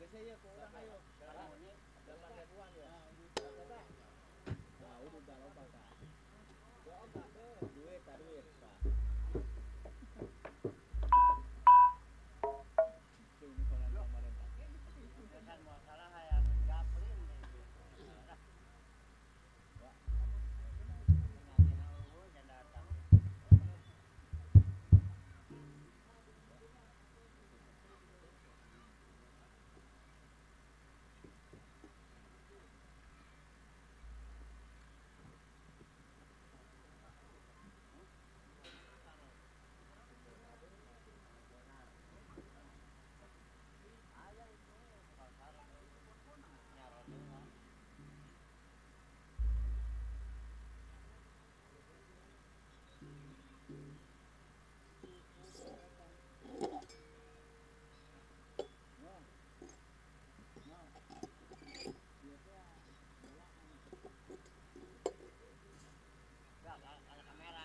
WC ya ku urang ayo. 8 ribuan ya. Nah, udah loba tah. Duit tah, duit tah. Kan masalah hayang gaplin. Datang. Ada kamera.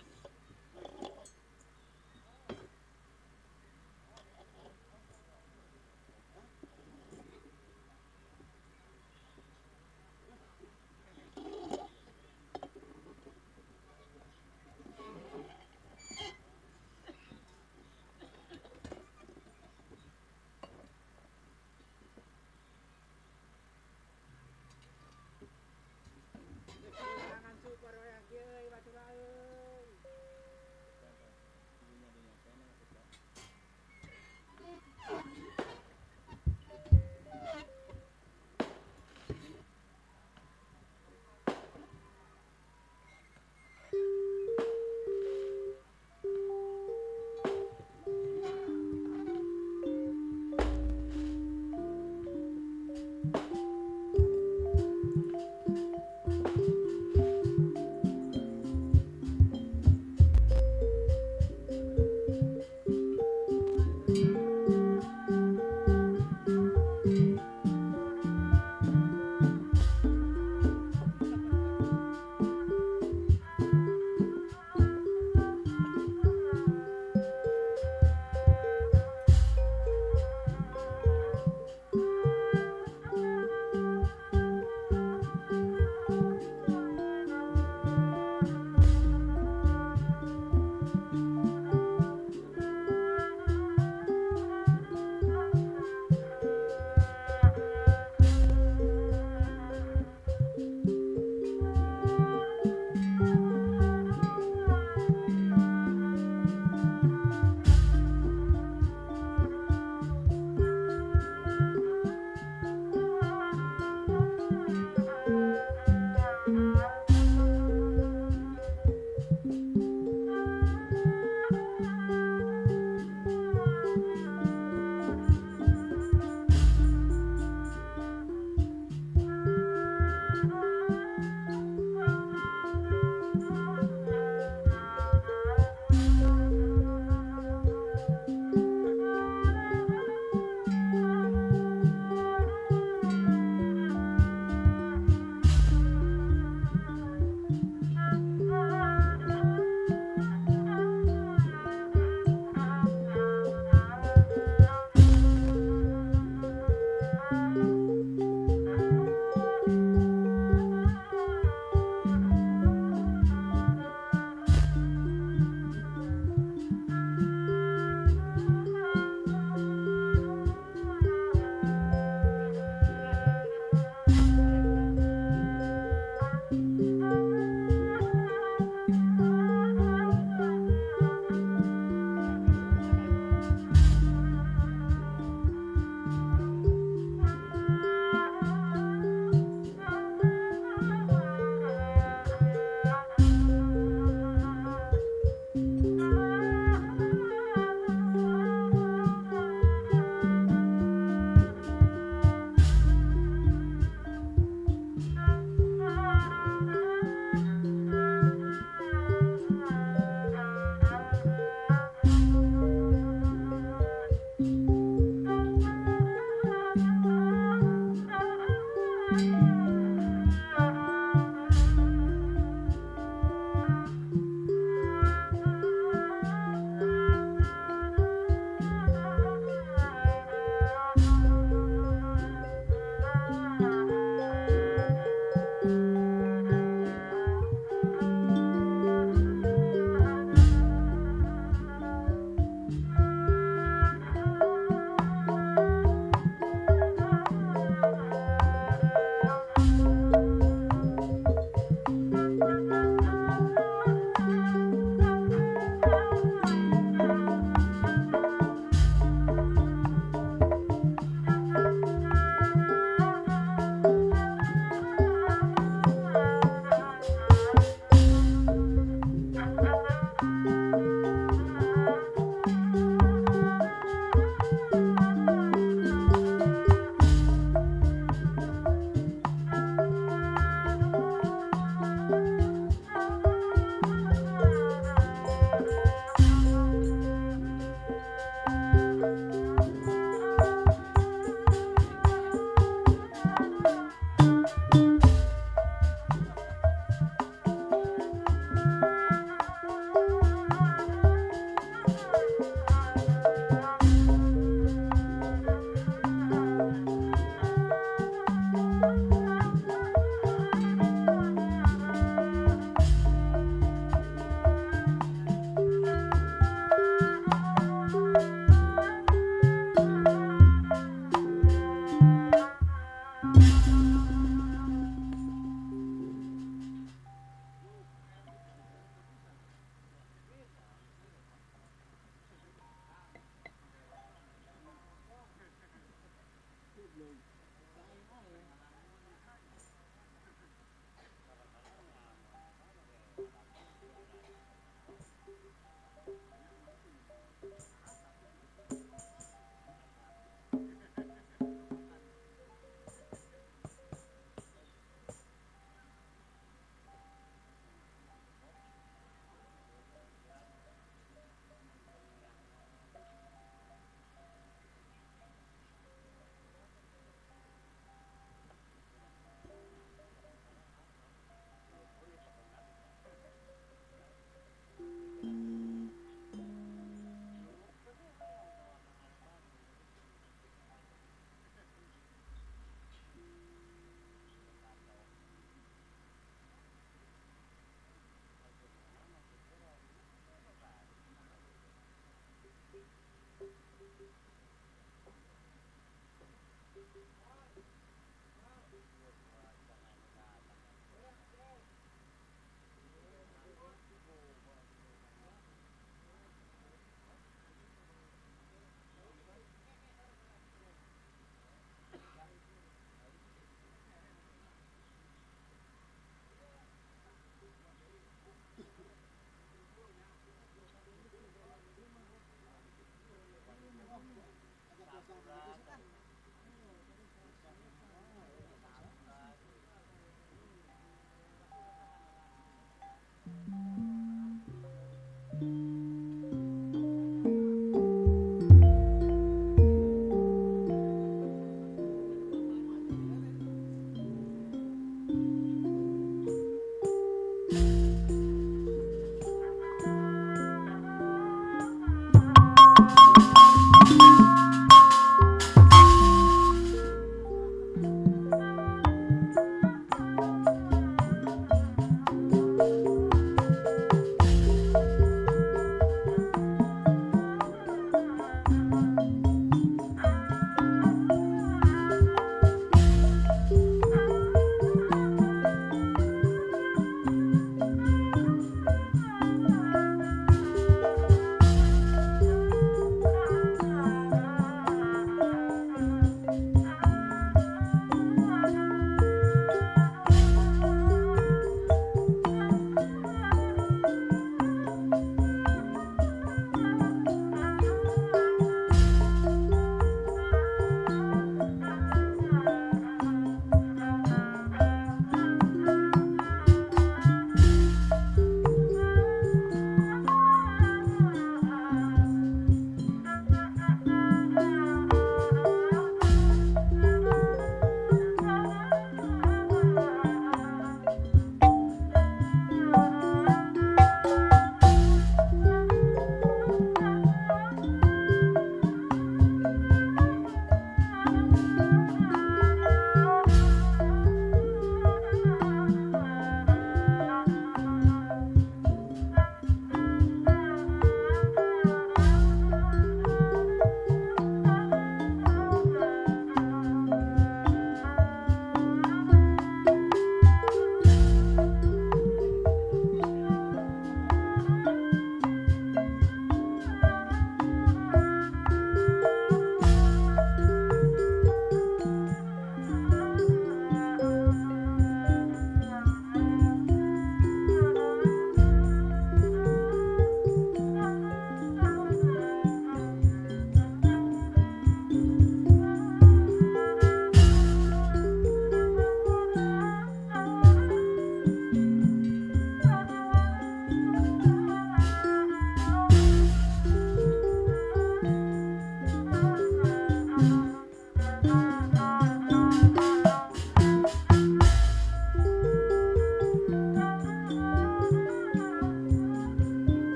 Tangan super yang kieu euy batur euy.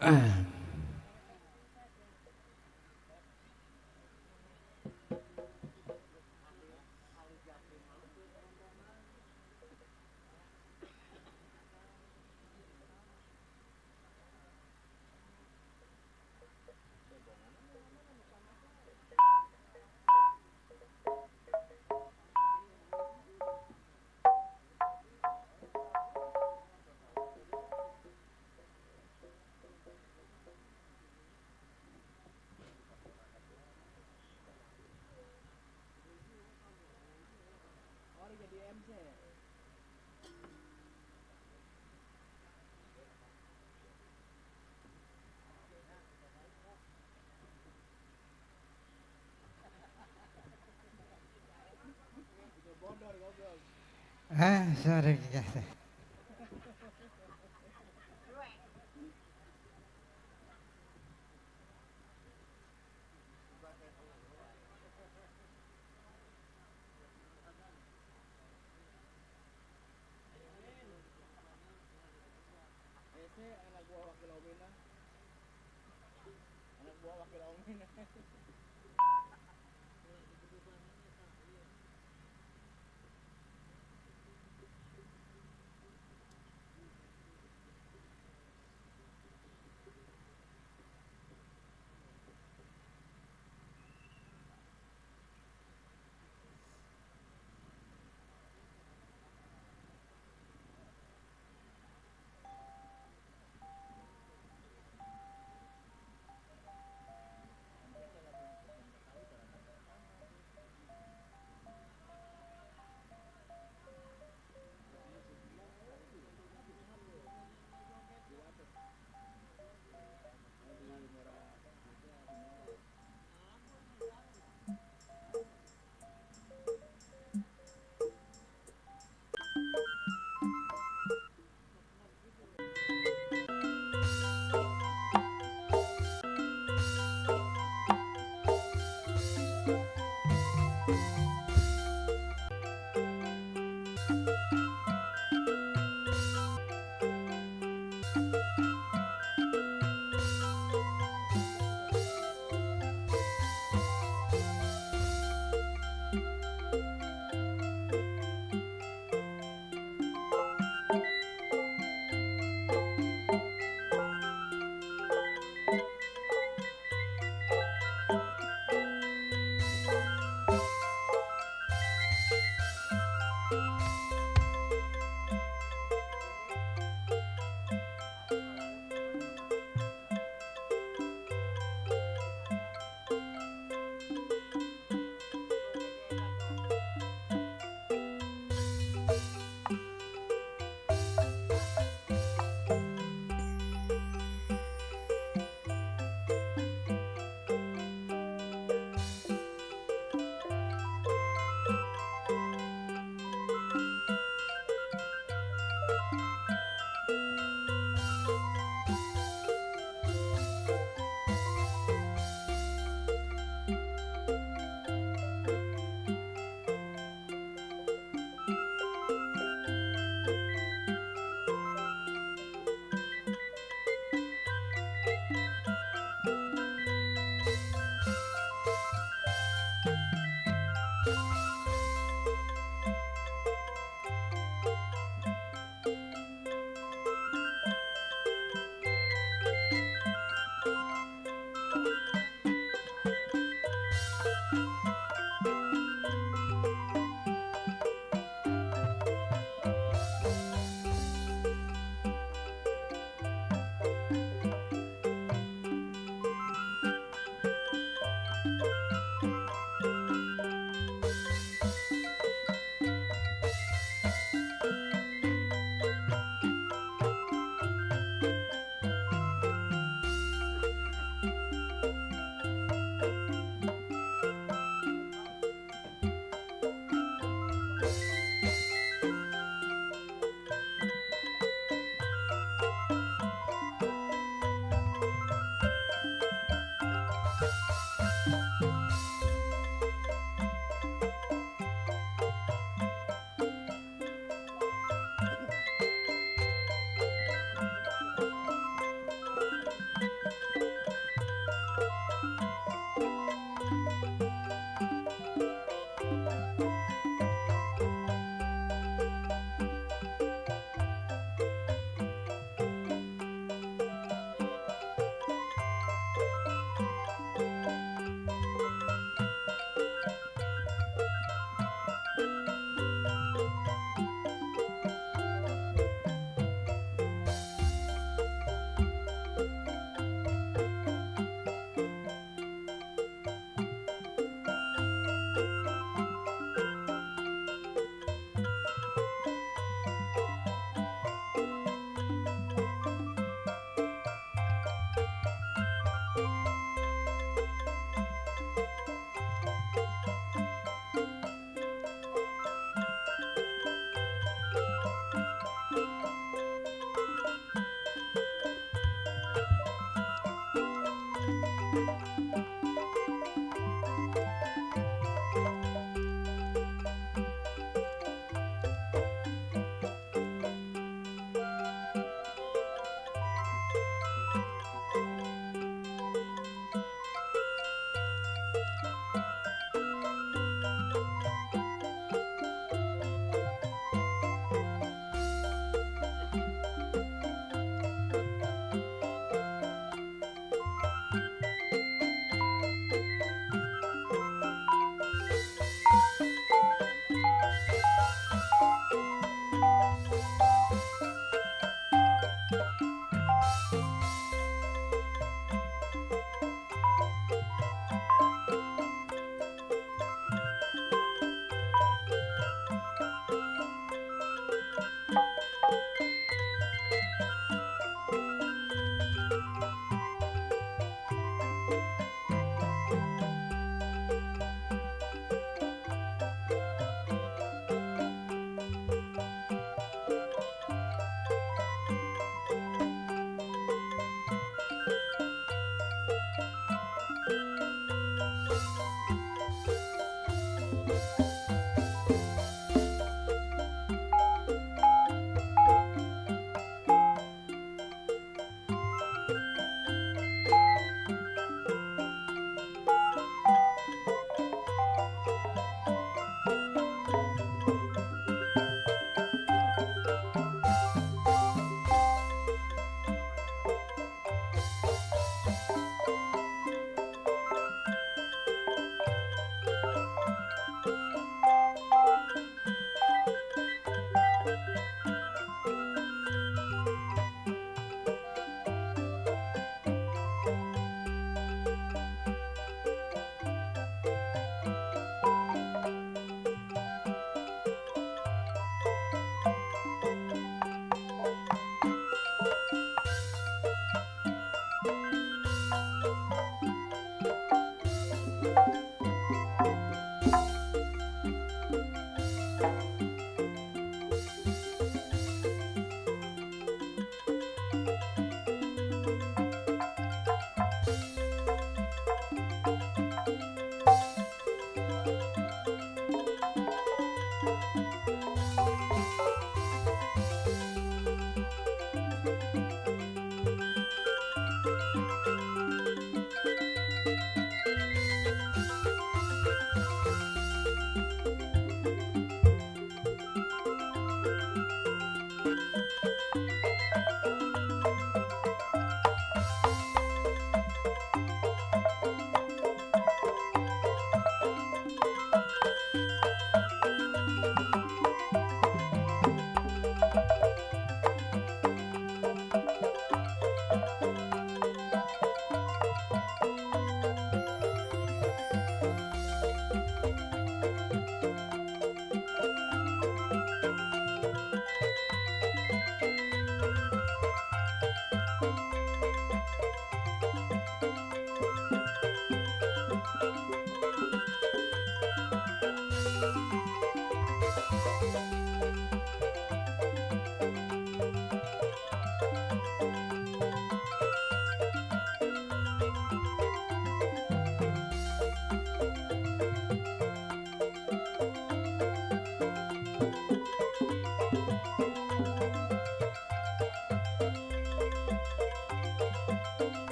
Oh, jadi MC. Bodor goblok. Ah, sorry. Ese anak buah wakil Omina. Anak buah wakil Omina.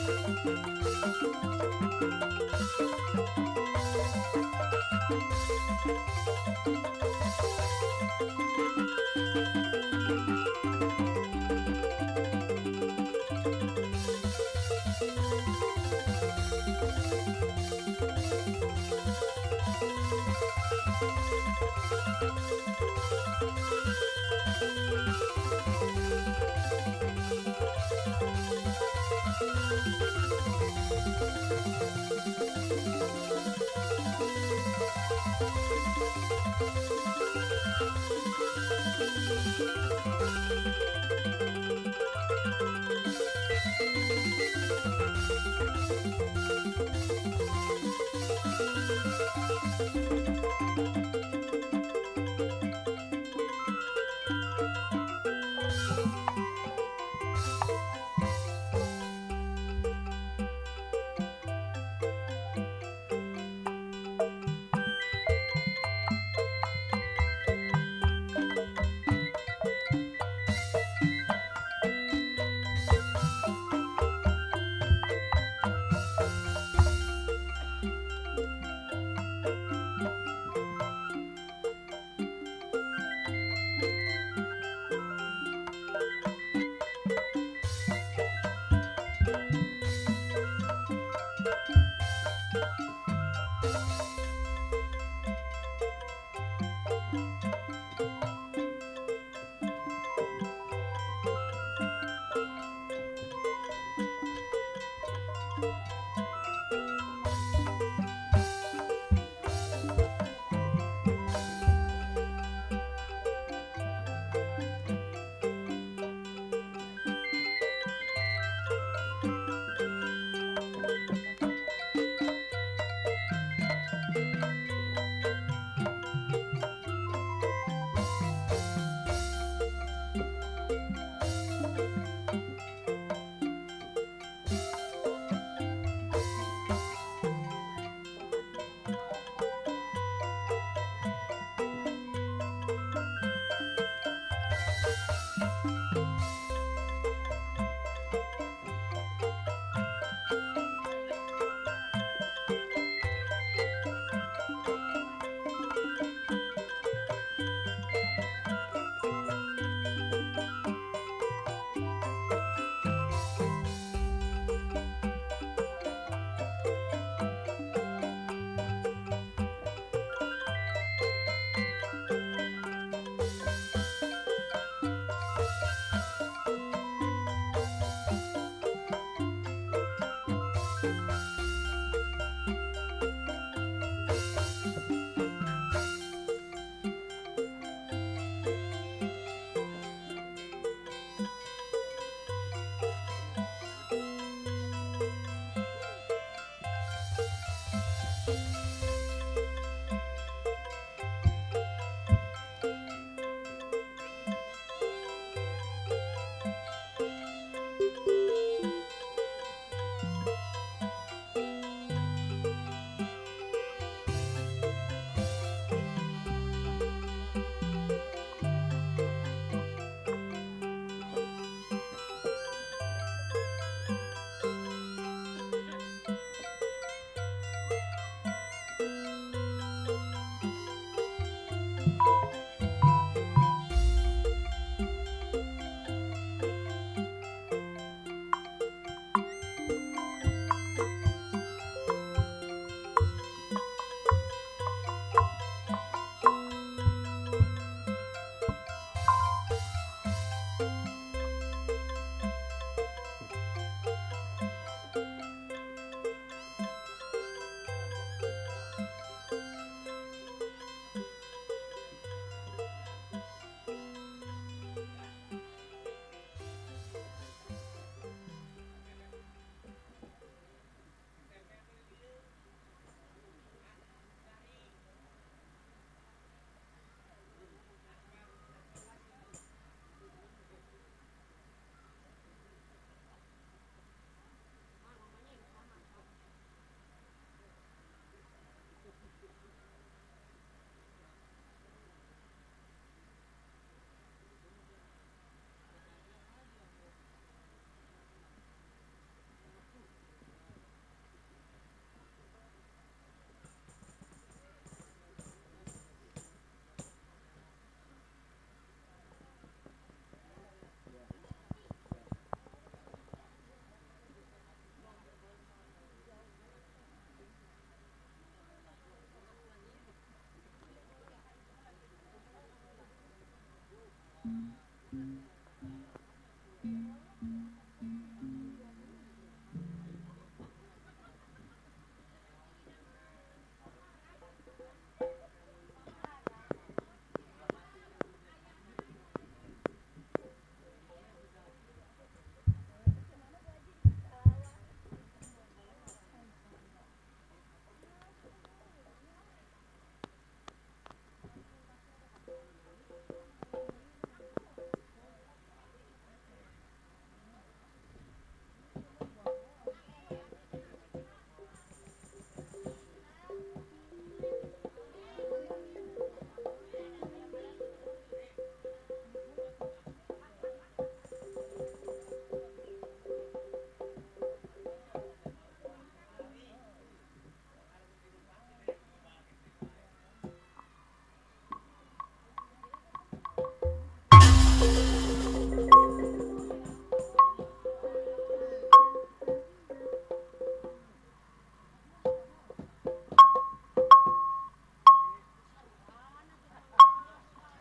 Thank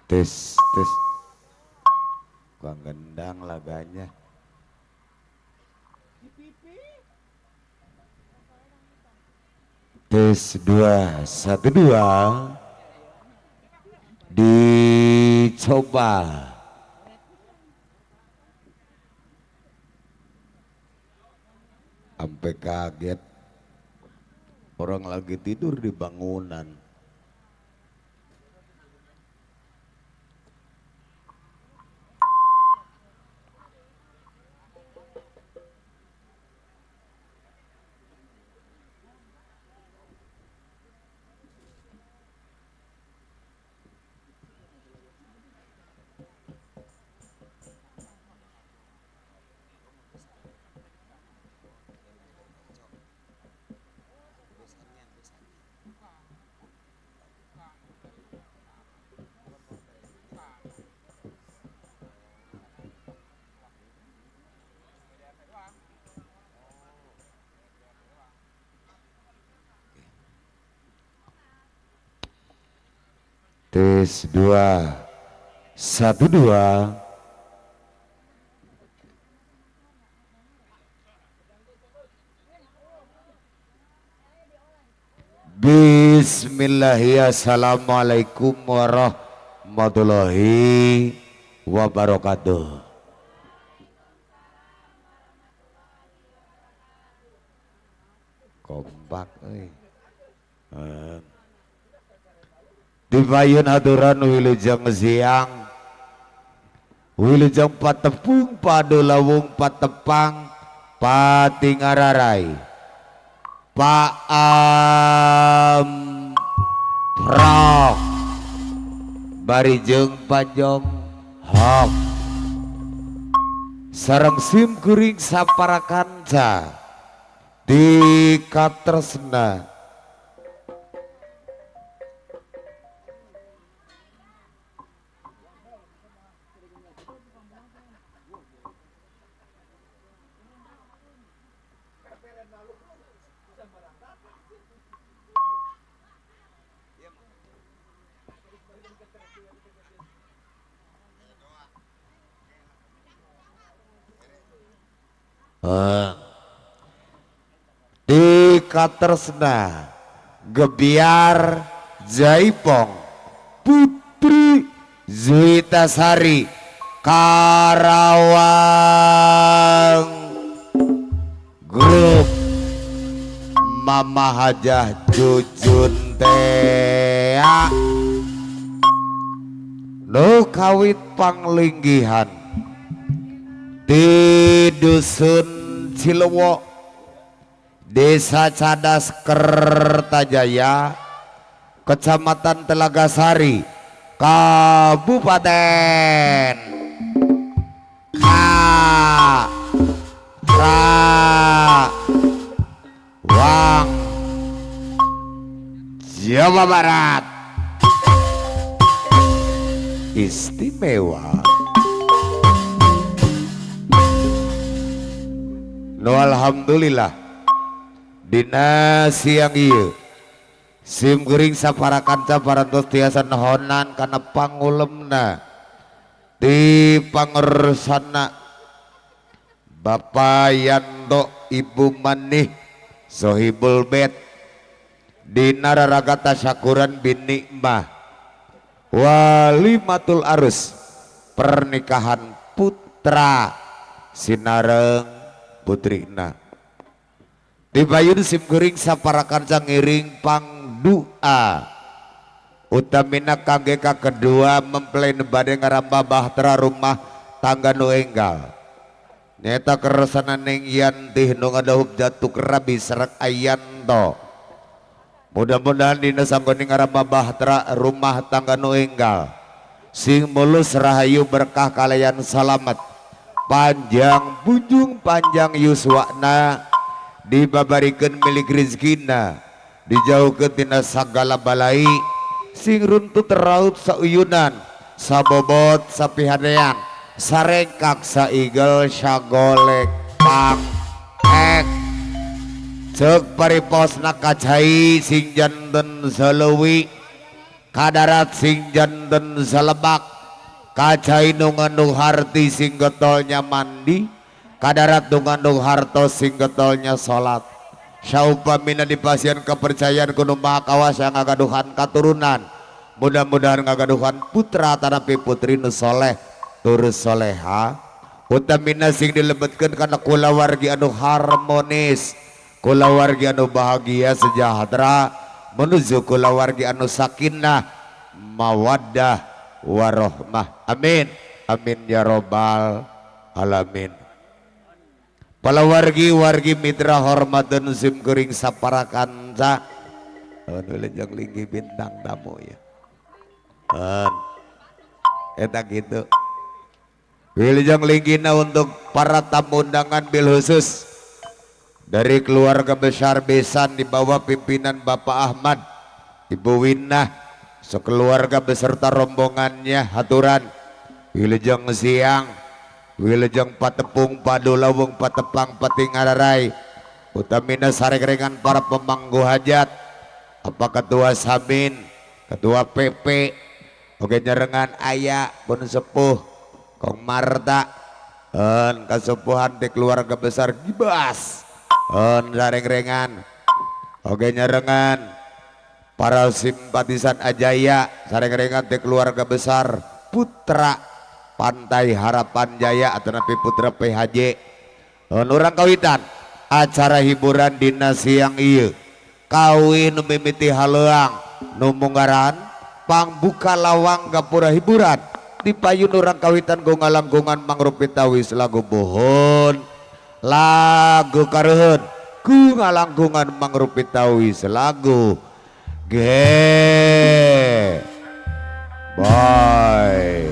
Tes tes. Kurang gendang laganya. Tes 2 1 2. Dicoba. Sampai kaget. Orang lagi tidur di bangunan. Tes 2 1 2. Bismillahirrahmanirrahim. Assalamualaikum warahmatullahi wabarakatuh. Kompak euy. Dibayun aturan wilujeng siang, wilujeng patepung padulawung patepang patingararai paamprok bari jeung pajong hok sareng sim kuring sapara kanca di katresna. Di katresna Gebiar Jaipong Putri Zuitasari Karawang Grup Mama Hajah Jujun Tea nu kawit panglinggihan di Dusun Cilewo, Desa Cadas Kertajaya, Kecamatan Telagasari, Kabupaten Karawang, Jawa Barat. Istimewa. No alhamdulillah dina siang ieu sim geuring sapara kanca parantos tiasa nehonan kana pangulemna di pangersana Bapak Yanto Ibu Manih Sohibul Bet dina raraga tasyakuran bin nikmah walimatul arus pernikahan putra sinareng putrina. Dibayun sim kuring sapara kanca ngiring pangdua utamina kangge kakedua mempelai bade ngaramba bahtera rumah tangga nu enggal nyata keresana ning Yantih nu ngadaup jatuh kerabi sareng Ayanto. Mudah-mudahan dina sanggone ngaramba bahtera rumah tangga nu enggal sing mulus rahayu berkah kalayan salamet panjang bujung panjang yuswana dibabarikeun milik rezekina dijauhkeun tina sagala balai sing runtut raut sauyunan sabobot sapihadean sarengkak saigel sagolek pang ek ceuk pariposna kacai sing janten saleuwi Kadarat sing janten salebak kacai nu ngandung harti sing getolnya mandi kadarat nu ngandung hartos sing getolnya salat. Saupamina dipasihan kepercayaan ku Nu Maha Kawasa ngagaduhan katurunan, mudah-mudahan ngagaduhan putra tanapi putri nu soleh tur soleha, utamina sing dilebetkeun kana kulawargi anu harmonis, kulawargi anu bahagia sejahtera menuju kulawargi anu sakinah mawaddah warohmah. Amin amin ya robbal alamin. Palawargi wargi mitra hormateun sim kuring saparakanca anu lejang linggih bintang tamu ya. Eta gitu. Wilujeng linggihna untuk para tamu undangan bil khusus dari keluarga besar besan di bawah pimpinan Bapak Ahmad, Ibu Winah, sekeluarga beserta rombongannya haturan. Wilujeng siang, wilujeng patepung padulawung patepang patingararai, utamina sarerengan para pemangku hajat, apa ketua Samin, ketua PP, oge nyerengan aya pun sepuh Kong Marta, en kasepuhan di keluarga besar Gibas, en sarengrengan, oge nyerengan para simpatisan Ajaya, sarengrengan di keluarga besar Putra Pantai Harapan Jaya atau napi Putra PHJ. En urang kawitan acara hiburan dina siang ieu kawin mimiti haleuang nu munggaran pangbuka lawang gapura hiburan di payun urang kawitan go ngalangkungan mangrupi tawis lagu bohon lagu kareun ku ngalangkungan mangrupi tawis lagu ge bye.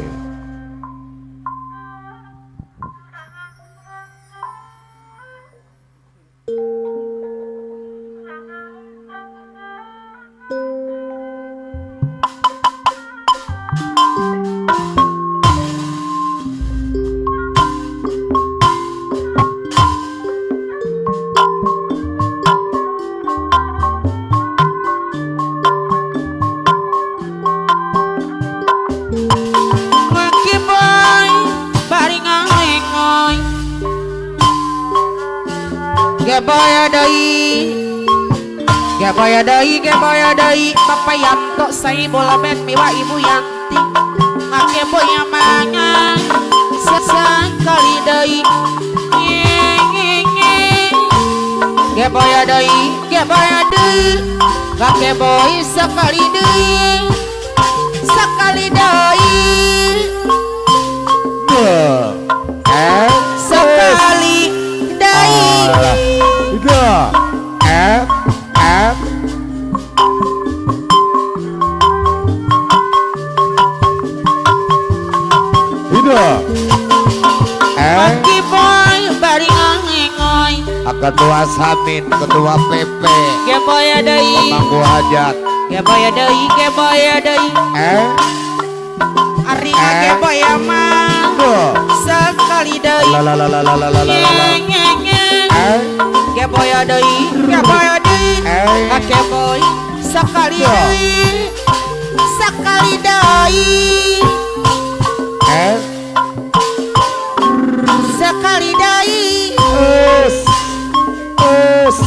Gebaya deui, gebaya deui, gebaya deui, Bapak Yanto saya bola ben miwa Ibu Yanti, ngakeboya mangan sesekali deui, gebaya deui, gebaya deui, ngakeboy sekali deui, sekali deui, sekali deui. F F Ida F Maki boy bari ngengoy Ketua Samin, Ketua PP, Geboya deui, pemangku hajat. Geboya deui, geboya deui, F ari ngageboya mah sekali deui. La la la la la la la la. F Geboya deui, geboya deui, ngageboy sekali deui, sekali deui, F sekali deui. S S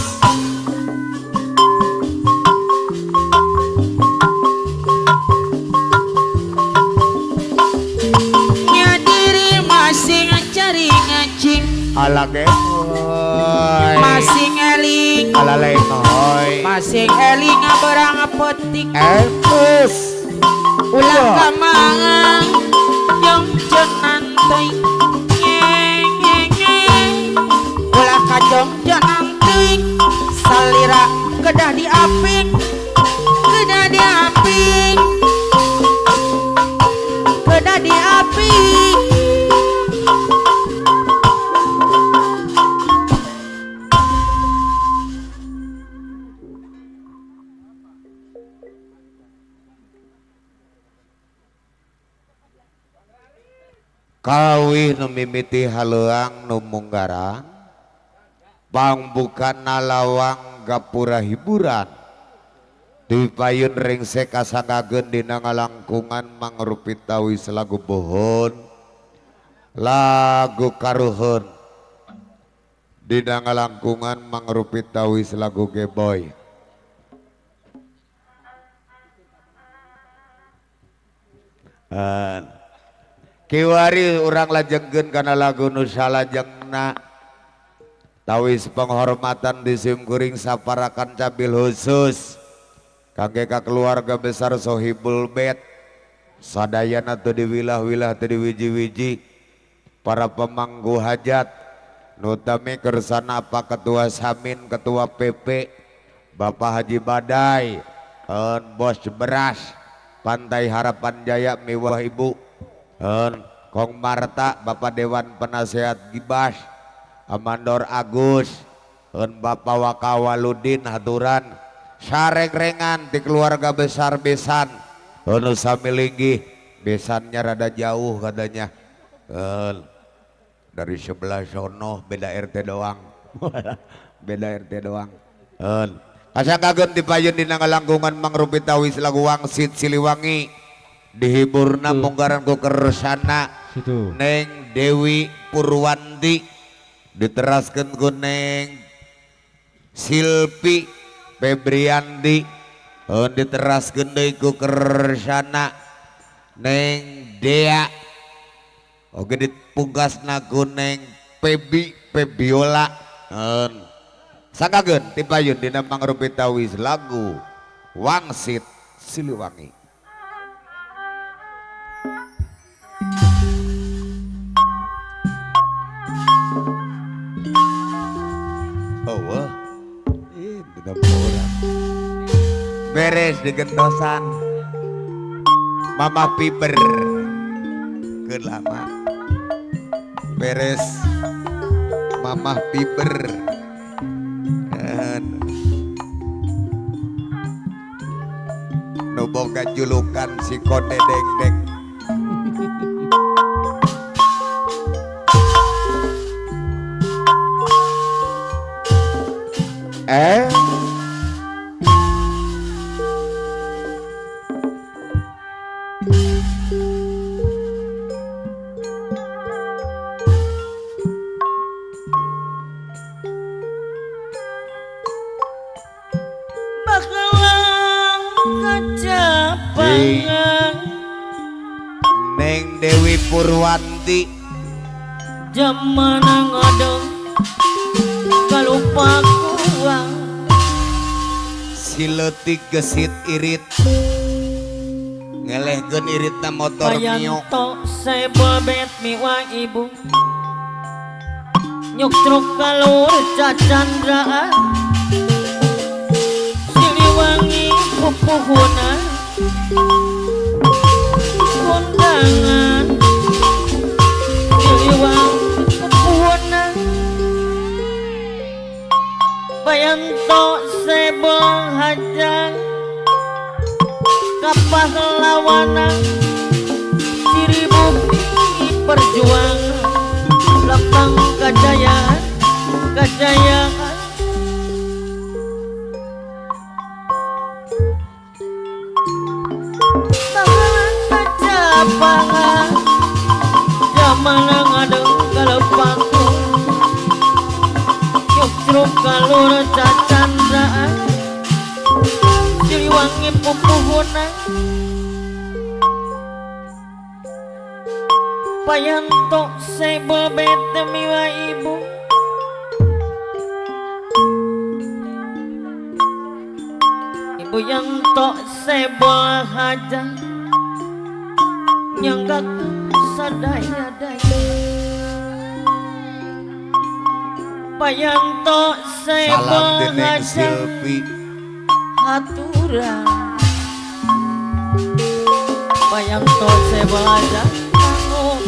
Nya diri masing cari ngacing, ala geboy, masing eling, ala lengoy, masing eling berang petik, S ulah kamangang yang jenan teuing, ulah kajong jenan teuing, salira kedah diaping, kedah diaping, kedah diaping. Kawih nu mimiti haleuang nu munggaran pangbukana lawang gapura hiburan Dipayun rengse kasanggageun dina ngalangkungan mangrupi tawis lagu bohon lagu karuhun dina ngalangkungan mangrupi tawis lagu geboy. Kiwari urang lajengkeun kana lagu nu salajengna tawis penghormatan di simkuring saparakan cabil khusus kangge ka keluarga besar Sohibul Bait sadayana teu di wilah-wilah teu di wiji-wiji para pemangku hajat nutami kersana Pak Ketua Samin Ketua PP Bapak Haji Badai Bos Beras Pantai Harapan Jaya miwah Ibu Kong Marta Bapak Dewan Penasehat Gibas Amandor Agus Bapak Wakawaludin haturan sareng-rengan di keluarga besar besan nu sami linggih besannya rada jauh katanya dari sebelah sono beda RT doang beda RT doang. Kasanggageun dipayun dina ngalangkungan mangrupi tawis lagu Wangsit Siliwangi dihiburna munggaran ku kersana Neng Dewi Purwanti diteraskeun ku Neng Silpi Febriandi diteraskeun deui ku kersana Neng Dea oge dipungkasna ku Neng Pebi Febiola. Sanggageun tipayun dina mangrupi tawis lagu Wangsit Siliwangi. Oh wah. Beres digentosan Mama Piber kelama beres Mama Piber nu boga julukan si Kode Deng-Deng. Neng Dewi Purwanti jaman ngadeng kalupa kuang siletik gesit irit ngelehkeun iritna motor mio payanto sebabet miwa ibu nyuk truk kalur cacandraan Siliwangi pupuhuna kondangan Siliwangi pupuhuna payanto sebol hajang kapahlawanan ciri bukti perjuangan lapang kejayaan kejayaan tangan kacapangan jaman ngadeng kalepaku nyuk kalur cacandraan Siliwangi pupuhuna payanto sebebet miwa ibu ibu yanto sebol haja nyanggak sadaya-daya payanto salam sebol Neng haja Silpi haturan payanto sebol haja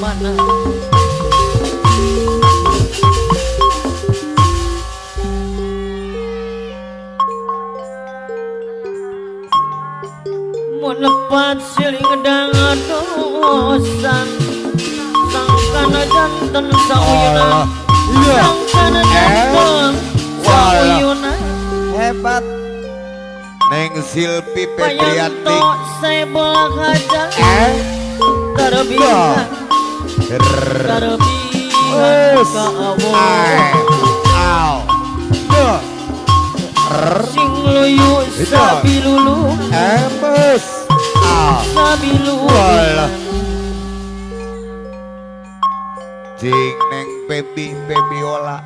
mana mun lepat siling dangadosan sangkana janten sauyuna sangkana janten sauyuna hebat. Neng Silpi Febrianti. Payanto sebol hajat terbihan terbihan ka Aw. Sing luyu sabilulu Emes. Sabilu. Jing Neng Pebi Pebiola.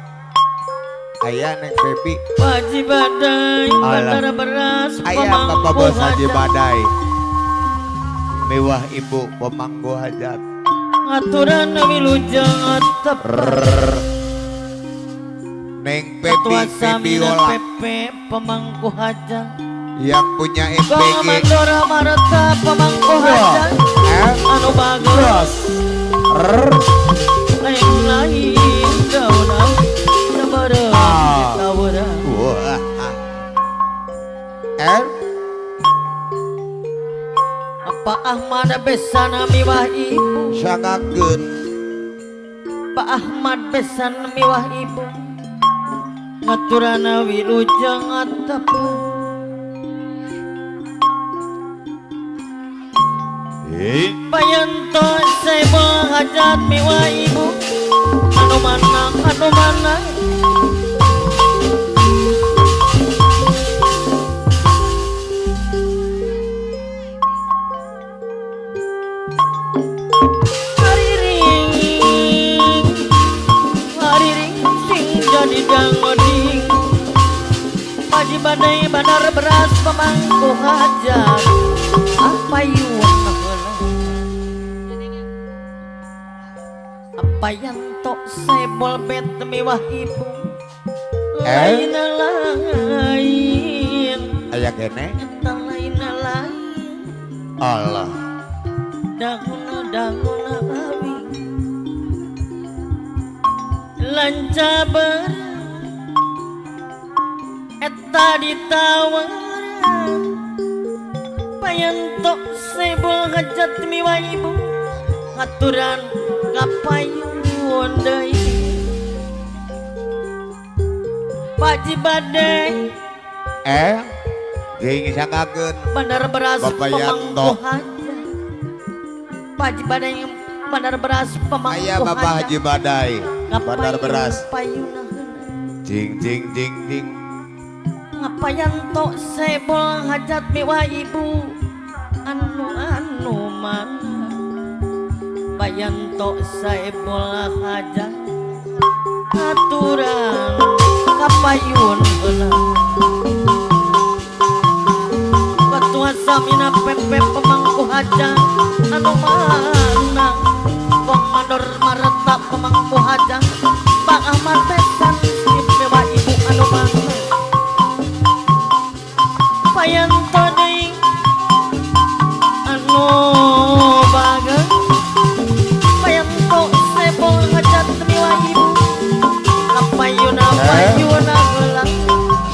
Aya Neng Pebi. Haji Badai bandar beras. Aya Bapak Bos Haji Badai. Mewah ibu pemangku hajat. Aturan wilujeng atep. Neng Pebi Pebiola. Pepe pemangku hajat. Yang punya MPG. Mandora Marta pemangku hajat. Anu bagus. Lain-lain daunau sabareng tawuran. Wah. Pak Ahmad besan miwah ibu. Sangakeun. Pak Ahmad besan miwah ibu. Ngaturana wilujeng atep. Payanto sebol hajat miwah ibu. Anu mana anu mana. Hariring hariring sing jadi dangoding. Paji badai bandar beras pemangku hajat. Apa yuan Payanto sebol bet miwah ibu. Lain lain aya kene eta lain lain. Allah. Danguna danguna awi lancaber eta ditawaran. Payanto sebol hajat miwah ibu. Aturan kapayun deui. Paji Badai jeung sangakeun bandar beras pemangku hajat. Paji Badai bandar beras pemangku hajat. Aya Bapak Haji Badai bandar beras. Jing jing jing jing. Ngapayanto sebol hajat miwah ibu. Anu anu mana. Payanto sebol hajat aturan kapayun heula. Ketua Samina Pepe pemangku hajat anu mana. Komandor Marta pemangku hajat. Pak Ahmad besan miwah ibu anu mana. Payanto deui anu bageung. Payanto sebol hajat miwah ibu. Kapayuna payuna heula.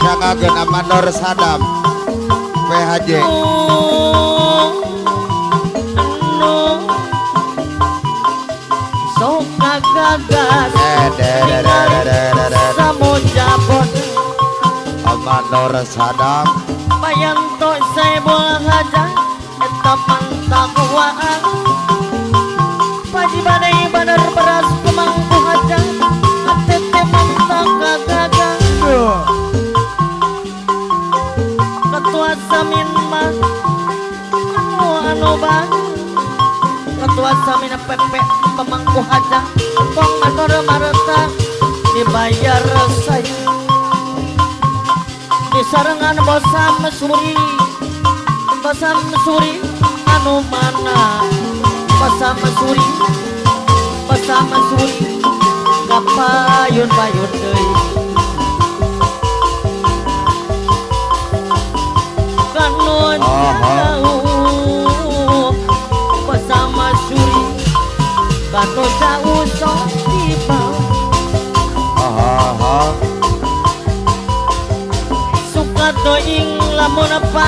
Sangakeun Amandor Sadam PHJ. Anu sok kagagas samojabon. Amandor Sadam. Payanto sebol hajat eta pantakwaan. Paji Badai bandar beras pemangku hajat. Atete mantap kagagas. Ketua Samin mah anu anu bang. Ketua Samin Pepe pemangku hajat. Kong mandor marta dibayar saya. Disarengan bosam suri. Bosam suri anu mana. Bosam suri. Bosam suri kapayun payun deui. Kanu jauh bosam suri. Kanu jauh sok tiba. Suka teuing lamun apa.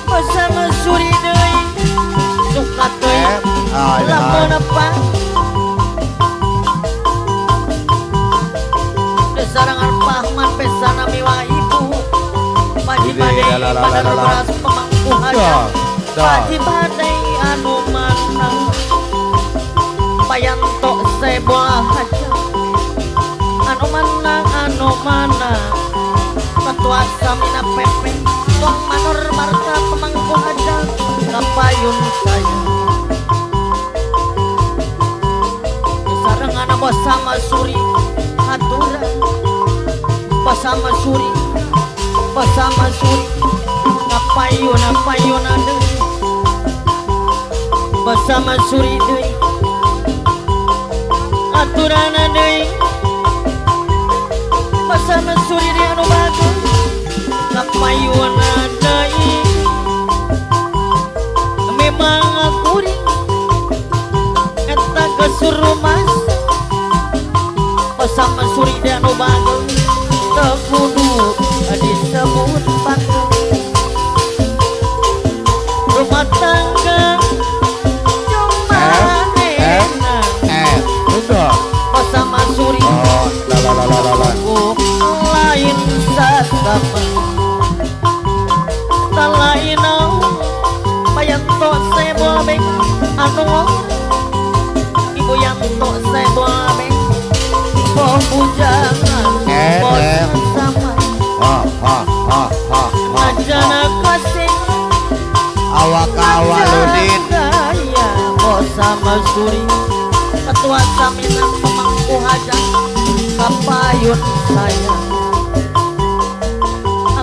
Bosam suri deui. Suka teuing lamun apa. Sarangan Pak Ahmad pesana miwah ibu. Paji Badai Bandar Beras pemangku hajat Haji Badai anu manang Payanto seboa hajat anu manang anu mana Ketua Samina Pepe Tong Manor Marta pemangku hajat kapayun saya sarengan bersama suri aturan bersama suri bersama suri kapayun kapayun deui bersama suri deui aturan deui bersama suri deui anu bagus kapayun deui memang kuring eta geus rumah bersama suri deui anu bagus teu kudu disebut bagus rumah tangga cuma enak bersama suri oh la la la la la lain sasama tak lain naon Payanto seboa beng anu Ibu Yanto seboa beng boh bujangan boh sama ajana kasih awak awaludin gaya boh sama suri ketua Samina pemangku hajat kapayun saya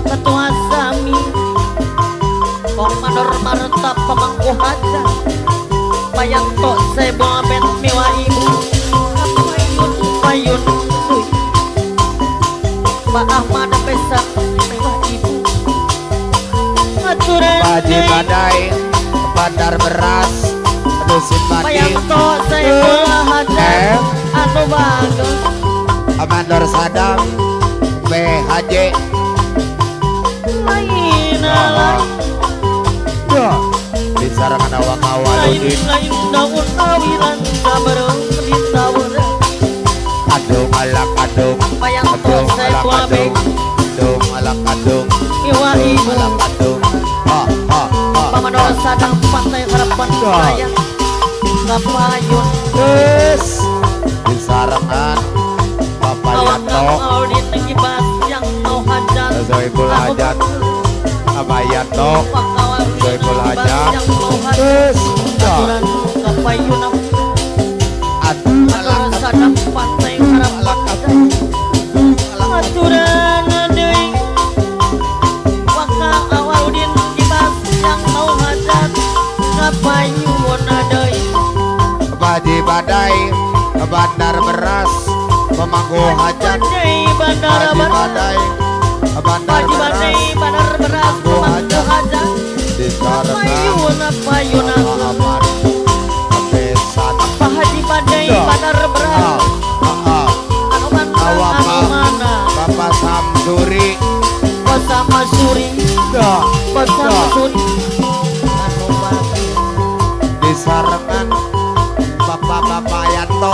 ketua Sami Komanor Marta pemangku hajat Payanto seboa ben miwa ibu kapayun payun deui Pak Ahmad pesak mewah ibu aturan Haji Badai Bandar Beras Dusun Madi Payanto seboa hajat anu bagus Amandor Sadam PHJ lain lain di sarangan awak awaludin lain daun awilan sabareng ditawuran adung alak adung Payanto adung alak seboa adung beng adung alak adung miwa adung ibu alak adung ha ha ha Pamanor Sadang Pantai Harapan Jaya kapayun terus di sarangan Bapak awak Yanto awaludin ngibas yang mau hajat Sohibul Hajat Abah Yanto Sohibul Hajat yang mau hajat terus aturan kapayun adung Pamanor Sadang Pantai Harapan Jaya aturan deui waka awaludin ngibas yang mau hajat kapayun deui Haji Badai Bandar Beras pemangku hajat Badai Bandar Haji Beras Badai Bandar Haji Badai Beras Bandar Beras Pemangku pemangku hajat hajat di sarangan payun payun Ahmad Besan Pak Haji Badai Bandar Beras anu mana Awak anu mana Bapak Samsuri bersama suri bersama suri anu bagus di sarangan Bapak-bapak Yanto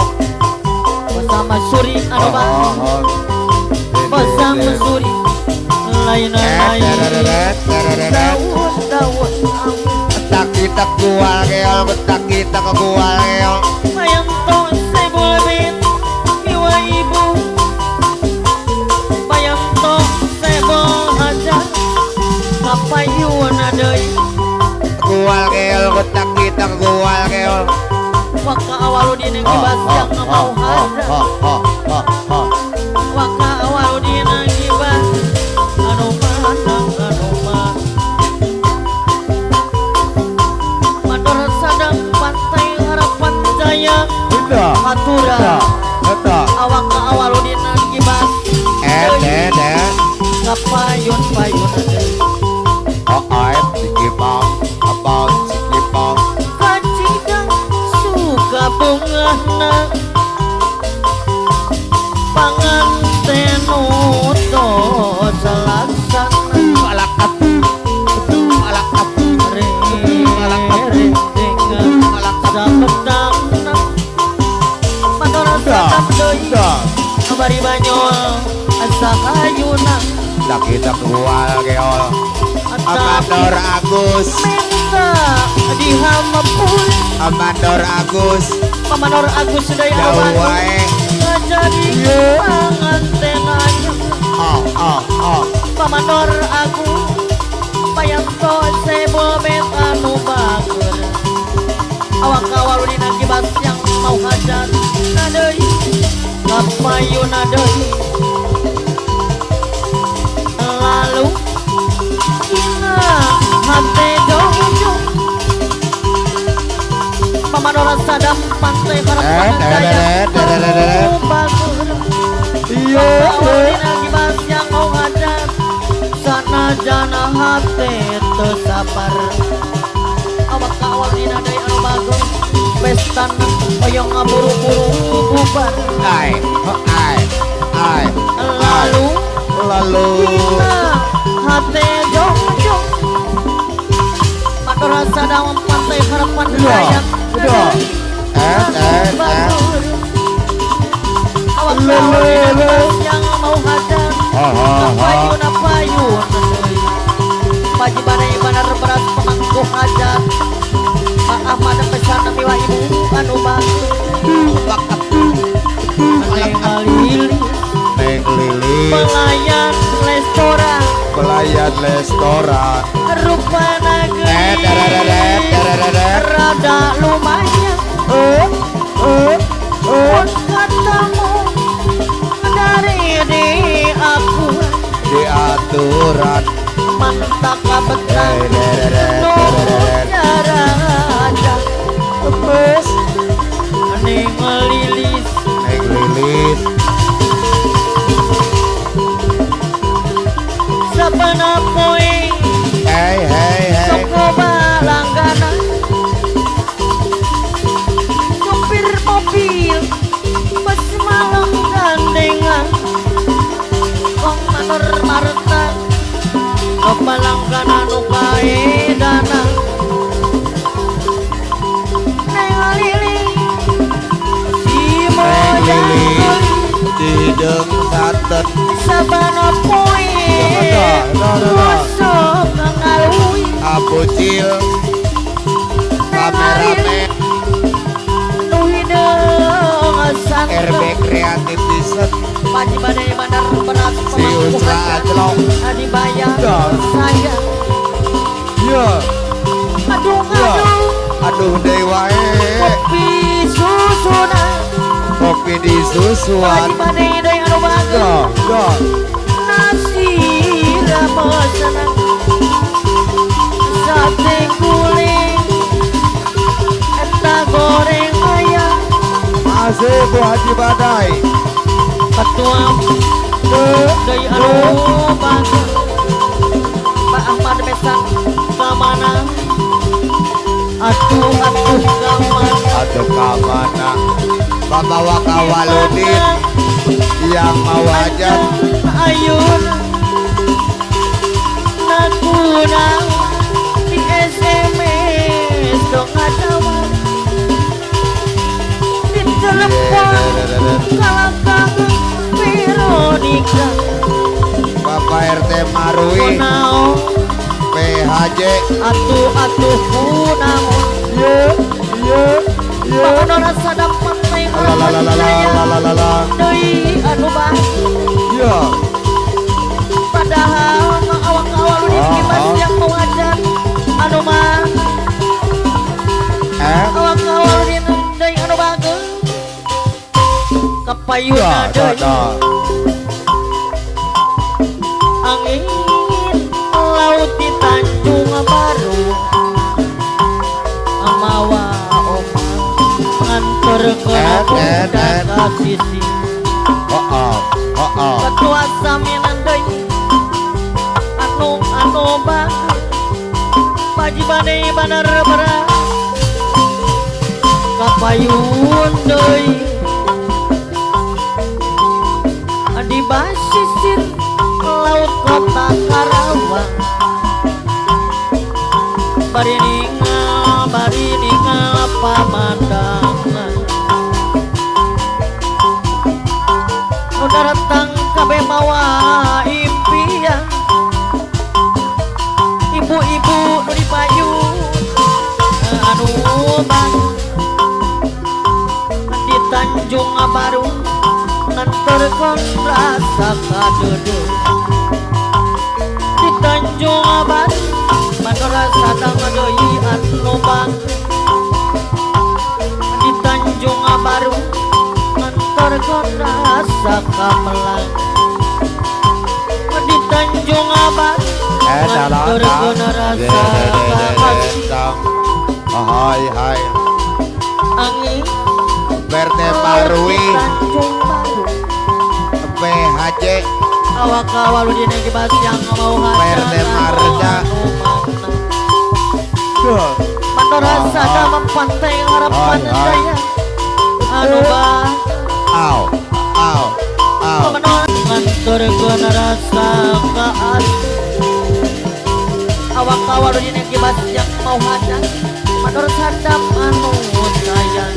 bersama suri anu bagus bersama suri lain lain daun daun tak kita kual keol tak kita kual keol Payanto seboa miwa ibu Payanto seboa hajat kapayun deui kual keol tak kita kual keol waka awaludin ngibas yang mau hajat waka awaludin ngibas anu mana anu mana Mandor Sadang Pantai Harapan Jaya Hatura awak awaludin ngibas kapayun payun deui oh I'm sikipang about sikipang kacidang suka bungahna panganten uto selaksana alak atu alak atu re alak sabedangna Mandor Sadang deui bari banyol asa hayuna tak kita kual keol Amandor Agus minta dihamepun Amandor Agus Pamanor Agus deui jauh wae jadi panganten anyar oh oh oh Pamanor Agus Payanto sebol bet anu bager awak kawal dina kibas yang mau hajat nadeui kapayuna deui lalu dina hate jongjong Pamanora sadam pantai harapan daya anu bager iya dina kibas yang mau hajat sanajana hate teu sabar awak kawal dina deui anu bager pestana hoyong ngaburu-buru bubar ai ai ai lalu lalu dina hate jongjong Pamanora sadam pantai harapan daya udah eh awak kawal dina kibas yang mau hajat payun payun Paji badai banar berat pemangku hajat Pak Ahmad pesan miwa ibu anu Neng Lilis Neng Lilis pelayan restoran pelayan restoran rupana geulis rada lumayan pun katamu dari di aku di aturan mantap betah raja bes Neng Lilis Neng Lilis sabana poe hey hey hey sok loba langganan supir mobil bus malam gandengan kong manor marta loba langganan nu kaedana Neng Lilis si Neng Moja Lilis hideung santen sabana poe sok ngaluy Abucil kameramen nu hideung santen RB Kreatif Design Paji badai bandar berat si Ucra Aclok dibayar saya iya aduh aduh aduh deui wae kopi susuna kopi di susuan Paji badai deui anu bager nasi ramesenan sate guling eta goreng ayam masih Bu Haji Badai ketua deui anu bager Pak Ahmad Mesan kamana atuh atuh kamana atuh kamana Bapak Kawaludin yang mau hajat ayun nakuna di SMS dong ngajawab di telepon kalakang Veronica Bapak RT Marui PHJ atuh atuh kunaon ye ye ye Pamanora sadam pantai la deui anu bagus iya padahal mah awak awal di kibas yang mau hajat anu mah awak awal di deui anu bagus kapayuna deui angin laut di Tanjung Baru mawa oma nganter ke sisi ketua saminan deui anu anu bagus Paji badai bandar berat kapayun deui di basisir laut kota Karawang bari ningal pamandangan nu daratang kabeh mawa impian Tanjung Baru nganterkeun rasa kadeudeuh di Tanjung Baru mandor sadang deui anu bang di Tanjung Baru nganterkeun rasa kamelang di Tanjung Baru nganterkeun rasa kamelang. Hai hai angin Berte Marwi PHJ awak awal dina kibas yang mau Berte Marja Mandora sada mempantai harapan jaya anu bah au au au nganterkeun rasa kaas awak awal dina kibas yang mau hajat mandor sadam anu sayang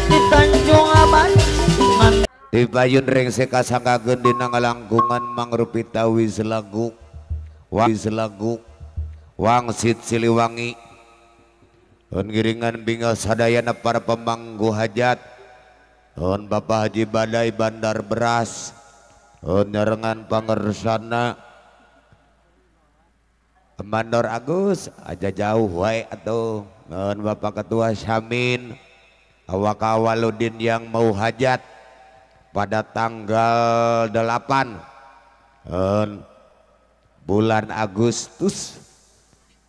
di Tanjung Aban. Dipayun rengse kasanggakeun dina ngalangkungan mangrupi tawis lagu wis lagu wangsit Siliwangi hon giringan bingah sadayana para pemangku hajat hon Bapak Haji Badai Bandar Beras hon nyarengan pangersana Mandor Agus aja jauh wae atuh hon Bapak Ketua Syamin awak awaludin yang mau hajat pada tanggal 8 bulan Agustus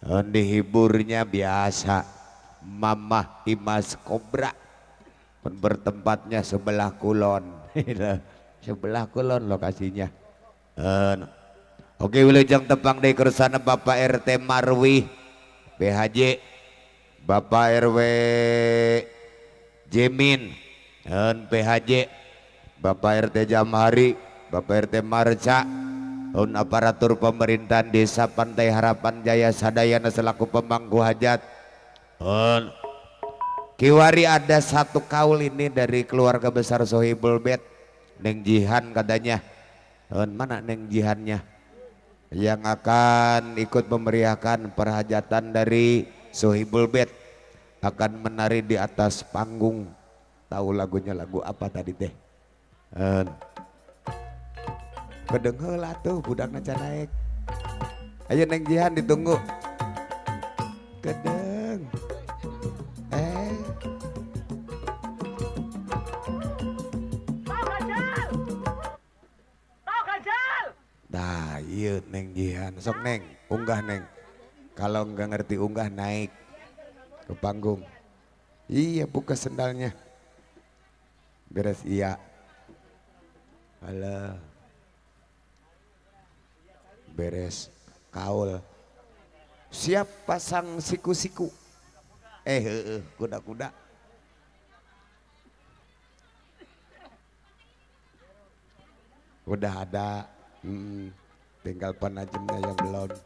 dihiburnya biasa Mamah Imas Kobra bertempatnya sebelah kulon sebelah kulon lokasinya. Oke wilujeng tepang deui kersana Bapak RT Marwi PHJ Bapak RW Jemin PHJ Bapak RT Jamhari, Bapak RT Marca, un aparatur pemerintahan Desa Pantai Harapan Jaya sadayana selaku pemangku hajat. Un kiwari ada satu kaul ini dari keluarga besar Sohibul Bait, Neng Jihan katanya. Un mana Neng Jihannya? Yang akan ikut memeriahkan perhajatan dari Sohibul Bait akan menari di atas panggung. Tahu lagunya lagu apa tadi teh? Kedeng heula tuh budakna can naik. Ayo Neng Jihan ditunggu. Kedeng. Nah, iya Neng Jihan, sok Neng, unggah Neng. Kalau enggak ngerti unggah naik ke panggung. Iya, buka sendalnya. Beres iya. Halo. Beres kaul. Siap pasang siku-siku. Kuda-kuda. Udah ada. Tinggal penajemnya yang belum.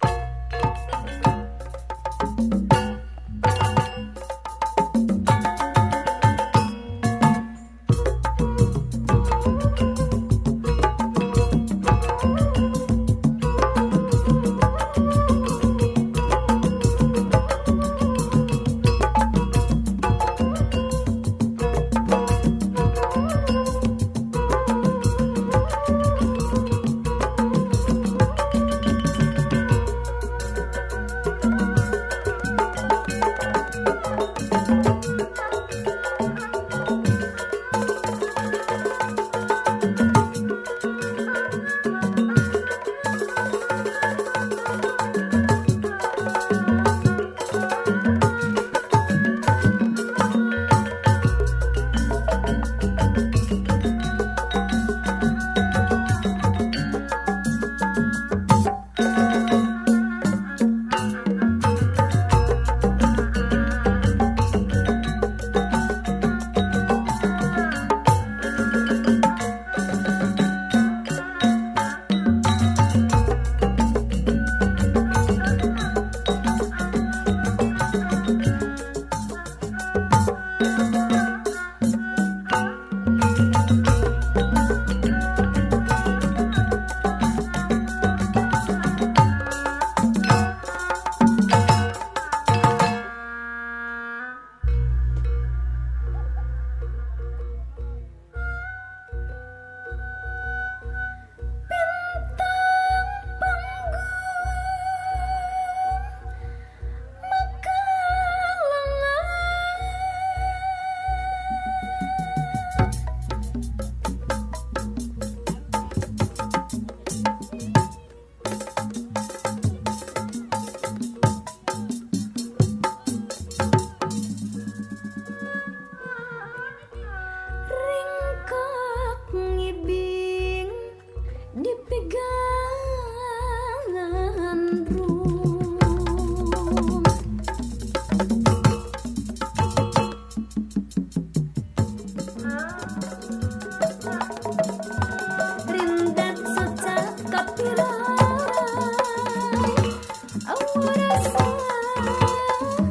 Gandrung. Rindat soca kapirai awurasa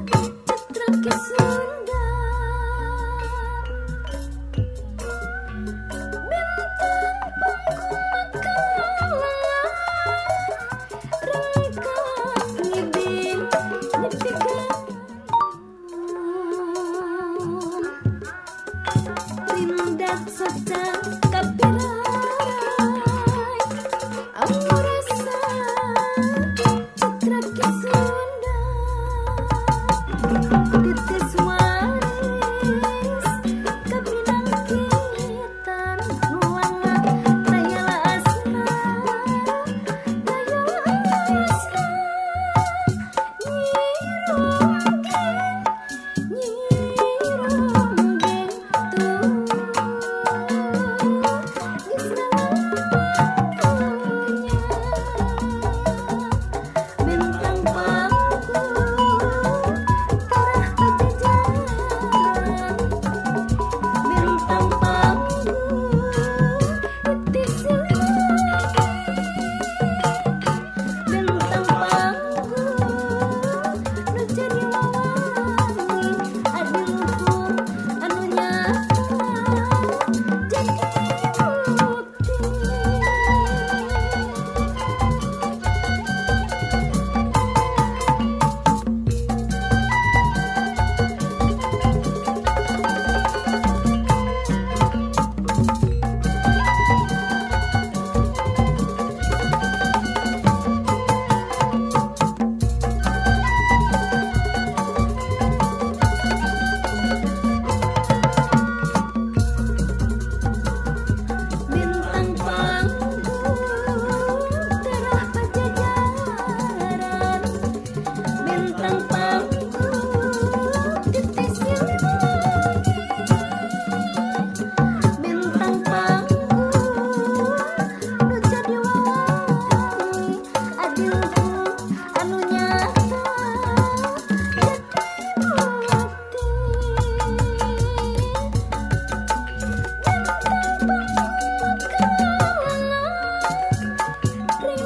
citra Ki Sunda. Bintang panggung makalah rengkak ngibing dipigan. Rindat soca kapirai awurasa citra Ki Sunda. Titis waris kabinangkitan nulangan tayala asna tayala asna. Nyi Ronggeng Nyi Ronggeng tuh geus lalatunya. Bintang panggung terah pajajaran. Bintang panggung titis lagi. Bintang panggung nu jadi wawangi adiluhur anu nyata jadi bukti. Bintang panggung terah pajajaran. Bintang panggung titis lagi. Bintang panggung nu jadi wawangi adiluhur anu nyata jadi bukti. Bintang panggung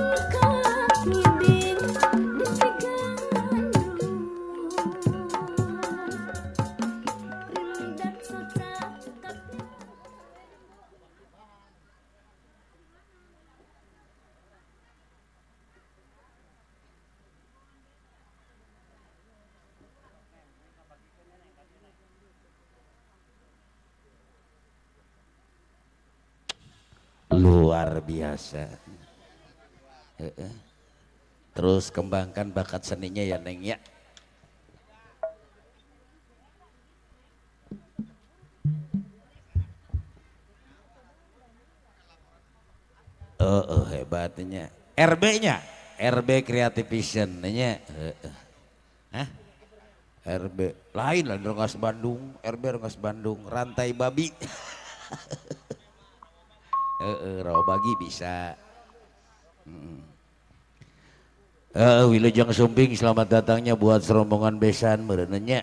makalah ringkak ngibing dipigandrung. Rindat soca kapirai. Luar biasa. Heeh. Terus kembangkan bakat seninya ya Neng ya. Oh, hebatnya. RB-nya, RB Creative Vision nya. Heeh. Hah? RB lain lah Rengas Bandung, RB Rengas Bandung, rantai babi. Heeh, rawa bagi bisa. Wilujeng Sumping, selamat datangnya buat serombongan besan merenenya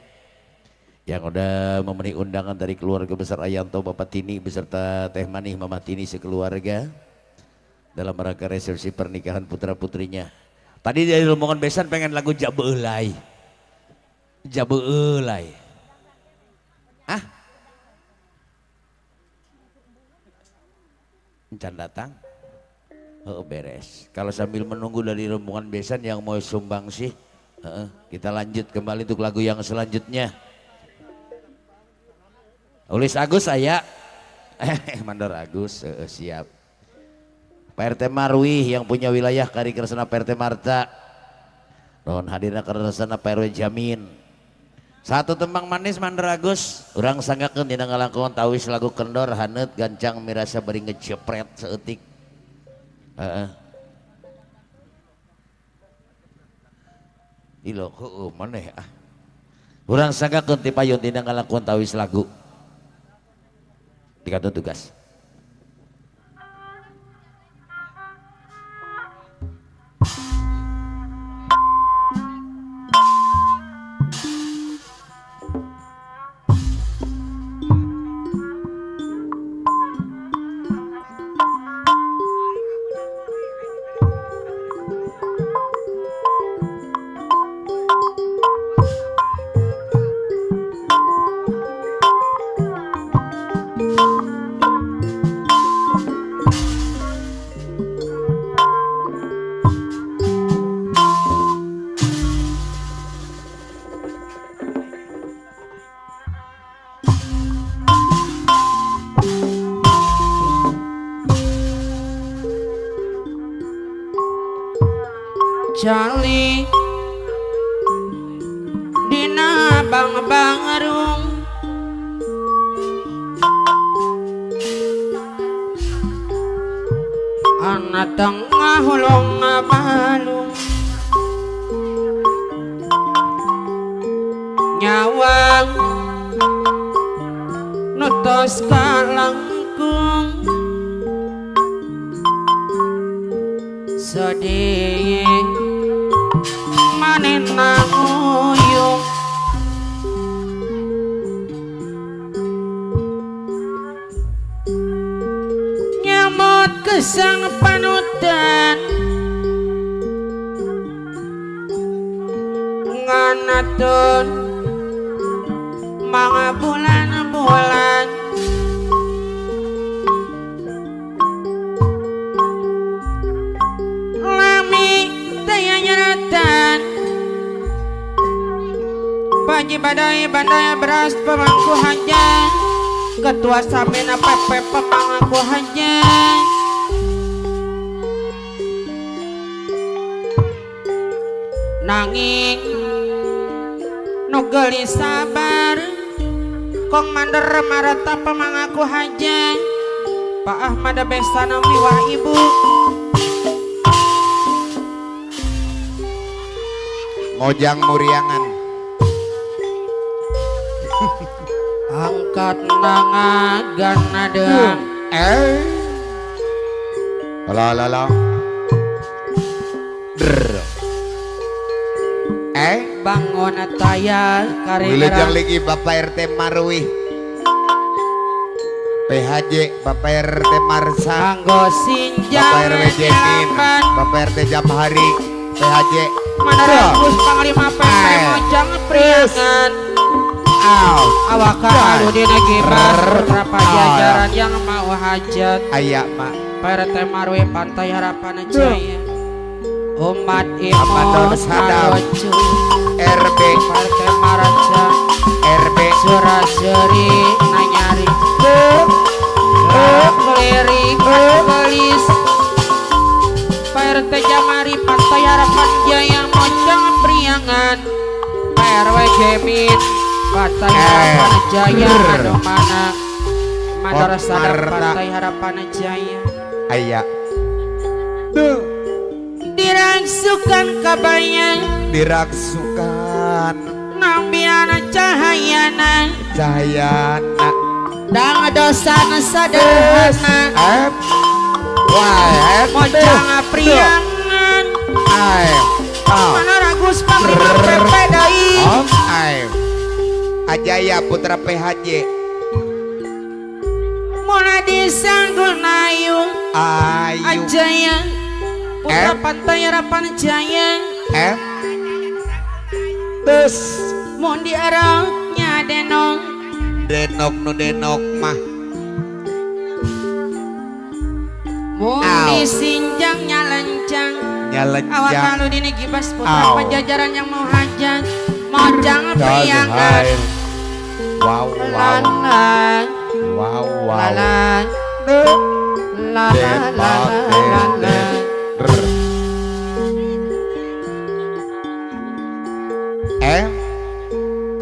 yang udah memenuhi undangan dari keluarga besar Ayanto, Bapak Tini beserta Teh Manih, Mama Tini sekeluarga dalam rangka resepsi pernikahan putra putrinya. Tadi dari rombongan besan pengen lagu Jabeulai. Jabeulai. Ah? Encan datang. Oh, beres. Kalau sambil menunggu dari rombongan besan yang mau sumbang sih, kita lanjut kembali untuk lagu yang selanjutnya. Ulis Agus saya, Mandor Agus, siap. Pak RT Marwi yang punya wilayah Kari Kersana Pak RT Marta. Nuhun hadirna kersana Pak RW Jamin. Satu tembang manis Mandor Agus, urang sanggakeun dina ngalangkungan tawis lagu kendor haneut gancang mirasa bari ngejepret saeutik. Heeh. Ilo heueuh maneh ah. Urang sanggakeun ti payun dina ngalangkungan tawis lagu. Dikatun tugas. Cali dina bang-bangarung ana tengah hulung balung nyawang nutos kalangkung sedih manena nguyung nyamot kesang panutan nganatun mga bulan-bulan lami taya nyeratan pagi badai badai beras pemangku haja ketua samena pepe pemangku haja nanging nu geulis sabar kong mander marata pemangaku haja Pak Ahmad besana miwah ibu Mojang Muriangan angkat nangagan nada la la la bangun taya Wilujeng lagi Bapak RT Marwi PHJ Bapak RT Marsa Anggo sinjang Bapak RW Jemin Bapak RT Jamhari PHJ Manaragus Panglima PP Mojang Priangan awak aludin gibas putra pajajaran yang mau hajat ayak mak Pak RT Marwi Pantai Harapan Jaya umat imut marocu RB Pak RT Maraja RB Suraseri nanyari kelirik gelis Pak RT Jamari Pantai Harapan Jaya Mojang Priangan Pak RW Jemin Pantai Harapan Jaya anu mana Mandor Sadar Pantai Harapan Jaya aya dirangsukan kabayang diraksukan nambiana cahayana cahayana dang dosana sederhana Mojang Priangan Manaragus Panglima PP Dai Ajaya Putra PHJ Mula disanggul nayung Ayu Ajaya Putra Pantai Harapan Jaya Terus mun diarangnya denok denok nu denok mah mun disinjangnya lencang nyalencang awak lalu dini gibas putra pajajaran yang mau hajat Mojang Priangan wow wow wow wow la la la la la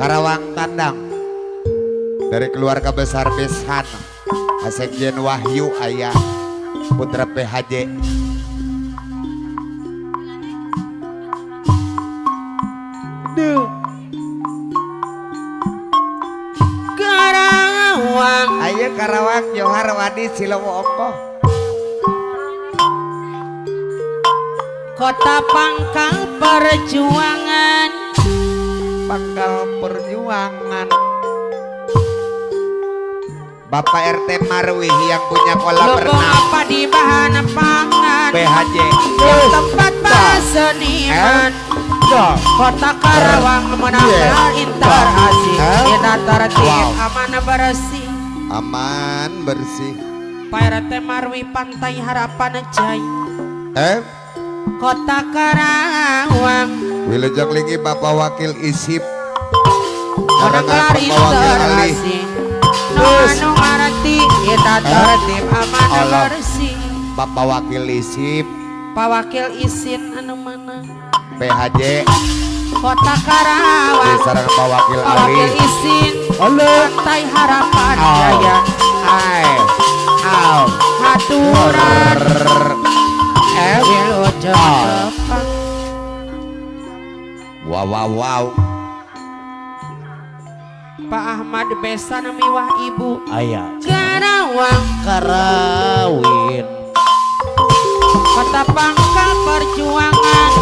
Karawang Tandang dari keluarga besar Besan Asekjen Wahyu ayah putra PHJ Karawang ayo Karawang Johar Wadi Silowo Ongko kota pangkal perjuangan pangkal perjuangan Bapak RT Marwi yang punya kolam renang apa di bahan pangan PHJ yang tempat para seniman kota Karawang menang interasi kita tertib aman bersih aman bersih Pak RT Marwi Pantai Harapan Jaya Kota Karawang Wilujeng lagi Bapak Wakil Isip orang Bapak Wakil Ali anu ngarti kita tertib aman bersih Bapak Wakil Isip Pak Wakil Isin anu mana? PHJ Kota Karawang. Sareng Pak Wakil Pak Ali. Wakil Isin. Pantai Harapan Jaya. Ai. Au. Haturan. Wilujeng tepang. Wow wow wow. Pak Ahmad Besan miwah ibu. Aya. Karawang. Karawin. Kota pangkal perjuangan,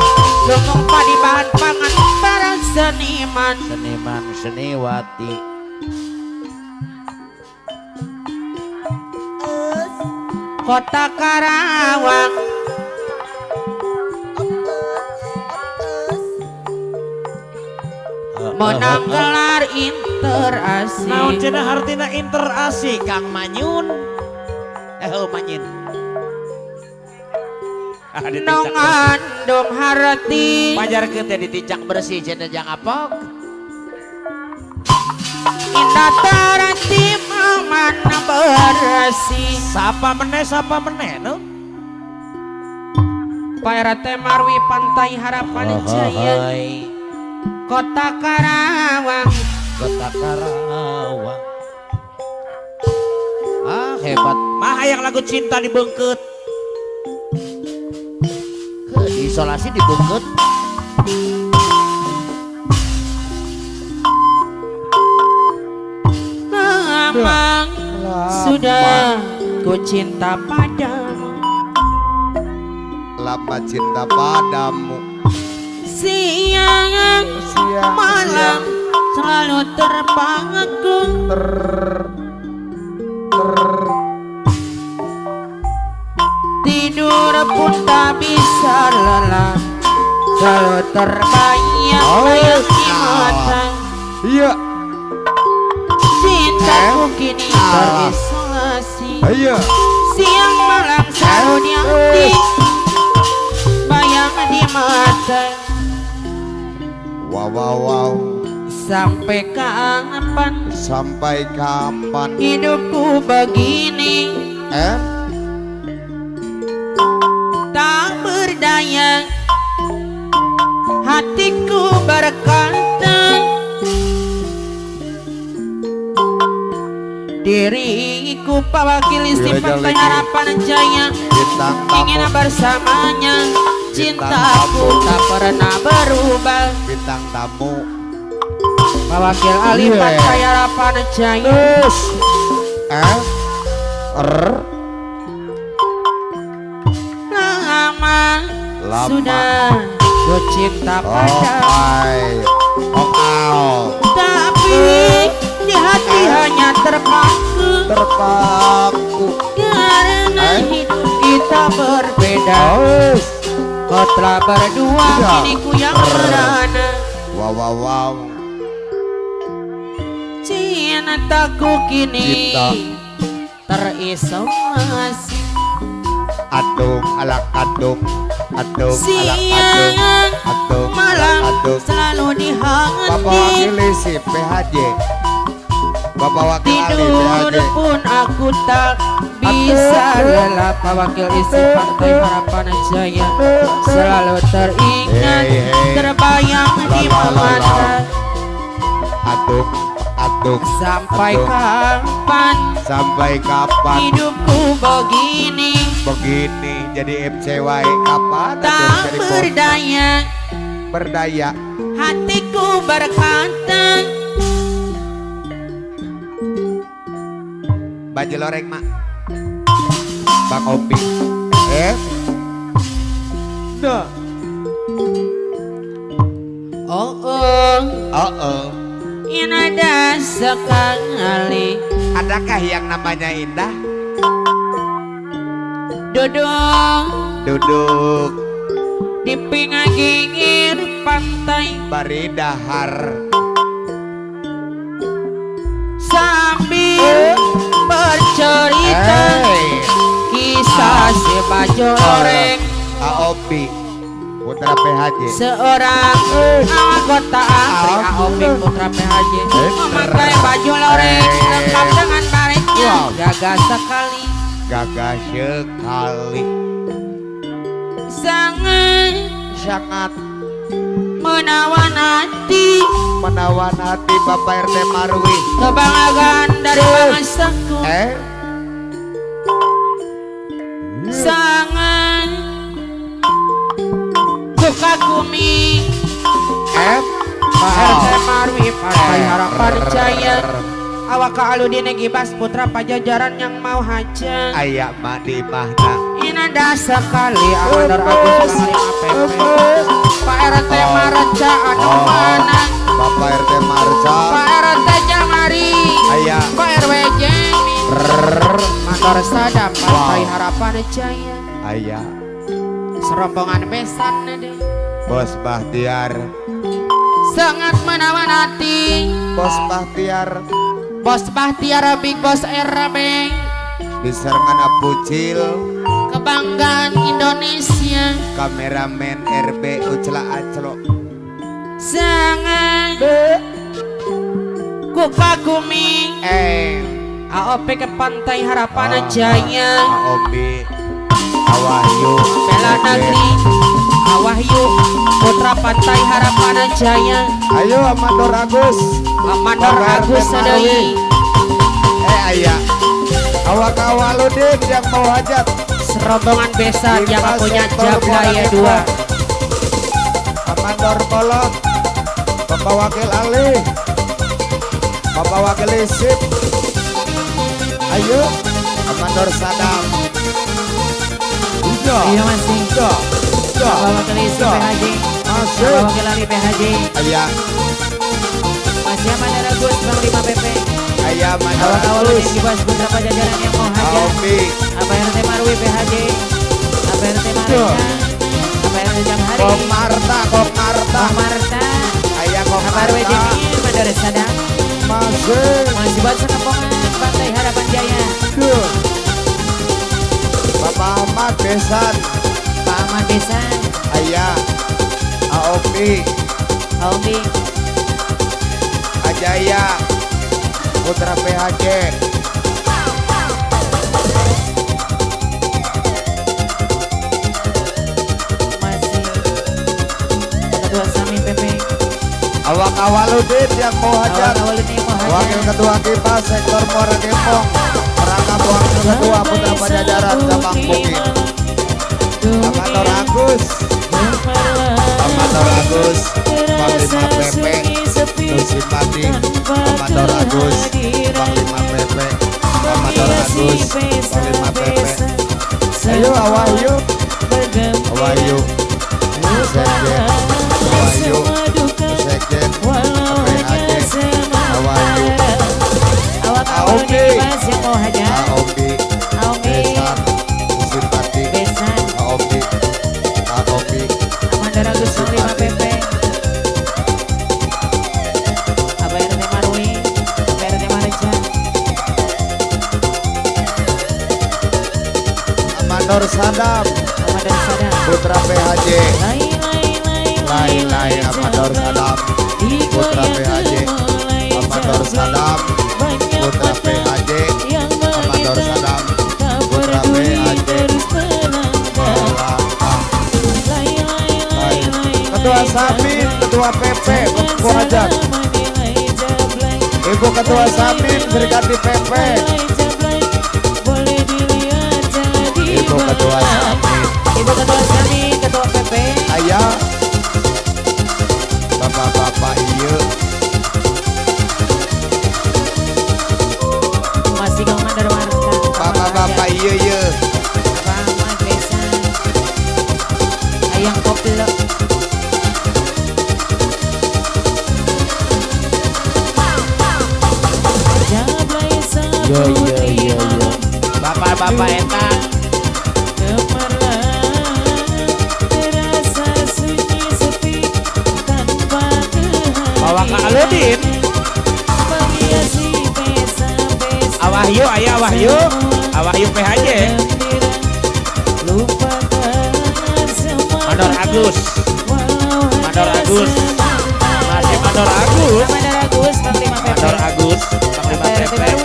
lumbung padi bahan pangan para seniman. Seniman seniwati. Kota Karawang. Menang gelar interasi. Naon cenah hartina interasi Kang Manyun? Manyun. Nu ngandung harti. Pajarkeun teh ditincak bersih cenah jang apok. Indah tarati mana bersih. Sapa meneh nu? Pak RT Marwi Pantai Harapan Jaya. Kota Karawang. Kota Karawang. Ah hebat. Mah hayang lagu cinta dibengket. Ke diisolasi dibengket. Memang sudah ku cinta padamu. Lama cinta padamu. Siang, siang malam siang. Selalu terpaku. Tidur pun tak bisa lelah. Selalu terbayang-bayang di mata. Iya. Cintaku kini terisolasi. Iya. Siang malam selalu di hati. Bayang di mata. Wow wow wow. Sampai kapan? Sampai kapan hidupku begini? Tak berdaya. Hatiku berkata, diriku Pak Wakil Isi Pantai Harapan Jaya. Ingin bersamanya. Cintaku tak pernah berubah. Bintang tamu Pak Wakil Ali Pantai Harapan Jaya. Lama sudah ku cinta padamu. Tapi di hati hanya terpaku. Terpaku. Karena hidup kita berbeda. Kau telah berdua, kini ku yang merana. Wow wow wow. Cintaku kini terisolasi. Atung alak atung, atung alak Siang atung, atung malam atung. Selalu di hati. Bapak Wakil Isi PHJ. Bapak Wakil Ali Tidur PHJ. Pun aku tak bisa lelah. Pak Wakil Isi Pantai Harapan Jaya. Selalu teringat, terbayang di mata. Atung atung. Sampai kapan? Sampai kapan hidupku begini? Begini jadi MCY kapan? Tak berdaya. Berdaya. Hatiku berkata. Baju loreng mak. Bang Opi. Duh. Oh oh. Oh oh. Ini ada sekali. Adakah yang namanya indah? Duduk. Duduk di pinggir pantai. Bari dahar. Sambil bercerita kisah si baju loreng. AOP Putra PHJ. Seorang anggota APRI AOP Putra PHJ memakai baju loreng lengkap dengan baretnya. Gagah sekali. Gagah sekali. Sangat Sangat menawan hati. Menawan hati Bapak RT Marwi. Kebanggaan dari bangsaku. Sangat kukagumi Pak RT Marwi Partai Harapan Jaya. Awak Aludin Gibas Putra Pajajaran yang mau haja. Ayak mak di mahna. Indah sekali Amandor Agus Panglima PP. Pak RT Marca anu mana? Bapak RT Marca. Pak RT Jamari. Ayak. Pak RW Jemi. Mandor Sadam Partai Harapan Jaya. Ayak. Serombongan besan deh. Bos Bahtiar. Sangat menawan hati. Bos Bahtiar. Bos Bahtiar Big Bos RB. Diserangan Abucil. Kebanggaan Indonesia. Kameramen RB Ucla Aclo. Sangat kukagumi AOP ke Pantai Harapan Jaya. AOP Awahyu Bela Negeri Awahyu Putra Pantai Harapan Jaya. Ayo Amandor Agus. Amandor Agus sadai. Ayah. Awak awaludin yang mau hajat. Serombongan besan yang punya Jablaya 2. Amandor Bolot. Bapak Wakil Ali. Bapak Wakil Isip. Ayo Amandor Sadam. Iya masih. Bapak Wakil Isip PHJ. Masih. Bapak Wakil Ali PHJ. Ayah. Masih Amandor Agus Panglima PP. Ayah Amandor Agus. Awal Putra Pajajaran yang mau hajat. Aomi. Apa RT Marwi PHJ. Apa RT Marta. Apa RT Jamhari. Kong Marta, Kong Marta. Kong Marta. Ayah Kong Apa RW Marta. Jemi Amandor Sadam. Masih. Masih buat serombongan Pantai Harapan Jaya. Duh. Bapak Ahmad Besan. Pak Ahmad Besan. Ayah. Aomi. Aomi. Ajaya. Putra PHJ. Masih Ketua Sami PP. Awak Awaludin yang mau hajat. Wakil Ketua Kipas Sektor Muara Gembong. Merangkap Wakil Ketua Putra Pajajaran Cabang Bukit. Amandor Agus. Amandor Agus Panglima PP. Nusipati. Amandor Agus Panglima PP. Amandor Agus Panglima PP. Ayo Awahyu. Awahyu. Sekjen. Awahyu. Sekjen. PHJ. Awahyu. Aomi. Aomi. Besan. Nusipati. Aomi. Aomi. Amandor Agus Panglima PP. Apa RT Marwi. Apa RT Marja. Amandor Sadam. Amandor Sadam. Putra PHJ. Lai lai Amandor Sadam. Putra PHJ. Amandor Sadam. Putra PHJ. Amandor Sadam. Putra PHJ. Ketua Samin, Ketua PP, Ibu Hajat. Ibu Ketua Samin, Serikandi PP. Ibu Ketua Samin. Ibu Ketua Samin, Ketua PP. Ayah. Bapak-bapak iya. Masih Komandor Marta. Bapak-bapak iya iya. Bapak Ahmad Besan. Ayang Koplo. Yo yo yo yo. Bapak-bapak eta. Bawa ke Aludin. Awahyu, ayah Awahyu. Awahyu PHJ. Mandor Agus. Mandor Agus. Masih Mandor Agus. Mandor Agus, Panglima PP. Mandor Agus, Panglima PP.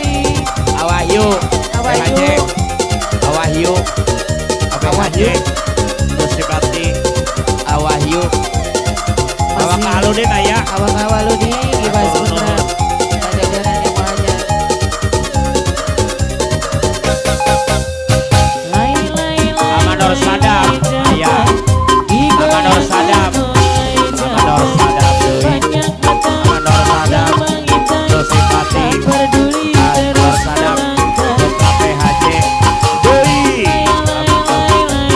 Awahyu, PHJ. Awahyu. PHJ. Nusipati. Awaludin aya. Awak Awaludin Ibas Putra. Pajajaran yang banyak. Lai lai lai. Amanor Sadam aya. Amanor Sadam. Amanor Sadam deui. Amanor Sadam. Simpati. Amanor Sadam. KPHC deui.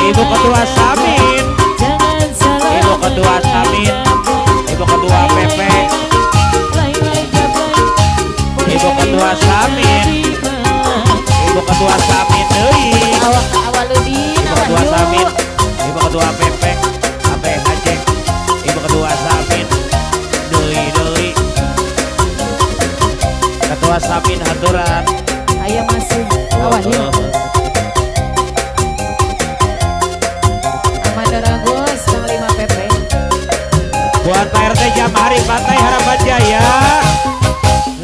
Ibu Ketua Samin. Ibu Ketua Samin. Ibu Ketua PP. Ibu Ketua Samin. Ibu Ketua Samin deui. Awak Awaludin. Ibu Ketua Samin. Ibu Ketua PP KPHC. Ibu Ketua Samin deui deui. Ketua Samin haturan. Ayo masih Awaludin. Amanda Ragus Panglima PP. Buat Pak RT Jamhari Pantai Harapan Jaya.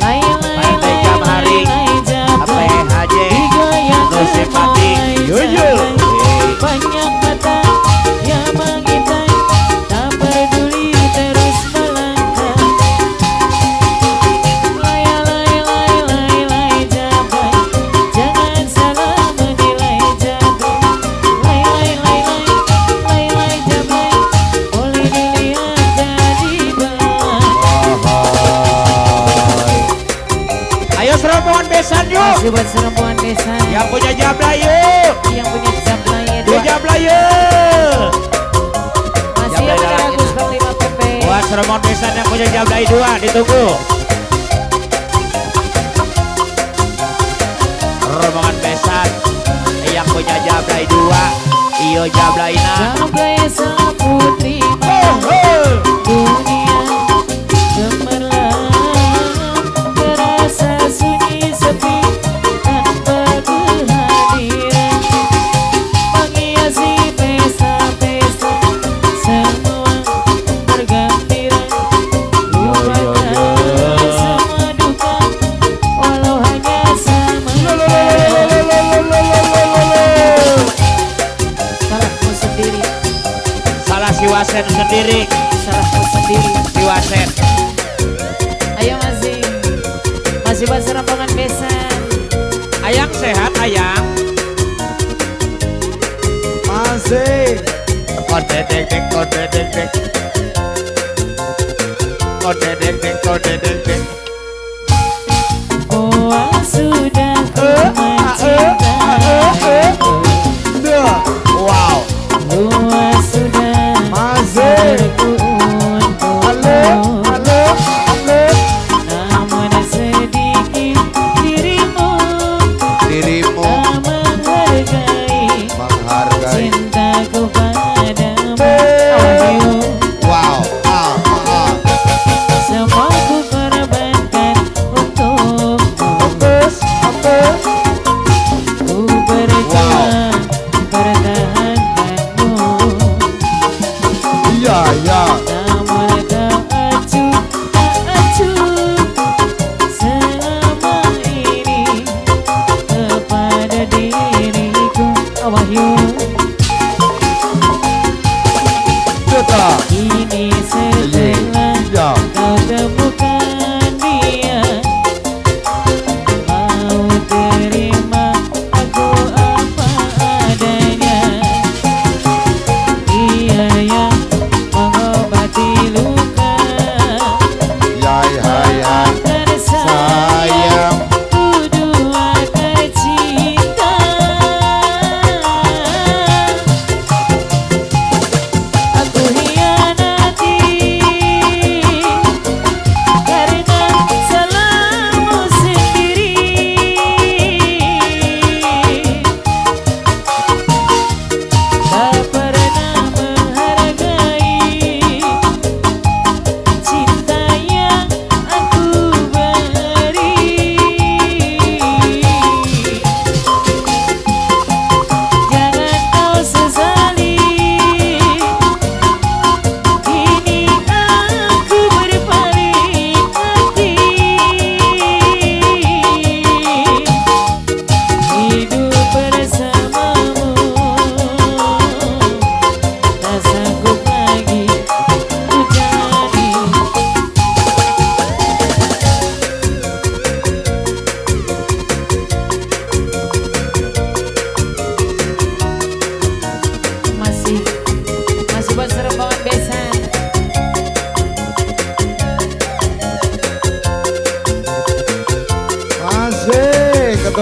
Pak RT Jamhari KPHJ Nusipati Yuyu. Banyak mata yang mengintai, tak peduli terus melangkah. Lai lai lai lai lai jabai, jangan salah menilai jabai. Lai lai lai lai lai lai jabai, boleh dilihat jadi belai. Ayo serombongan besan yuk. Masih buat serombongan besan. Yang punya jablay yuk. Yang punya jablay dua. Jablay yuk. Masih yang ada Agus Panglima PP. Buat serombongan besan yang punya jablay dua ditunggu. Rombongan besan yang punya jablay dua, iyo jablayna. Jablay sang putri dunia gemerlap, terasa sunyi sepi tanpa kehadiran. Menghiasi pesta-pesta semua bergembira, lupakan semua duka walau hanya sementara. Salahmu sendiri. Salah si Wasen sendiri. Salahmu sendiri. Si Wasen. Ayo masih. Masih buat serombongan besan. Ayang sehat ayang. Masih. Kode dek dek kode dek dek. Kode dek dek kode dek dek. Oh sudah ku mencintai. Wow. Oh sudah masih. Halo halo halo. Namun sedikit dirimu. Dirimu tak menghargai. Menghargai cintaku padamu. Wow. Semua ku korbankan untukmu. Ku berjuang pertahankanmu. Iya iya. Namun tak acuh, tak acuh selama ini kepada diriku. Wahyu. Kini setelah kau temukan dia, mau terima aku apa adanya. Dia yang mengobati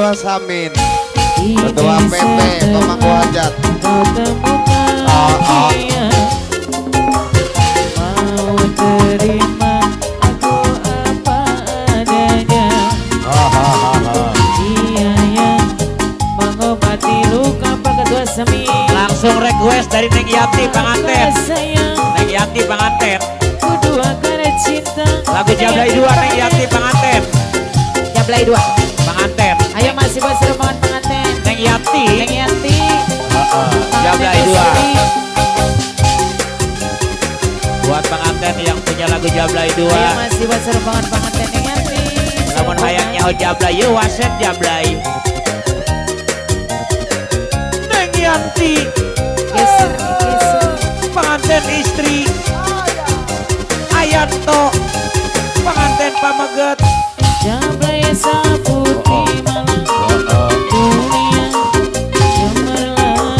Ketua Samin, Ketua PP pemangku hajat. Kau temukan dia, mau terima aku apa adanya. Dia yang mengobati luka Pak Ketua Samin. Langsung request dari Neng Yanti pengantin. Sayang, Neng Yanti pengantin. ku duakan cinta. Lagu Jablay 2 Neng Yanti pengantin. Jablay 2. Pengantin. Ayo masih buat serombongan pengantin. Neng Yanti. Neng Yanti. Jablay Pengantin 2. istri. Buat pengantin yang punya lagu Jablay 2. Ayo masih buat serombongan pengantin Neng Yanti. Lamun hayang nyaho Jablay yeuh waset Jablay. Neng Yanti. Geser, geser. Pengantin istri. Ayanto. Pengantin pameget. Jablay saputi malam. Dunia cemerlang.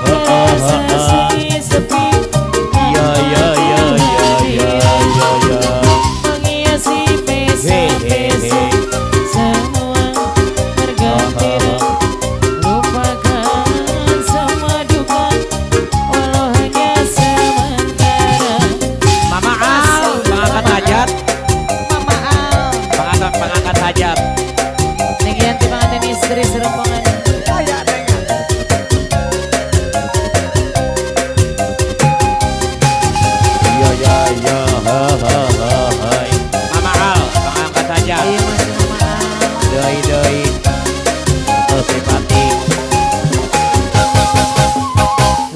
Terasa sunyi sepi. Ya ya ya ya ya ya ya. Menghiasi pesta-pesta. Semua bergembira. Lupakan semua duka, walau hanya sementara. Mama Al, pengangkat hajat. Mama Al, Pengangkat pengangkat hajat. Neng Yanti pengantin istri serombongan. Ya ya ya ha ha ha hai. Mama Al, pengangkat hajat. Ayo masih Mama Al. Doi doi. Terus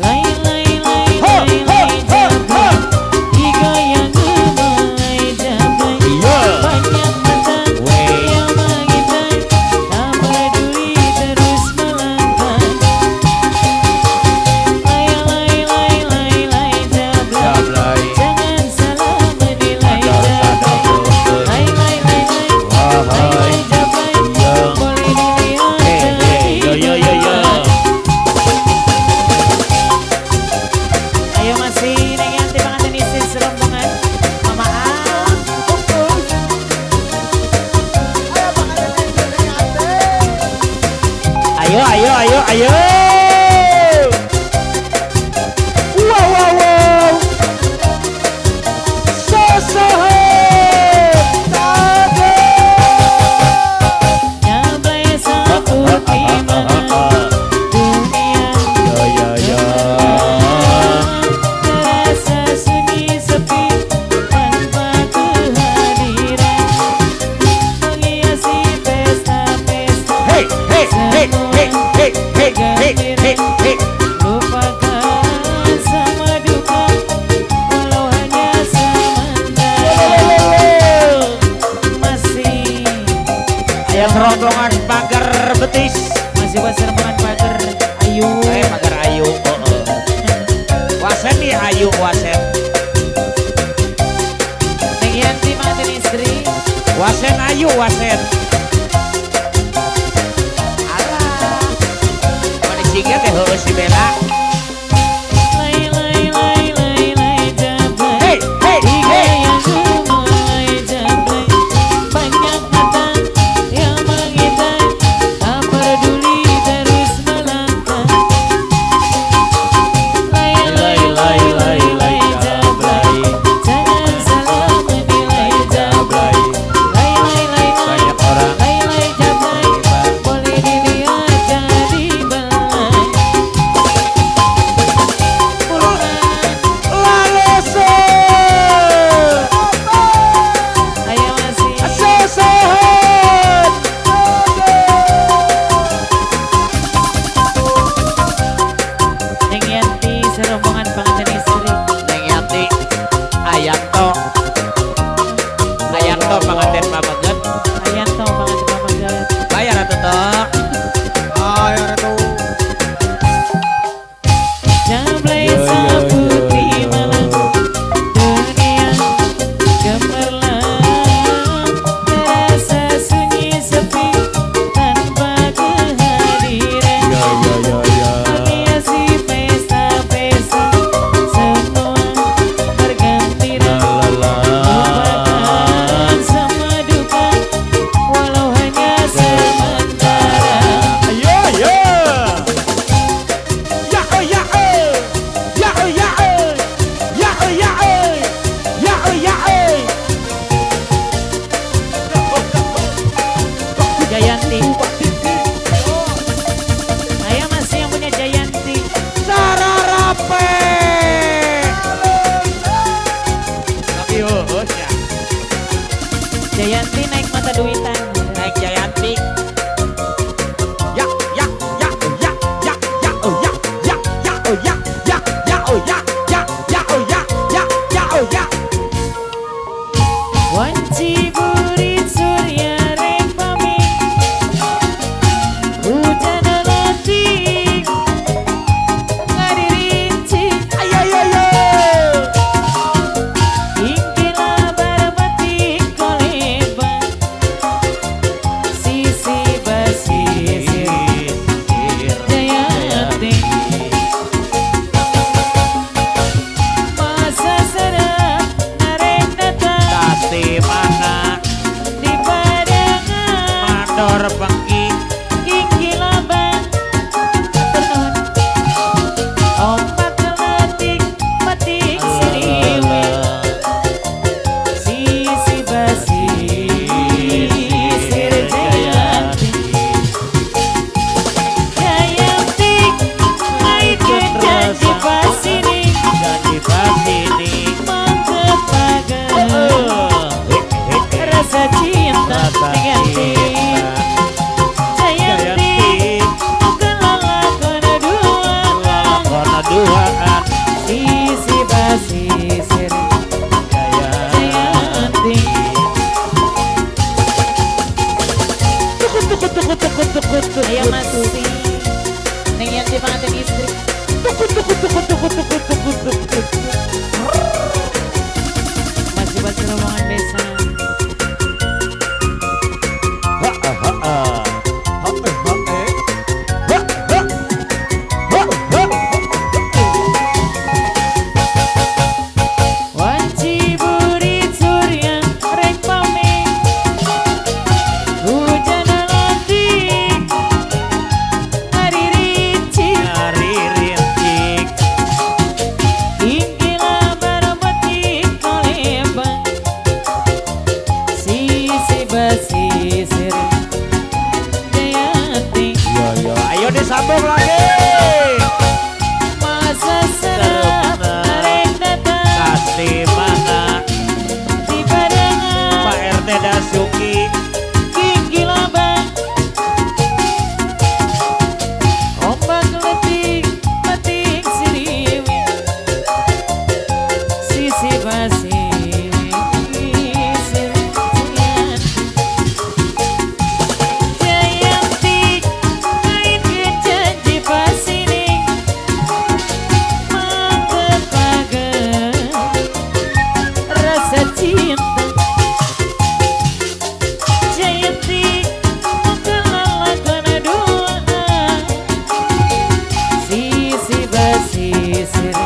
Lai lai lai Ho, lai ho, lai ho, ho. jablay. Digoyang gemulai jablay. Iya. Banyak mata Weh. yang mengintai, tak peduli terus melangkah. Lai lai lai lai lai jablay. Jablay. Jangan salah menilai jablay. Lai lai lai lai lai lai jablay. Iya. Boleh dilihat Hey, hey, yo yo yo yo. Ayo masih Neng Yanti pengantin istri serombongan Mama Al. Ayo ayo ayo ayo. Wow wow wow. Sosohe. Jablay saputi malam. Dunia Ya ya ya. terasa sunyi sepi tanpa kehadiran. Menghiasi pesta-pesta. Hey hey hey hey hey hey hey hey hey. Lupakan semua duka, walau hanya sementara. Masih, Ayo serombongan pagar betis. masih buat serombongan pagar ayu. Pagar ayu. Oh, oh. Wasen nih ayu wasen. Neng Yanti pengantin istri. Wasen ayu wasen. Alah. Mana singa teh heueuh si Bella. Lai lai lai lai lai jablay. Hey hey hey. Digoyang gemulai jablay. Banyak mata yang mengintai, tak peduli terus melangkah. Lai lai lai lai lai jablay. Jangan salah menilai jablay. Lai lai lai lai Banyak orang Mandor Pengki Inggi Lambang ternuhun ombak letik petik siriwe sisi basi sir Jayanti Jayanti ngaitkeun janji pasini janji pasini mangke pager rasa cinta Jayanti Jayanti bukan lalakon duaan duaan sisi basisir Jayanti ayo masih Neng Yanti pengantin istri masih buat rombongan besan. Wanci burit surya rek pamit hujan letik ngariricik Ngaririntik inggi lamar betik kolembang sisi basisir Jayanti ayo disambung lagi masa serap arek datang pasti mana di barengan Pak RT Dasuki Gigi lambang ombak letik petik siriwi sisi basisir Jayanti ngaitkeun janji pasini mangke pager rasa cinta Jayanti bukan lalakon duaan sisi basisir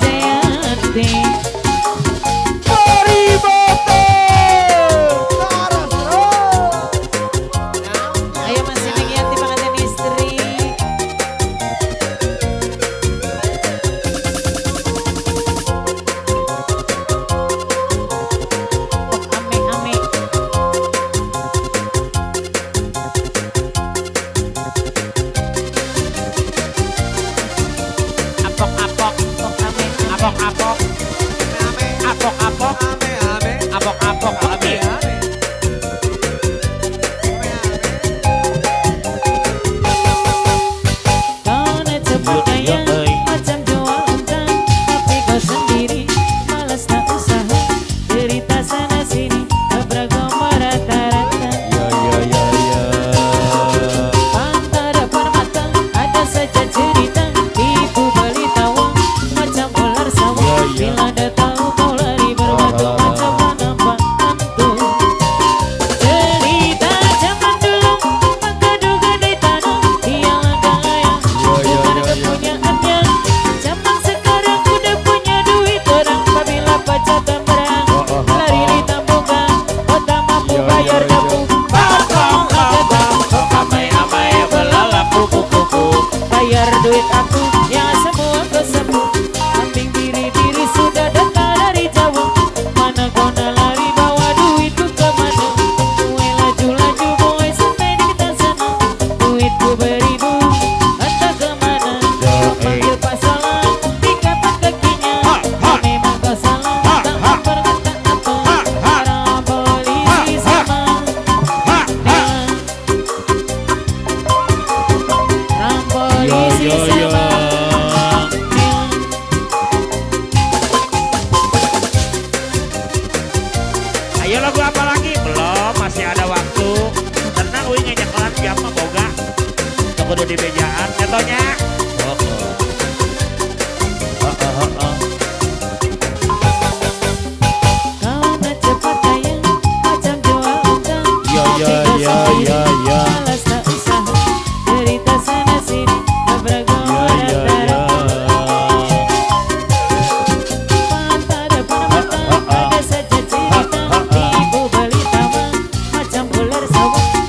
Jayanti ayo masih Neng Yanti pengantin istri ame ame apok apok pok ame apok apok apok apok apok apok ame Kau nak cepat kaya macam jual unta, tapi kau sendiri malas tak usaha, derita sana sini, keberagam merata-rata. Pantar depan mata ada saja cerita, ibu beli tawang macam ular sawah. Bila dah tahu kau lari berbatu macam nampak hantu. Cerita zaman dulu menggedu-gede tanah, ialah kaya bukan kepunyaannya. Zaman sekarang udah punya duit orang, apabila pacar perang lari di tambungan, kota mampu bayar debu. Amai amai belalak kuku kuku Bayar duit aku yang semua kau sapu. Kambing biri-biri sudah datang dari jauh. Mana kau nak lari bawa duitku kemana? Gue laju-laju boy sampai di kita sana. Duitku beribu entah kemana. Kau panggil Pak Salah dikapat kakinya. Memang kau salah tak berkata apa. Orang polisi sama Nela. Orang polisi sama Nela. Ayo lagu apa lagi? Belum, masih ada waktu. Tenang, wih ngejekelan jam mah boga. Teu kudu di bejaan, contohnya. Kau nak cepat kaya macam jual unta, tapi kau sendiri malas tak usaha, derita sana sini beragam rata-rata. Pantai depan mata ada saja cerita, ibu beli taman macam ular sawah.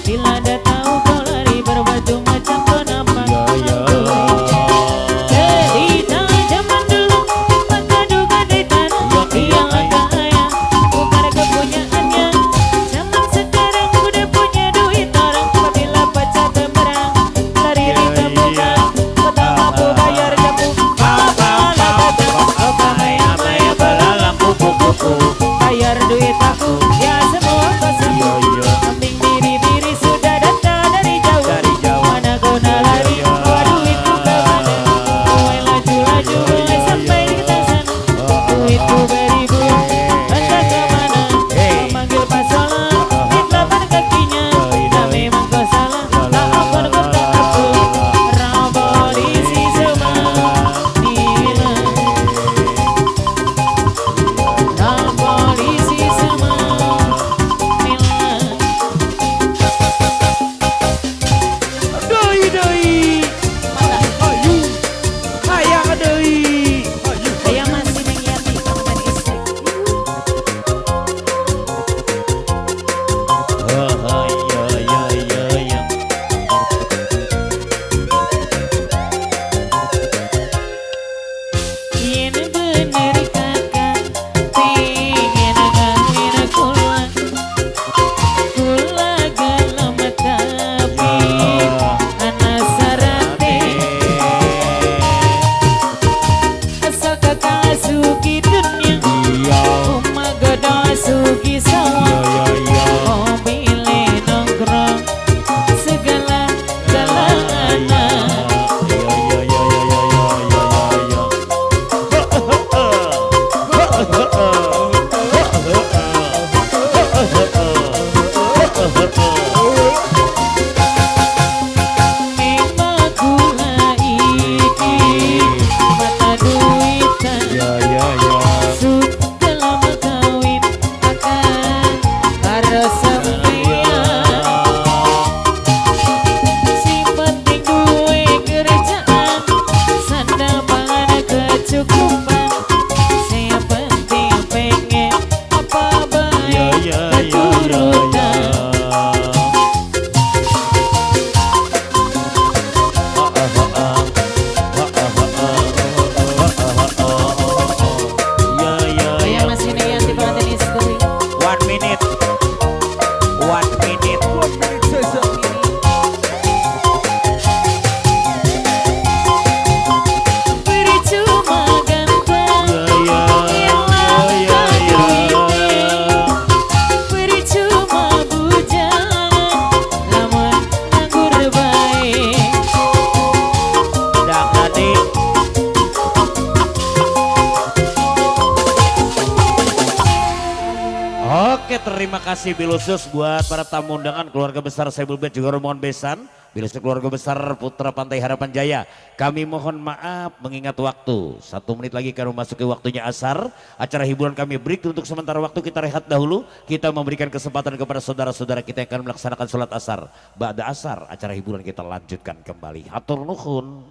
Oke, terima kasih bilusus buat para tamu undangan keluarga besar Saibul Bait juga rombongan besan, bilusus keluarga besar Putra Pantai Harapan Jaya. Kami mohon maaf mengingat waktu. 1 menit lagi kami memasuki waktunya asar. Acara hiburan kami break untuk sementara waktu, kita rehat dahulu. Kita memberikan kesempatan kepada saudara-saudara kita yang akan melaksanakan sholat asar. Ba'da asar acara hiburan kita lanjutkan kembali. Hatur nuhun.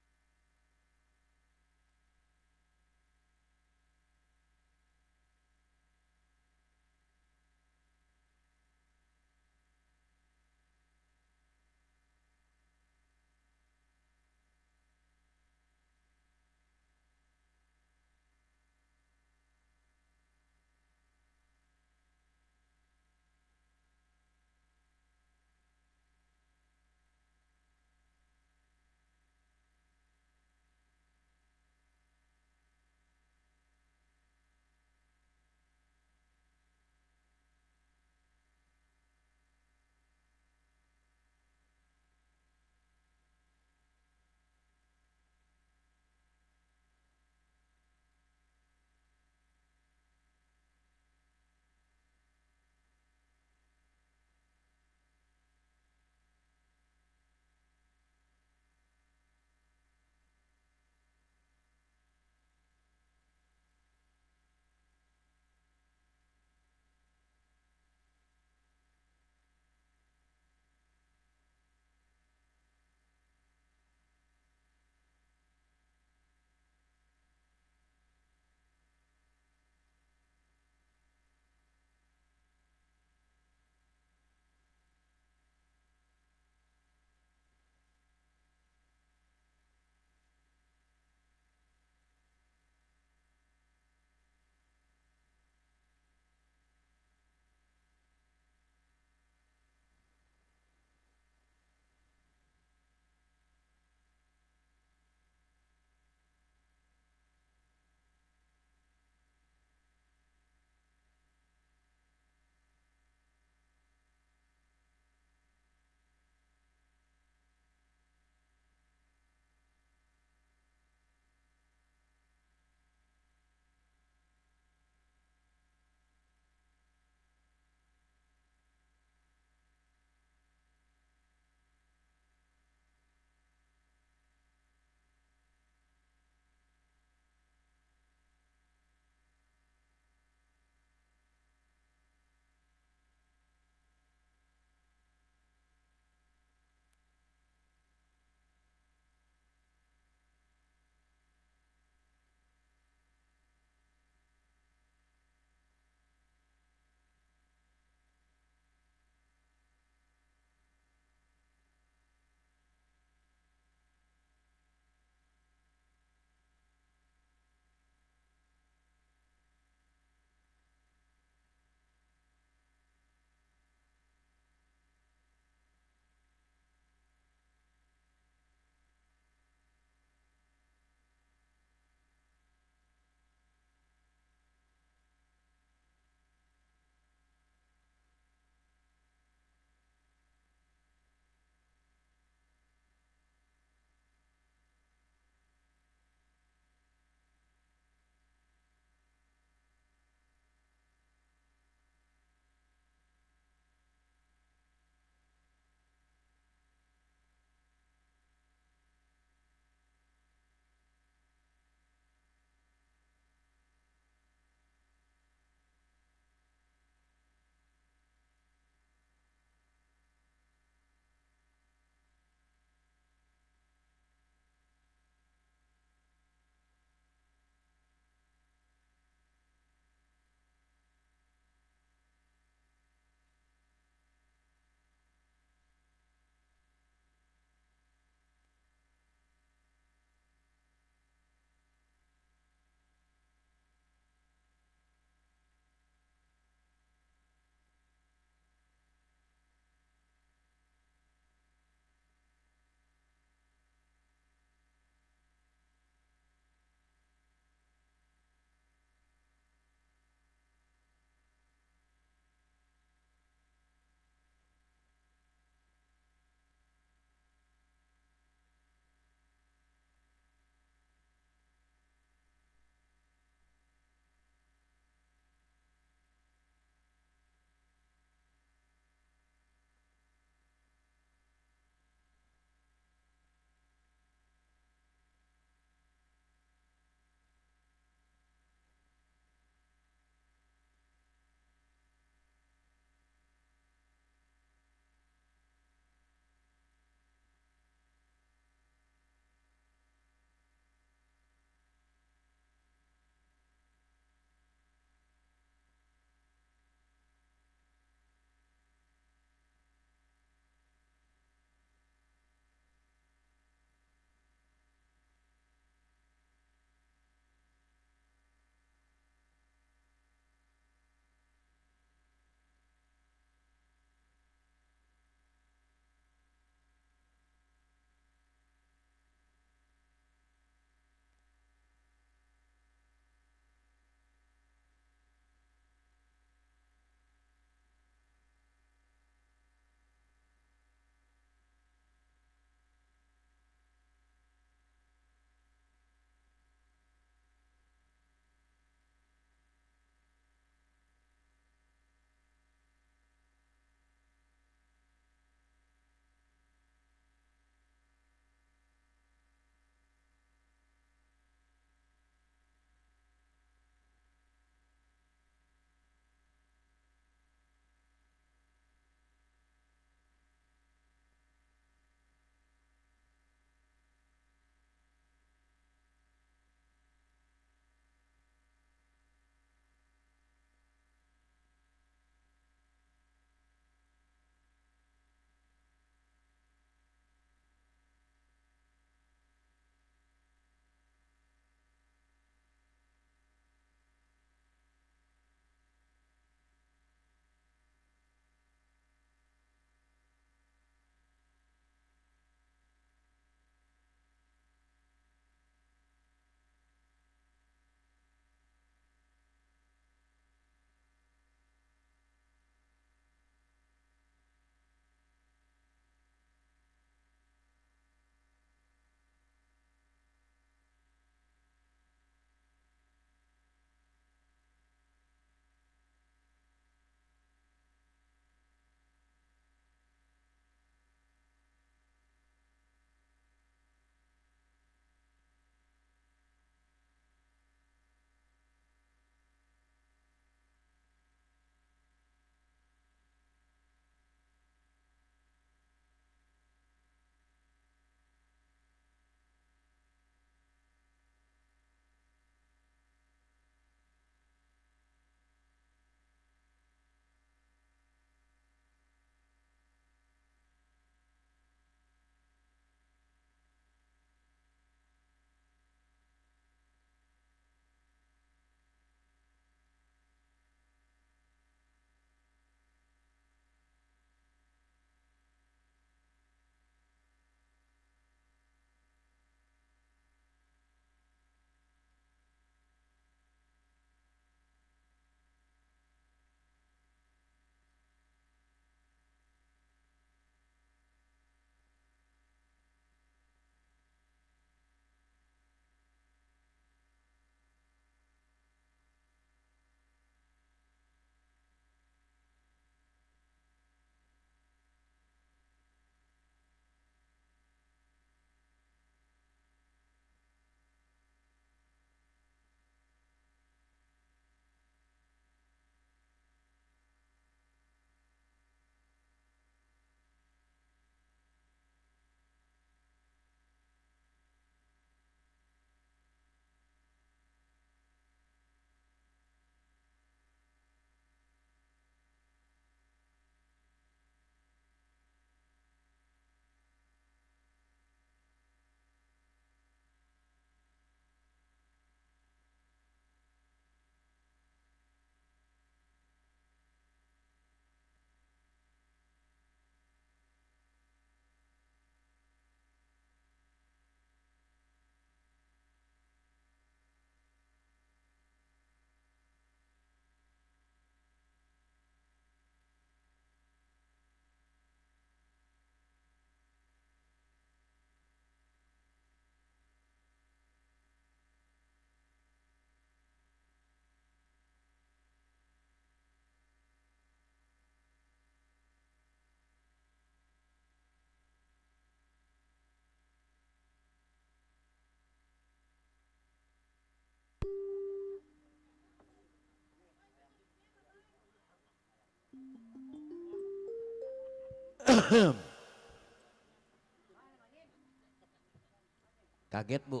Kaget Bu?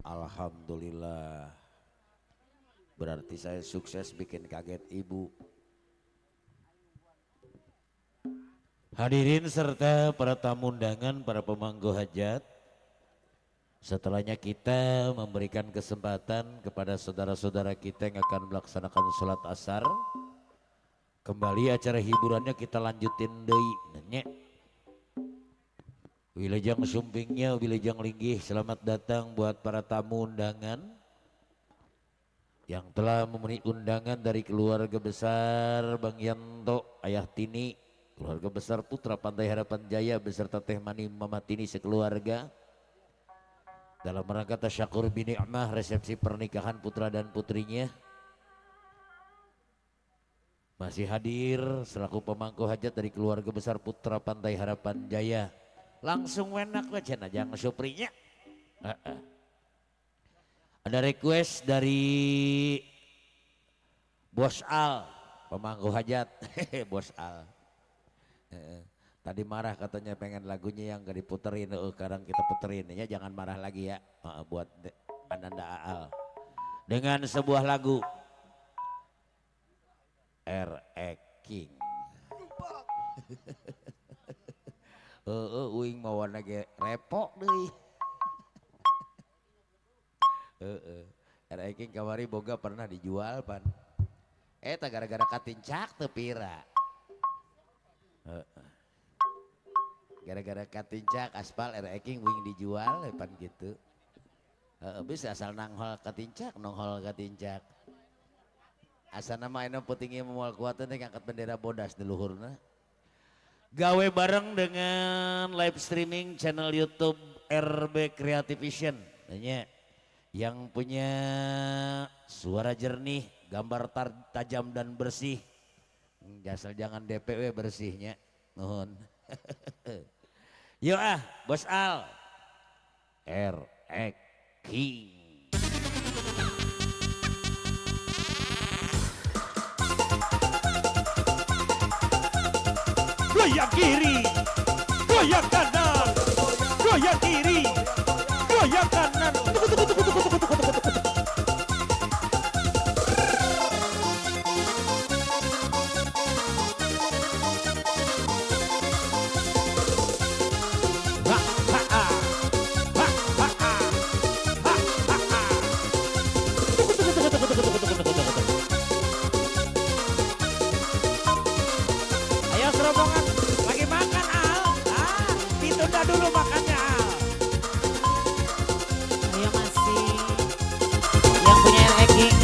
Alhamdulillah. Berarti saya sukses bikin kaget ibu. Hadirin serta para tamu undangan, para pemangku hajat. Setelahnya kita memberikan kesempatan kepada saudara-saudara kita yang akan melaksanakan sholat asar. Kembali acara hiburannya kita lanjutin deui nya. Wilujeng sumpingnya, wilujeng linggih, selamat datang buat para tamu undangan yang telah memenuhi undangan dari keluarga besar Bang Yanto, Ayah Tini, keluarga besar Putra Pantai Harapan Jaya beserta Teh Mani Mama Tini sekeluarga dalam rangka tasyakur bi ni'mah resepsi pernikahan putra dan putrinya. Masih hadir selaku pemangku hajat dari keluarga besar Putra Pantai Harapan Jaya. Langsung wenak aja jangan suprinya. Ada request dari Bos Al, pemangku hajat. Bos Al. Tadi marah katanya pengen lagunya yang gak diputerin, sekarang kita puterin ya, jangan marah lagi ya buat Ananda Al. Dengan sebuah lagu R.E. King. Uing mawana ge repok deui. R.E. King kamari boga pernah dijual pan. Eta gara-gara katincak teu pira. Gara-gara katincak aspal R.E. King uing dijual pan gitu. Bisa asal nanghol katincak, nonghol katincak. Asal nama anu pentingnya moal kuat teh ngangkat bendera bodas di luhurna. Gawe bareng dengan live streaming channel YouTube RB Creative Vision. Nanya, yang punya suara jernih, gambar tajam dan bersih. Asal jangan DPW bersihnya. Nuhun. Yo ah, Bos Al. R.E. King. Goyang kiri, goyang kanan, goyang kiri, goyang kanan. Tunggu, tunggu, tunggu, tunggu, tunggu, tunggu, tunggu. Ha, ha, ha. Ha, ha, ha. Ha, ha, ha. Tunggu, tunggu, tunggu, tunggu, tunggu, tunggu, tunggu, tunggu, tunggu. Ayo serombongan. Lagi makan Al, ditunda dulu makannya Al. Ayo masih yang punya R.E. King.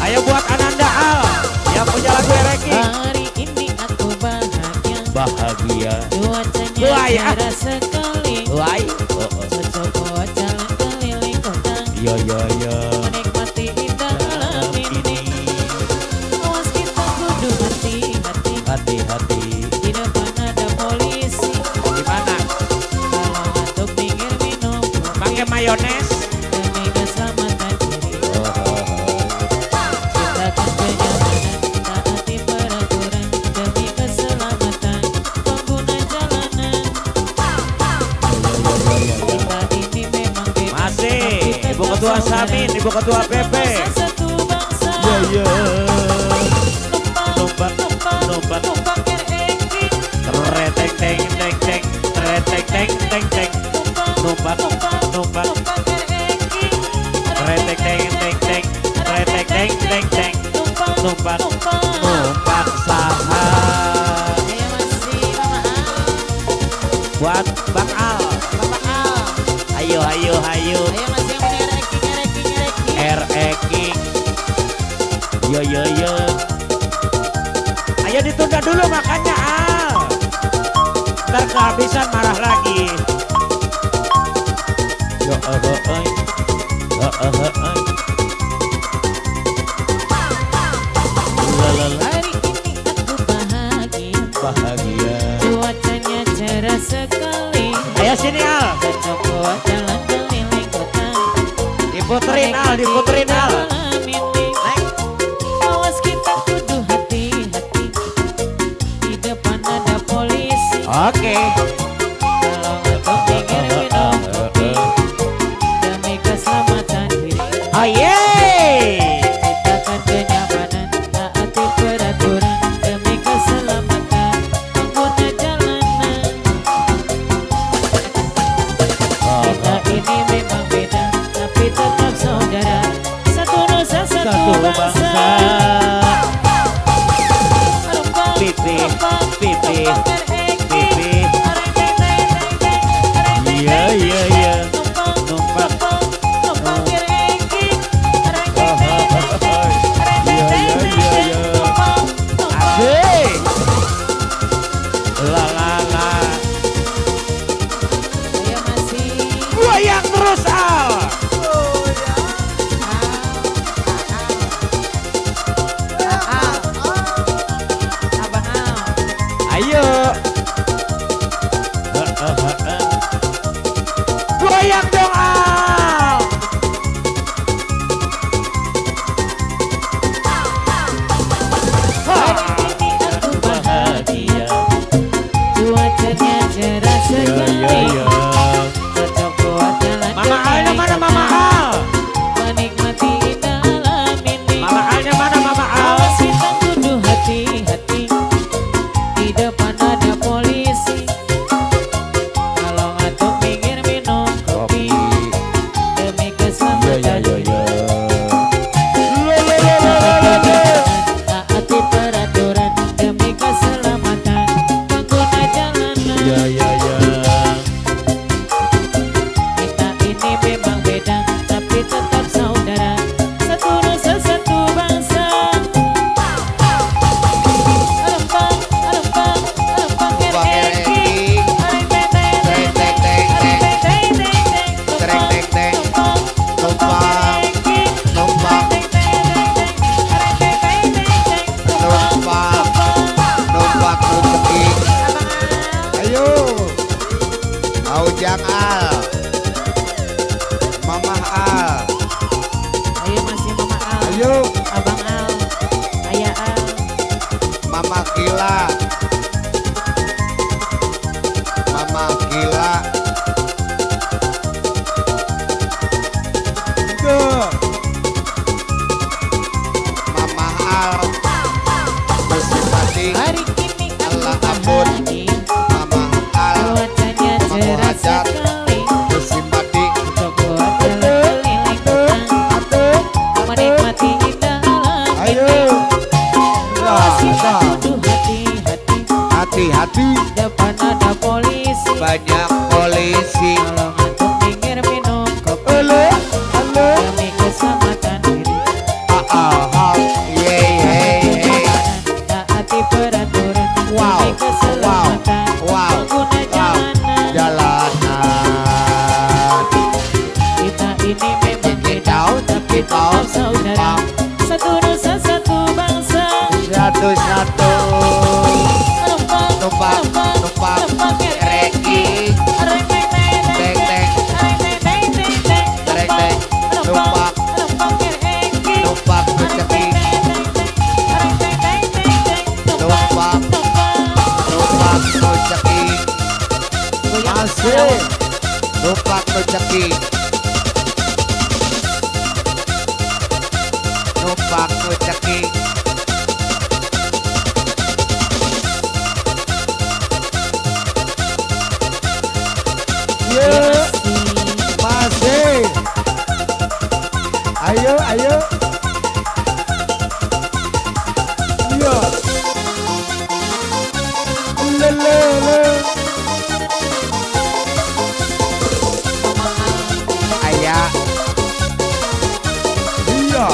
Ayo buat Ananda Al yang punya lagu R.E. King. Hari ini aku bahagia. Bahagia. Cuacanya cerah sekali. Wai. Cocok buat jalan keliling kota. Yo yo yo. Menikmati indah alam ini. Awas kita kudu hati-hati. Hati-hati. Di depan ada polisi. Di mana? Kalau ngantuk minggir minum kopi. Pakai mayones. Demi keselamatan diri. Ciptakan kenyamanan, taati peraturan demi keselamatan pengguna jalanan. Kita ini memang beda. Masih Ibu Ketua Samin, Ibu Ketua PP. Satu bangsa. Yo yo. Numpang, Numpang, numpang, numpang. R.E. King. Treteng teng teng teng, treteng teng teng teng. Numpang, Numpang, numpang. numpang R.E. King. Treteng teng teng teng, treteng teng teng teng. Numpang, Numpang, numpang. numpang saha. Ayo masih Mama Al, Buat Bang Al. Bapak Al. Ayo ayo ayo. Ayo masih yang punya R.E. King, R.E. King, R.E. King. R.E. King. Yo yo yo. Ayo ditunda dulu makannya Al. Ntar kehabisan marah lagi. Yo oh oh oh. Oh oh oh oh. La la la. Hari ini aku bahagia. Bahagia. Cuacanya cerah sekali. Ayo sini Al. Cocok buat jalan keliling kota. Diputerin Al, diputerin Al. Malam ini. Awas kita kudu hati-hati. Oke. Kalau ngantuk minggir minum kopi demi keselamatan diri. Oh yeah. Ciptakan kenyamanan, taati peraturan demi keselamatan pengguna jalanan. Kita ini memang beda, tapi tetap saudara. Satu nusa, satu bangsa. Pipi, pipi, pipi. Iya, iya, iya. Numpang, numpang. Iya, iya, iya, iya. Asik. La la la. Ayo masih. Goyang terus Al. Abang Al. Ayo. Goyang dong Al. Hari ini aku bahagia, cuacanya cerah sekali. Cocok buat jalan Mama Alnya mana Mama Al? menikmati indah alam ini. Mama Alnya mana Mama Al? Awas kita kudu hati-hati, di depan ada polisi. Kalau ngantuk minggir minum kopi demi keselamatan diri. Taati peraturan demi keselamatan pengguna jalanan. Ya ya ya. Kita ini memang beda, tapi tetap saudara. Satu nusa, satu bangsa. Rempang, rempang, rempang Rempang RRQ. RRQ. Areng teng teng Teng teng teng teng areng teng. teng teng teng teng. Treng teng teng. Numpang, numpang Numpang. RRQ. Numpang. Areng teng teng teng teng. Areng teng teng teng teng. Numpang, Numpang. numpang. Numpak rezeki. Abang Al. Ayo. Aujang Al. Mamah Al. Ayo masih Mama Al. Ayo. Abang Al. Ayah Al. Mama Gila. Mama Gila. Mama Al. Bersipati. Hari ini aku Allah ampun. bahagia, Mama Al. cuacanya Mama cerah Hajat. sekali. Bersipati. Cocok buat jalan keliling kota, menikmati indah alam Ayo. ini. Awas kita Nah, kudu hati-hati, hati-hati. depan ada polisi. Banyak polisi. Kalau ngantuk minggir minum kopi Halo, halo. demi keselamatan diri. Ah, ah, ah. Yeay, hey, hey. Taati peraturan Wow, demi keselamatan wow, wow, pengguna wow. jalanan. Jalanan. Kita ini memang beda, Tahu, tapi tahu, tetap saudara. Satu nusa, satu bangsa. Satu satu. Rempang, Numpang, rempang, numpang. rempang Reki. Reng teng teng Teng teng. teng teng teng teng teng. Reng teng. Rempang, Numpak. rempang RRQ. Numpak Reng rezeki. teng teng teng teng. Reng teng teng teng teng. Numpang, Numpak. numpang. Numpak rezeki. Goyang, Asik. Numpak rezeki. Numpak rezeki. Iya, Masih. Ayo, ayo. Iya. Le le le. Ayah. Iya.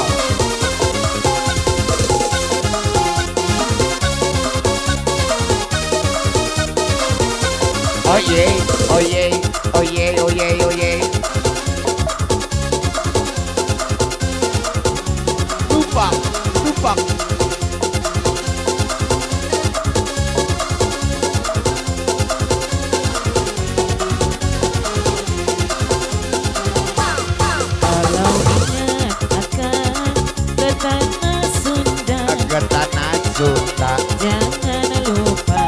Oye, oye, oye, oye, oye. Tupak, tupak. Kalau ingat akan ke tanah Sunda, Ke tanah Sunda. jangan lupa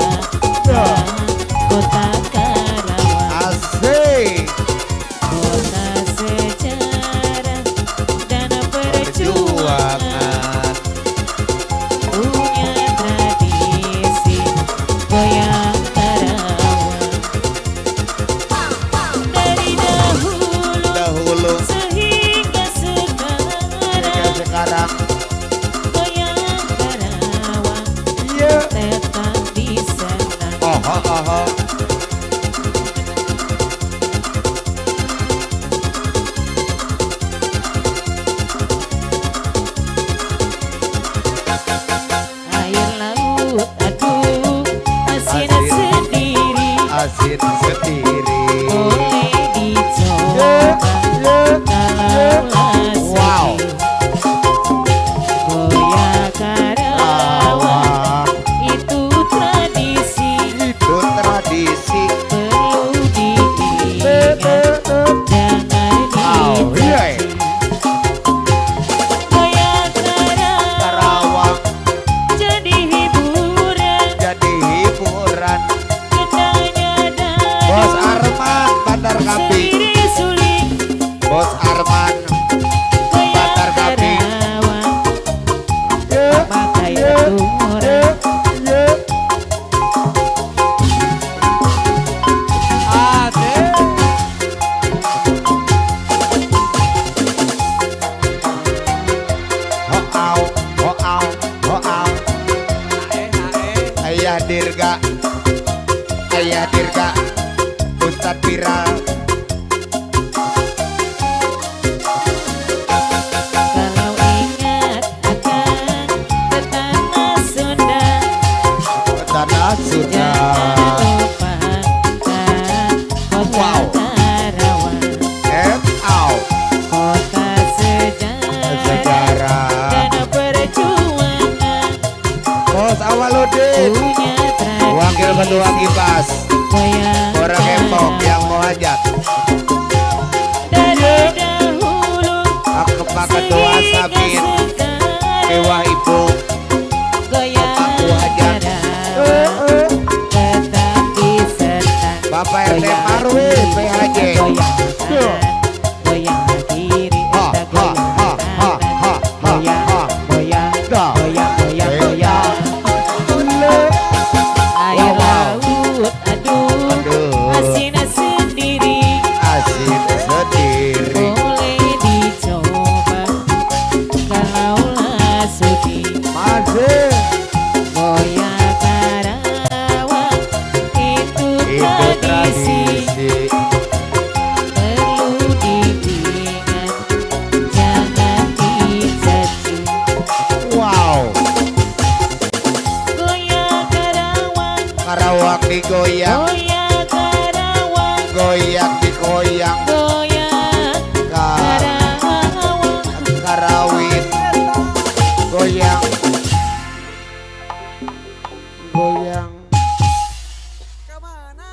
Cikarang. Goyang Karawang. Iya. Tetap disenang. Oh oh oh. Air laut aduh asin sendiri. Asin sendiri. Boleh dicoba kalau Wow. Goyang Karawang itu tradisi. Itu tradisi. Perlu diingat, jangan dicaci. Goyang Karawang jadi hiburan. Jadi hiburan. Kendangnya Bos Arman Bandar Kapi. Bos Arman Bandar Kapi. Pakai aturan. Ho au, ho au, ho au. Ayah Dirga, Ayah Dirga, Ustadz Viral. Kalau ingat akan ke tanah Sunda, Ke tanah Sunda. Jangan lupakan kota Karawang. M au. Kota sejarah, Sejarah. Dan perjuangan. Bos Awaludin, Punya tradisi. Wakil Ketua Kipas, Goyang orang Kempok yang mau hajat. Dari dahulu Aku Pak Ketua sehingga Samin, sekarang. Mewah Ibu, Goyang Aku hajat. Karawang tetap disenang. Bapak RT Goyang Marwi, kiri, PHJ. Goyang kanan, goyang kiri, Ha, eta ha, goyang ha, ha, kanan. ha, ha, Goyang, ha. goyang, Dah. goyang, goyang, Eh, goyang. Air Wow, wow. laut, aduh, Aduh. asin sendiri. Asin sendiri. Boleh dicoba kalau lah sudi. Masih. Goyang Karawang itu Itu tradisi. tradisi. Perlu diingat, jangan dicaci. Wow. Goyang Karawang, Karawang digoyang, goyang Karawang, goyang digoyang. goyang Karawang. Karawin, goyang, goyang. Kemana?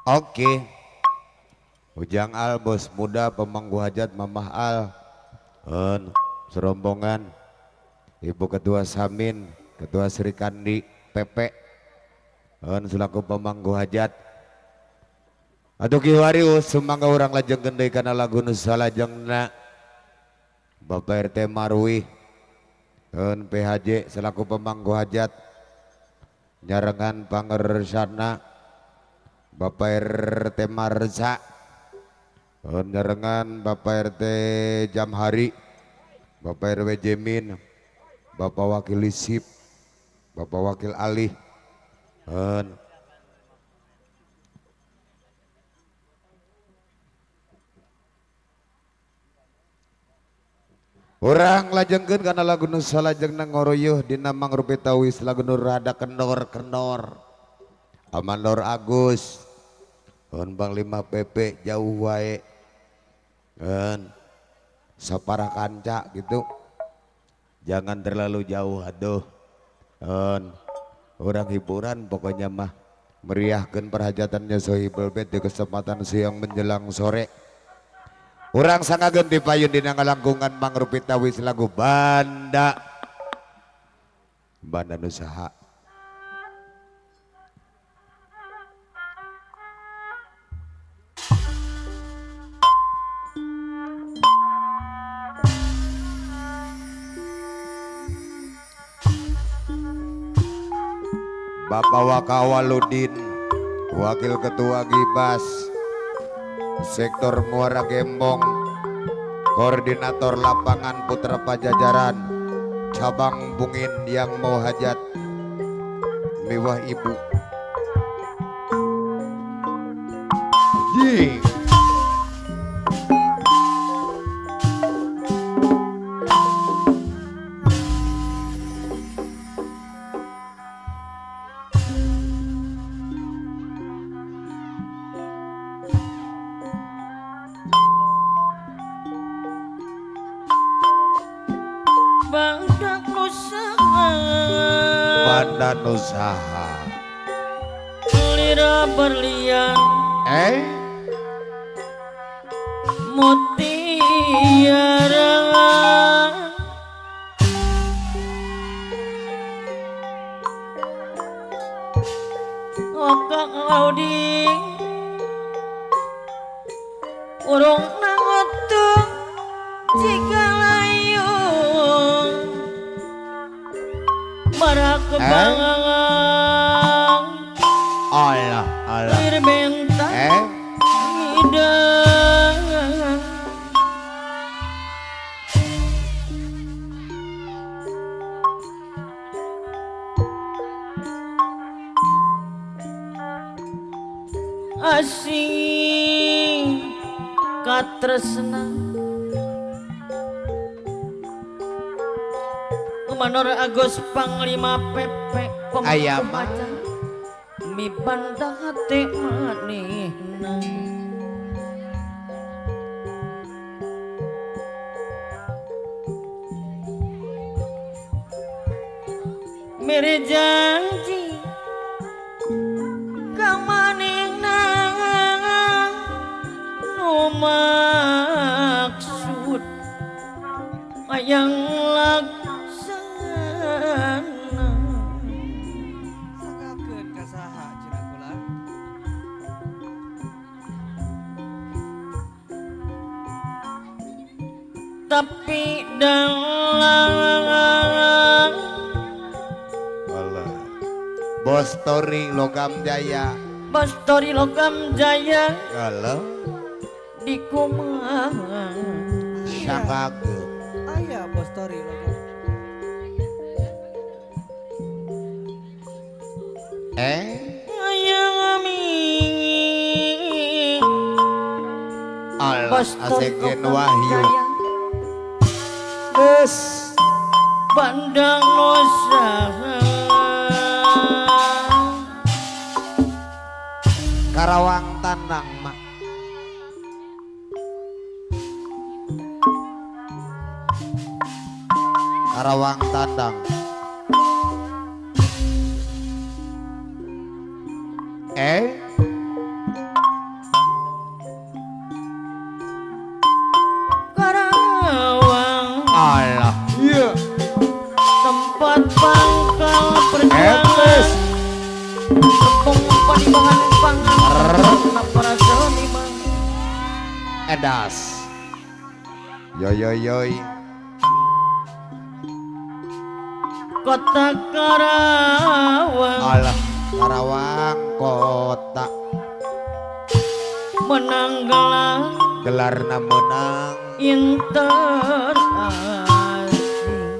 Oke. Ujang Al, bos muda pemangku hajat Mamah Al. En, serombongan Ibu Ketua Samin, Ketua Sri Kandi, PP. En, selaku pemangku hajat. Aduh kiwari sumangga urang lajeng deui kana lagu nu salajengna. Bapak RT Marwi. En, PHJ selaku pemangku hajat. Nyarengan pangersana Bapak RT Marza, nyarengan Bapak RT Jamhari, Bapak RW Jemin, Bapak Wakil Isip, Bapak Wakil Ali. Urang lajengkeun kana lagu nu salajengna ngoruyuh dina mangrupi tawis lagu nu rada kendor-kendor. Amandor Agus, Bang 5 PP jauh wae, sapara kanca gitu, jangan terlalu jauh aduh, orang hiburan pokoknya mah meriahkan perhajatannya Sohibul Bait di kesempatan siang menjelang sore. Urang sangageun dipayun dina ngalangkungan mangrupi tawis lagu Banda, Banda Nusaha. Bapak Wakawaludin, Wakil Ketua Gibas Sektor Muara Gembong, Koordinator Lapangan Putra Pajajaran Cabang Bungin yang mau hajat mewah ibu. Jing. Badak nusaha, Badan usaha lira berlian mutiara, oka audi urung nangetung jika layung barak kebang Allah Allah lir bentang ngidang asing katresna Gubernur Agus Panglima PP Ayama. Mi banda hate manehna mere janji ka manehna nu maksud hayang laksana. Sakakeun ka saha cenah kula. Tapi dalam Allah. Bos Tori Logam Jaya. Bos Tori Logam Jaya Kalau di kumaha sakakeun. Aya Bos Tori Logam. Aya amin. Allah Bos Tori Asekin Logam Wahyu. Jaya. Des. Bandang usaha Karawang Tanang mak. Karawang Tandang. Karawang Allah. Iya. Tempat pangkal perjuangan, tepung panibangan pangan para seniman. Edas. Yo yo yoy. Kota Karawang. Allah. Karawang kota menang gelar, gelarna menang inter asing.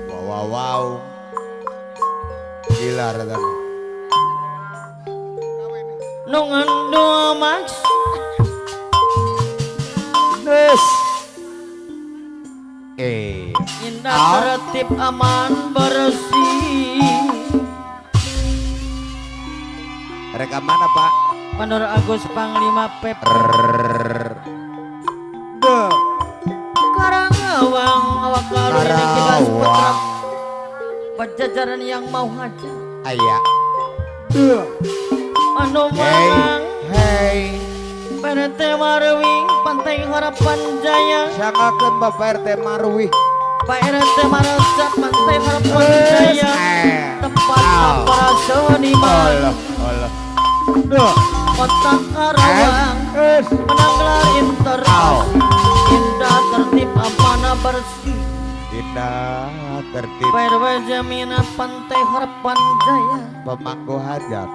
Wow wow wow. Gila ratan. Nu ngandung maksud Des. Indah tertib aman bersih. Reka mana Pak? Menurut Agus Panglima PP Karawang awak Karawang Pajajaran yang mau hajar. Aya. Anu Hey, mang hey. PRT Marwi Pantai Harapan Jaya. Sangakeun Bapak RT Marwi. Pak RT Marwi Pantai Harapan Jaya. Tempat para seniman. Allah, Allah. Kota Karawang menang gelar inter. Indah tertib amanah bersih. Indah tertib. PRW Jaminan Pantai Harapan Jaya. Pemangku hajat.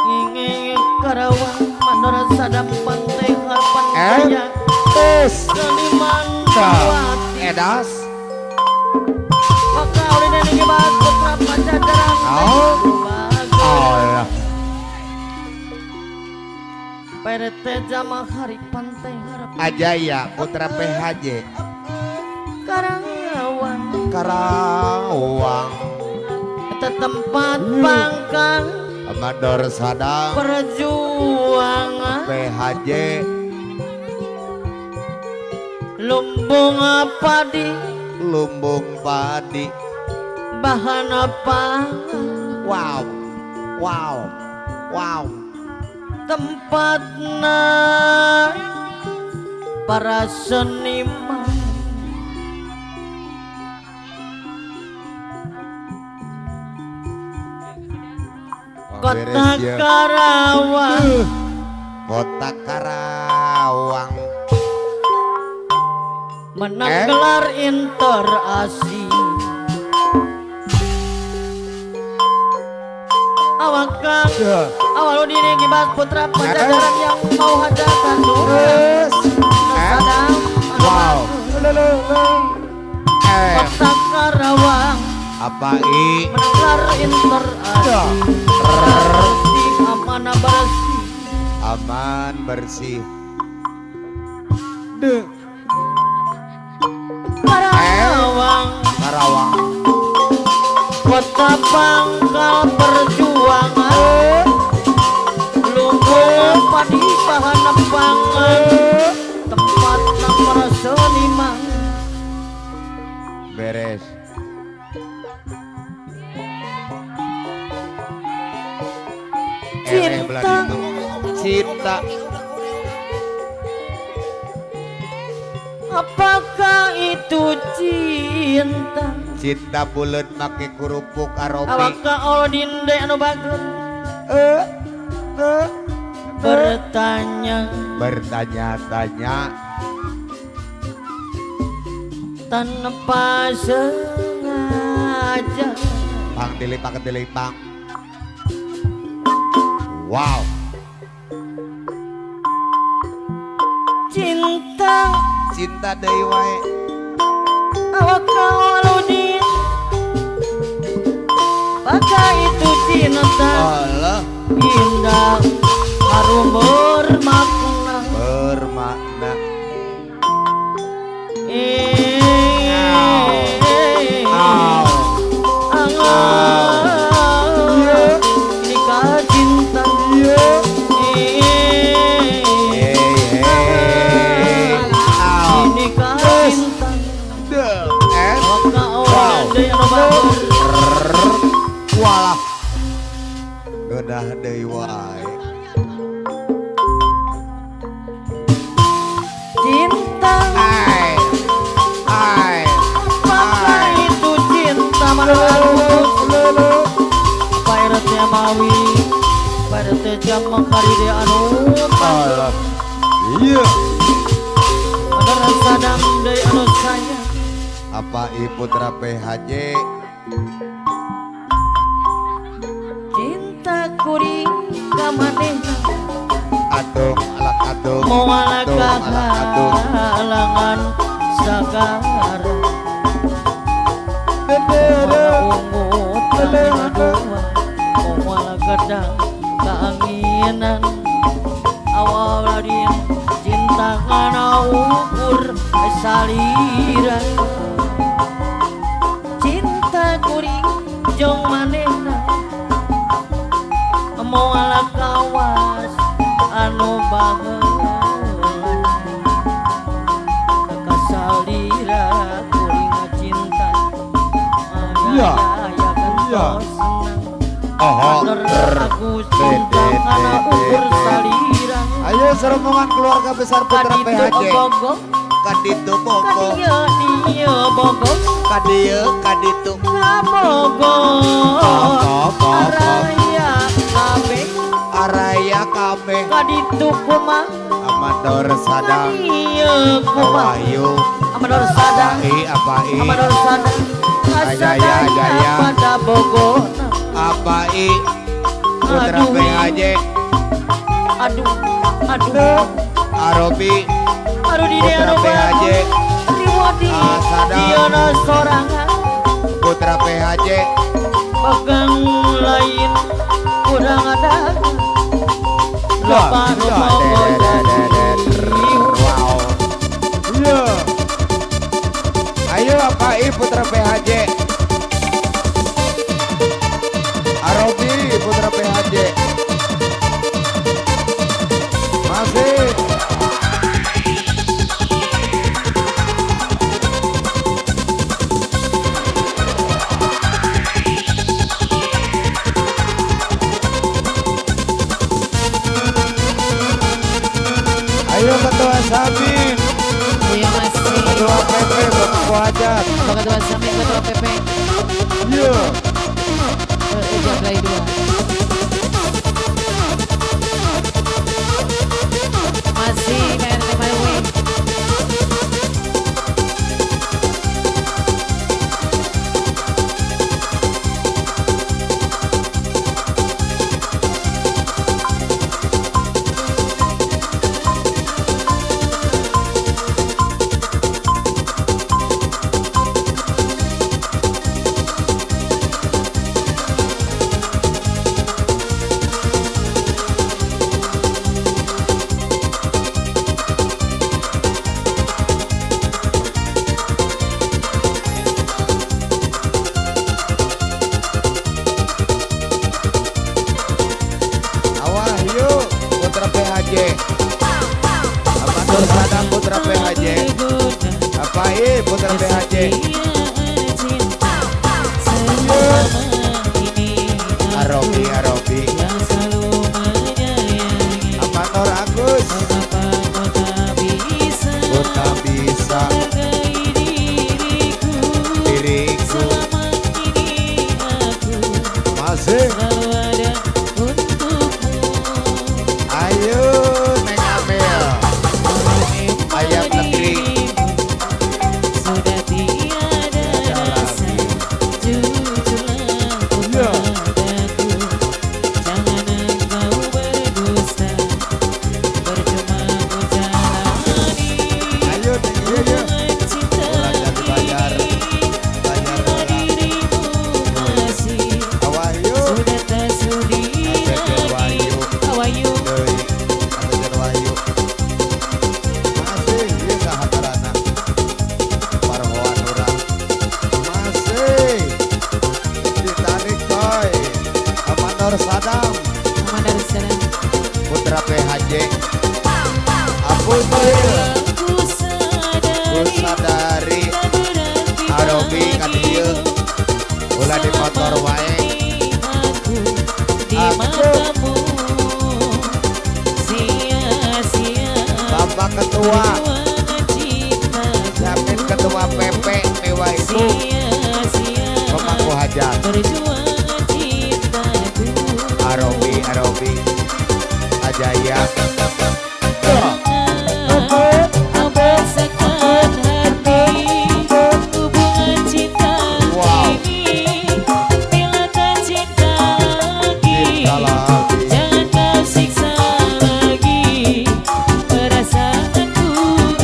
Nginging Karawang Mandora Sadam Pantai Harapan Jaya. S. Seniman Wati. Edas. Maka oleh dan dibahas putra Pajajaran. Allah. PRT Jamahari Pantai Harapan Ajaya Putra PHJ Karawang. Karawang. Eta tempat pangkal Mandor Sadam perjuangan PHJ lumbung padi, lumbung padi, bahan pangan. Wow, wow, wow. Tempatna para seniman. Kota Karawang, Kota Karawang menang gelar Inter Asia. Awak kang awal dini gibas putra Pajajaran yang mau hajatan dulu. Wow. Kota Karawang apa i menang gelar Inter Asia. Bersih amanah bersih, aman bersih. Karawang, Karawang, kota pangkal perjuangan, lumbung padi bahan pangan, tempat para seniman. Beres. Cinta, cinta. Apakah itu cinta? Cinta bulan make kerupuk aromi. Apakah odin de anu bagus? Bertanya, bertanya-tanya tanpa sengaja. Pang dilipang dilipang. Wow. Cinta, cinta deui wae. Awak kauludin, apakah itu cinta? Allah. Indah harum bermakna, bermakna. Inikah cinta? Inikah cinta? Walah, gedah deui wae. Cinta, ai, ai, apakah itu cinta? Pak RT Mawi, Pak RT Jamang Karide anu Allah. Iya. Ada sadam deui anu sayang. Apa i putra PHJ? Cinta kuring ka manehna. Atung alak atung. Moal atung kahalangan sagara. Ungu tangan dua, moal gedang kaanginan. Awal ladin cinta kana ukur salira. Cinta kuring jeung manehna, moal kawas anu baheula. Kasalira kuring cinta, Iya. aya gentosna. Oh, Aku cinta kana ukur salira. Ayo serombongan keluarga besar putra Kaditu PHJ. Bogo, Kaditu Bogo, kadieu dieu Bogo, kadieu kaditu ka Bogo. Araya kabeh, araya kabeh. Kaditu kumaha, Amador Sadam kadieu kumaha, Wahyu. Amanor Sada Apa i Amanor Sada Ajaya Ajaya pada Bogor apa i Putra PHJ aduh aduh Arobi aduh di Putra PHJ Riwadi Asada sorangan Putra PHJ pegang lain kurang ada lupa lupa. Wow. Iya. Ayo apa i Putra PHJ Arobi Putra PHJ masih ayo Ketua Samin Iya masih Ketua PP Bapak Hajat Bapak Ketua Samin Ketua PP iya Jablay 2 masih KRT Marwi Amanur Sadam Putra PHJ apa i Putra PHJ Arobi Arobi Amanur Agus Kota bisa diriku masih ayo Neng Amel ayam negeri sudah tiada rasa jujurlah kepadaku jangan engkau berdusta percuma ku jalani ayo hubungan cinta bayar ini bayar bila dirimu masih Wahyu sudah tak sudi lagi Wahyu Wahyu masih bisa hatarana parhoan urang masih ditarik coy Amanur Sadam Amanur Sadam Putra PHJ Apuntil ku sadari sadari tak berarti Arobi ka dieu ulah di motor wae aku di Aku. matamu sia-sia Bapak Ketua perjuangan cintaku Jamin Ketua PP mewah itu sia-sia pemangku hajat perjuangan cintaku Arobi Arobi Ajaya Kau paksakan hati hubungan cinta Wow. ini bila tak cinta lagi Cinta lagi. jangan kau siksa lagi perasaanku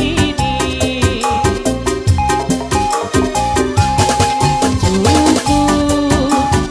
ini cukup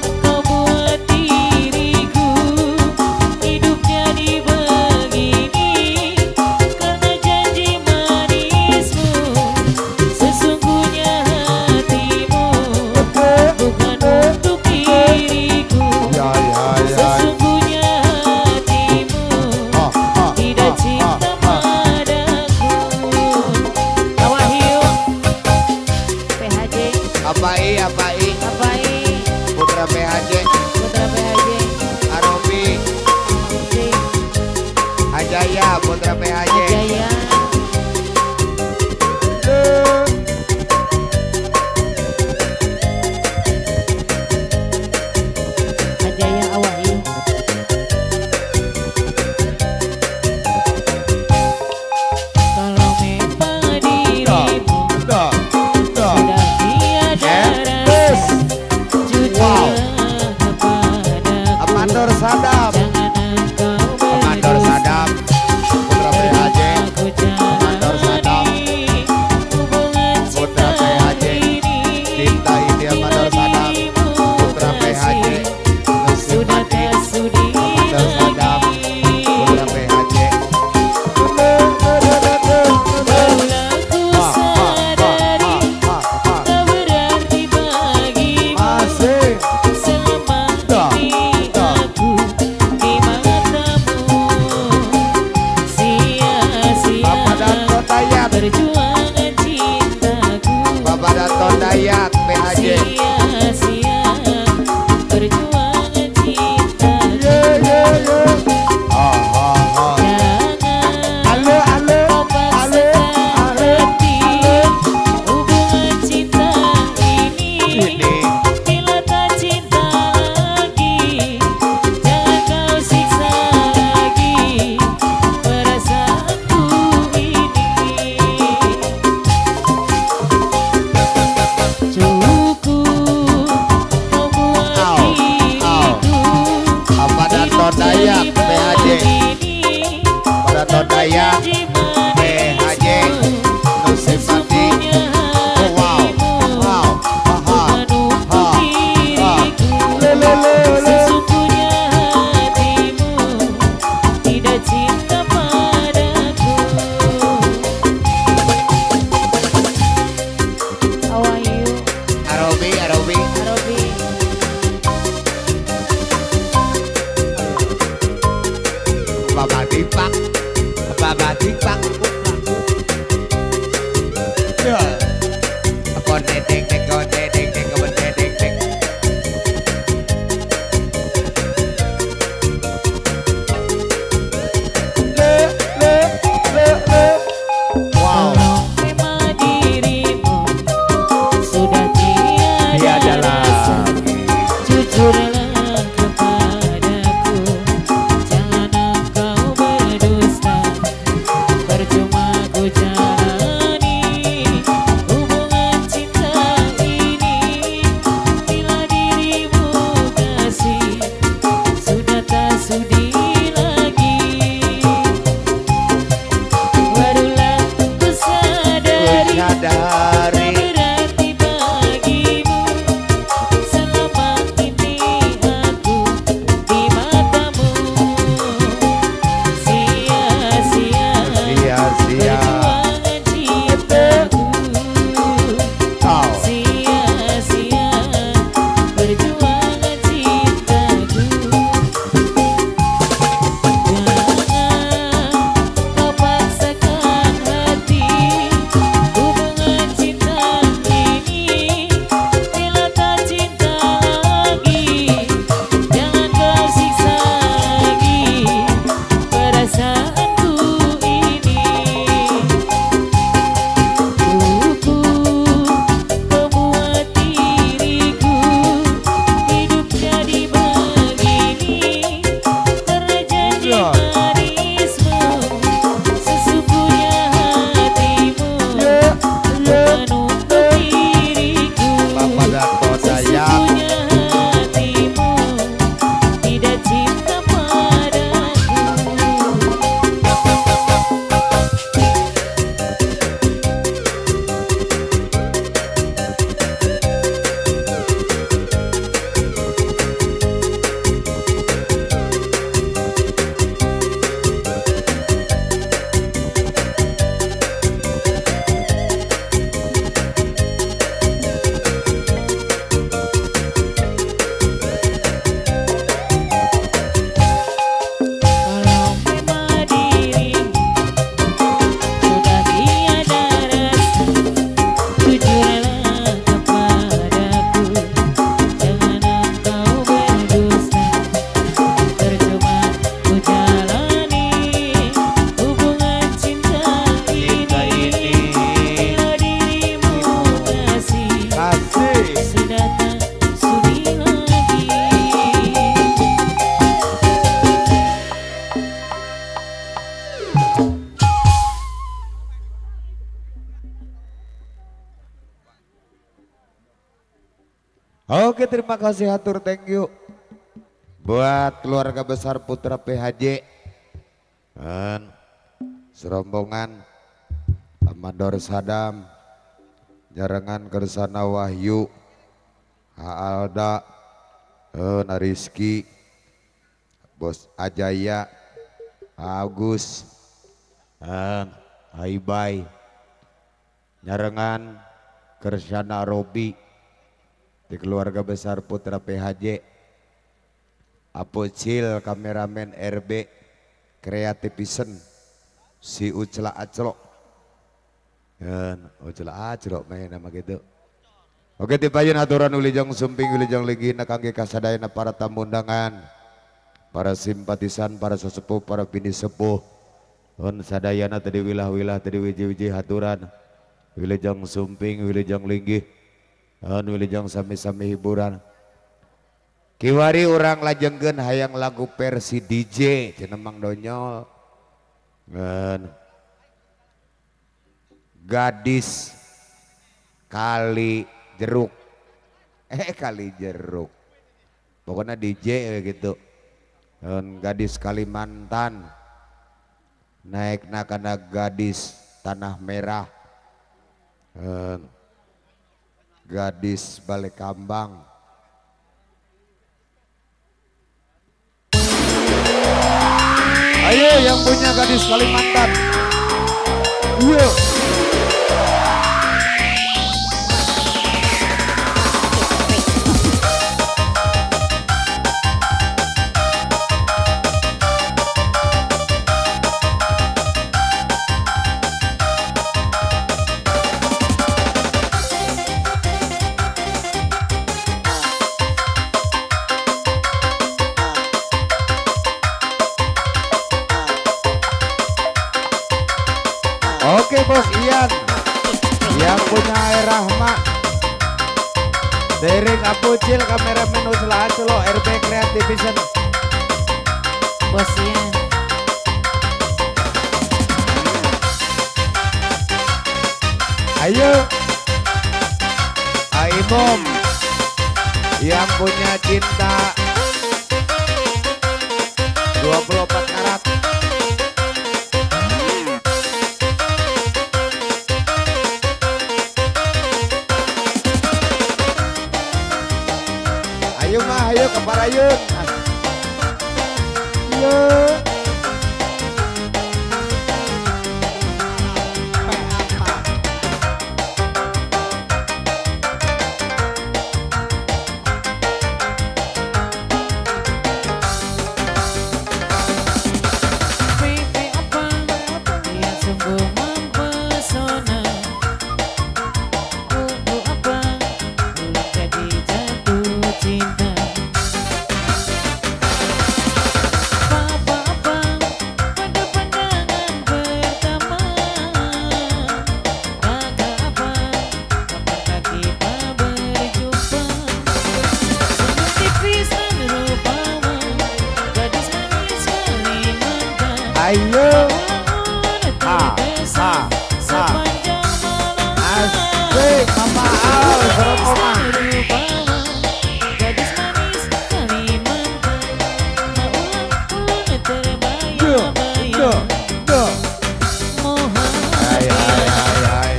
Oke, terima kasih hatur, thank you buat keluarga besar Putra PHJ dan serombongan Amandor Sadam, Jarangan Kersana Wahyu, Alda, Nariski, Bos Ajaya, Agus, Aibai, Nyarengan Kersana Robi di keluarga besar Putra PHJ, Apocil kameramen RB Kreativisen si Ucla Aclok. Ucla Aclok main nama gitu. Oke, tipayeun aturan ulijang sumping ulijang ligina kangge kasadayana para tamu undangan, para simpatisan, para sesepuh, para bini sepuh. On sadayana tadi wilah-wilah tadi wiji-wiji haturan. Wilujeng sumping, wilujeng linggih. On wilujeng sami-sami hiburan. Kiwari urang lajengkeun hayang lagu versi DJ cenah Mang Donyol. Ngan Gadis Kali Jeruk. Kali Jeruk. Pokoknya DJ gitu. Dan gadis Kalimantan naik nakana gadis Tanah Merah. Dan gadis Balekambang. Ayo yang punya gadis Kalimantan. Yuk. Oke Bos Ian yang punya Air Rahma, Derek Apucil, kameramen Usla Aclo, RB Creative Vision. Bos Ian. Ayo Aimom yang punya cinta 24 karat. Ayo mah, ayo ke Parayun. Ayo. Pipi apa yang sungguh mempesona, kubu apa belum jadi jatuh cinta. Papa apa pada pandangan pertama, kakak apa kapankah kita berjumpa. Senyum tipis dan rupawan, gadis manis Kalimantan. Ayo. Ha, ha, ha. Asik Mama Al serombongan. Gadis manis Kalimantan, maulah terbayang-bayang. Ay, ay, ay, ay.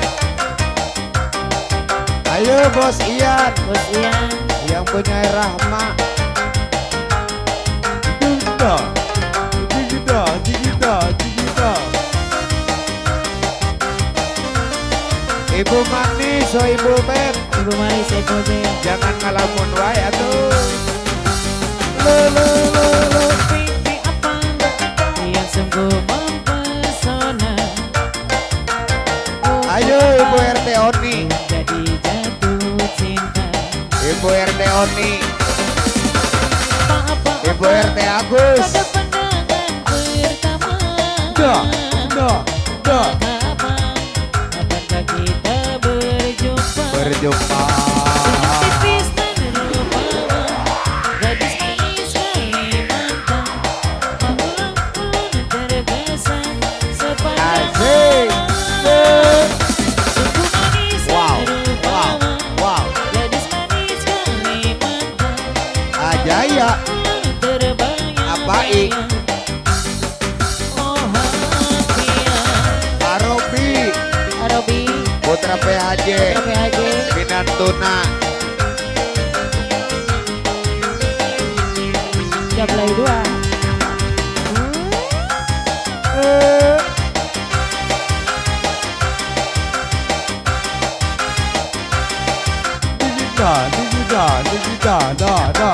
Ayo Bos Ian. Bos Ian yang punya Rahma. Gigita, gigita, gigita, gigita. Ibu Manis, oh Ibu Bet. Ibu Manis, Ibu Bet. Jangan ngalamun wae atuh. Lo lo lo lo. Pipi apa yang sungguh mempesona. Ayo Ibu RT Oni. Jadi jatuh cinta. Ibu RT Oni. Apa, Ibu RT Agus. Pada pandangan pertama. Do, do, do. Kapankah kita berjumpa? Berjumpa. Senyum tipis dan rupawan, gadis manis Kalimantan. Maulah terkesan sepanjang Asik. malam. Sungguh manis Wow, dan wow, rupawan, wow. gadis manis Kalimantan. Jaya. Apai. Arobi. Arobi. Putra PHJ. Putra PHJ. Minantuna. Jablay 2. Da da da da.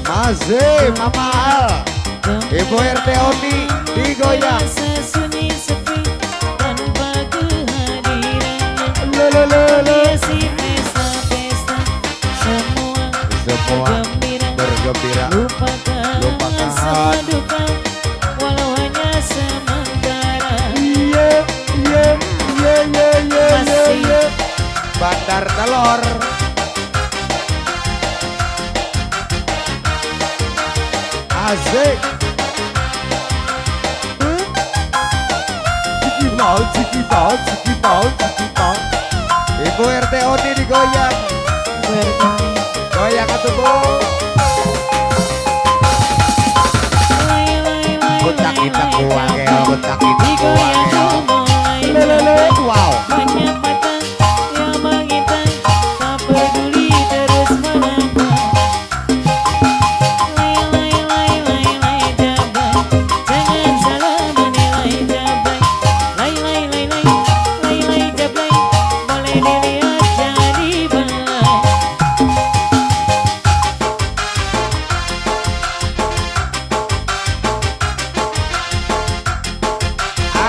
Masih Mama Al, Ibu RT Oni digoyang. Semua bergembira, lupakan semua duka, walau hanya sementara. Iya, iya, iya, iya, iya, iya. Bandar telur. Asik. Ciki mau, ciki mau, ciki mau, ciki mau. Ibu RT Oni digoyang. Ibu RT. Goyang atuh Bu. Kotak kita kuangel, kotak kita kuangel. Lelele, wow. Banyak mata yang mengintai, tak peduli terus melangkah. Lay lay lay lay lay jabai, jangan salah menilai jabai. Lay lay lay lay lay lay jabai, boleh dilihat jadi belai.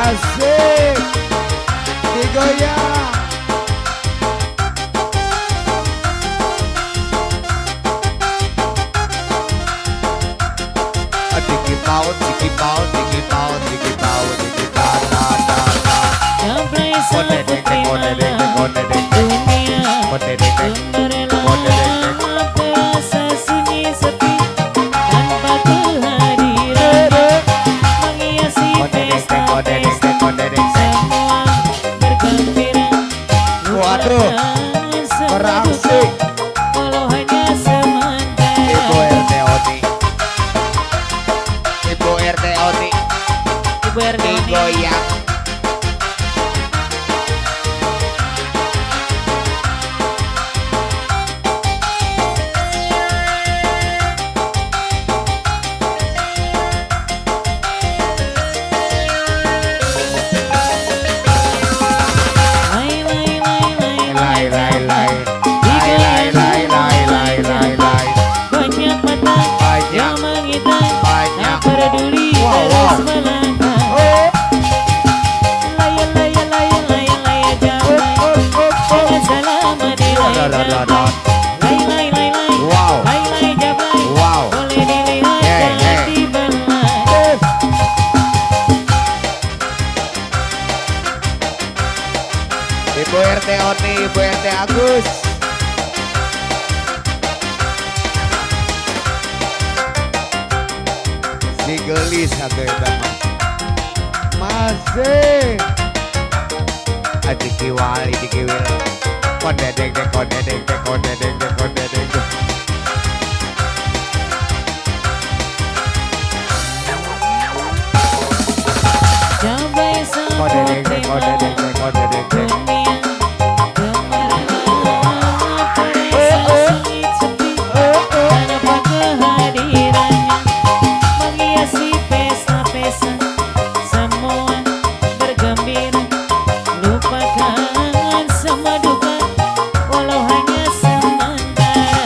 Asik digoyang. Diki pau, diki pau, diki pau, diki pau, diki ta ta ta ta. Jablay Kode dek saputri kode dek malam kode dek dunia kode dek kode dek. gemerlap terasa sunyi sepi tanpa kehadirannya, menghiasi Kode dek kode dek pesta-pesta kode dek. semua bergembira. Waduh, Lupakan semua beraksi. duka, walau hanya sementara. Ibu RT Oni, Ibu RT Oni Ibu RT Oni. digoyang. Lay lay lay lay Lay lay lay lay lay lay lay lay lay lay. Banyak mata Banyak. yang mengintai, Banyak. tak peduli Wow, terus wow. melangkah. Oh, Lay lay lay lay lay jabai, jangan salah menilai da da da da. jabai. Lay lay lay lay, Wow. lay lay jabai, Wow. boleh dilihat Hey, hey. jadi belai. Ibu RT Oni, Ibu RT Agus. Si gelis atuh eta mah. Masih. Adiki wali dikiwil. Konde dek dek konde dek dek konde dek dek konde dek dek. Jabai Konde dek saputri dek konde dek malam dek konde dek dek. dunia gemerlap terasa sunyi sepi tanpa kehadirannya, menghiasi pesta-pesta semua bergembira, lupakan semua duka walau hanya sementara.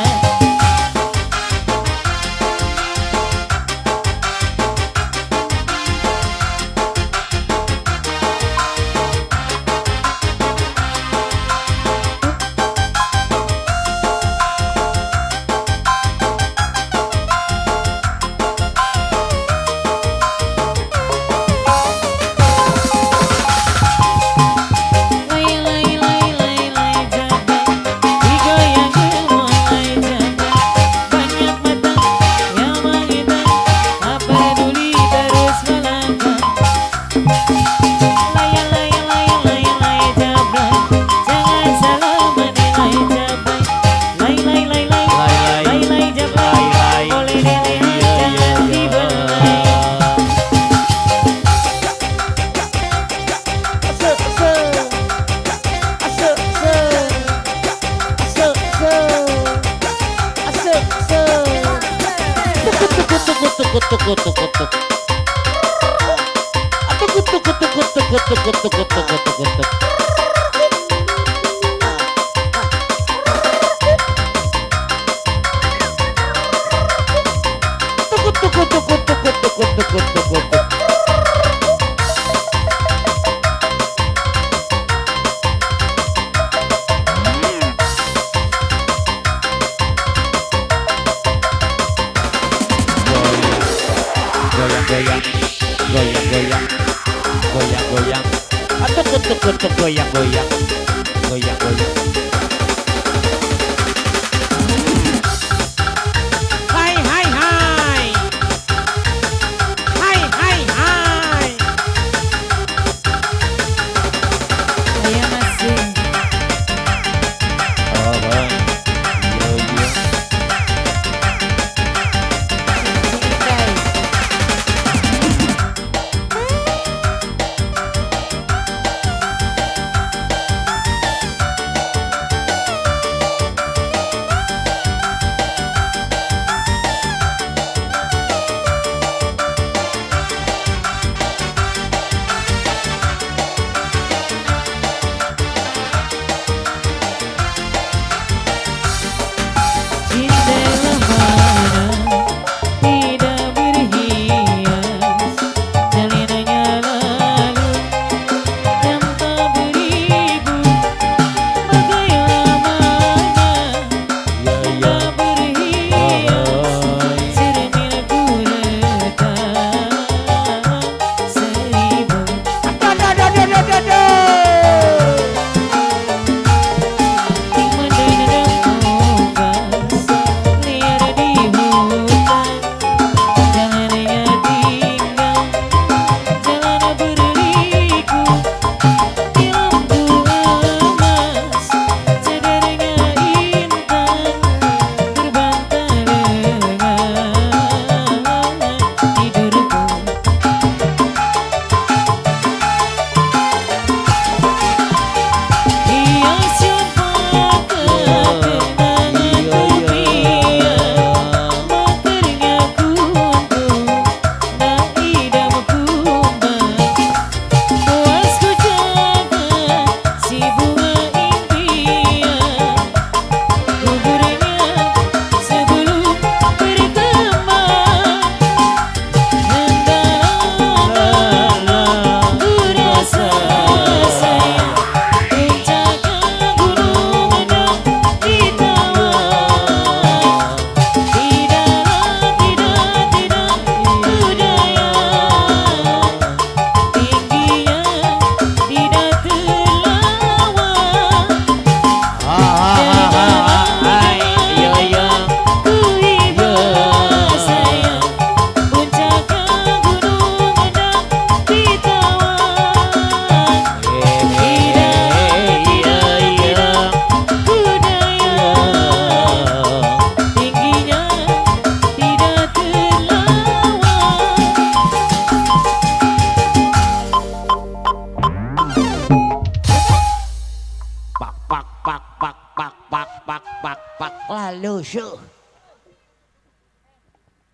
Tuku tuku tuku. Tuku tuku tuku tuku tuku tuku tuku tuku tuku. Tuku tuku tuku tuku tuku tuku tuku tuku. Goyang goyang goyang goyang goyang, atuk tuk tuk goyang goyang goyang goyang. Hai hai hai hai hai hai. Saya masih. Oh bang, yo yo.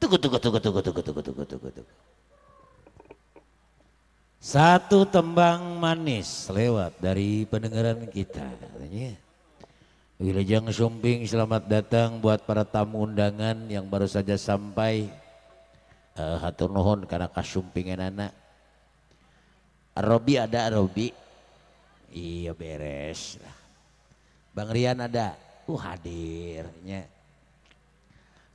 Tunggu tunggu tunggu tunggu tunggu tunggu tunggu tunggu tunggu. Satu tembang manis lewat dari pendengaran kita katanya. Wilujeng Sumping, selamat datang buat para tamu undangan yang baru saja sampai. Hatur nuhun karena kasumpingan anak. Robi ada, Robi? Iya beres lah. Bang Rian ada, hadirnya.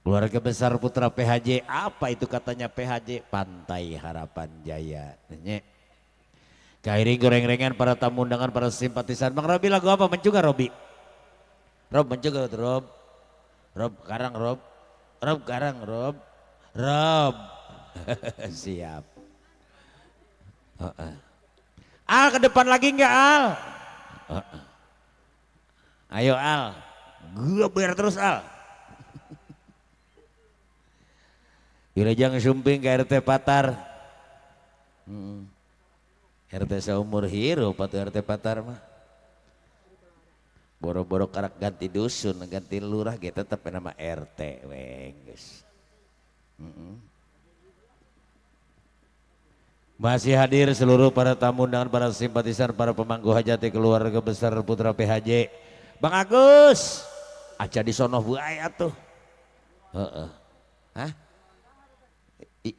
Keluarga besar Putra PHJ, apa itu katanya PHJ? Pantai Harapan Jaya. Nye. Kairing goreng-gorengan para tamu undangan, para simpatisan. Bang Robi lagu apa? Mencuga Robi? Rob mencuga Rob. Rob karang Rob. Rob karang Rob. Rob. Siap. Al ke depan lagi enggak Al? Ayo Al. Gua bayar terus Al. Wilujeng Sumping ke RT Patar. RT seumur hirup atau RT Patar mah. Boro-boro karak ganti dusun, ganti lurah ge tetep nama RT weh geus. Masih hadir seluruh para tamu undangan, para simpatisan, para pemangku hajat keluarga besar Putra PHJ. Bang Agus, aja di sono wae atuh. Heeh. Hah?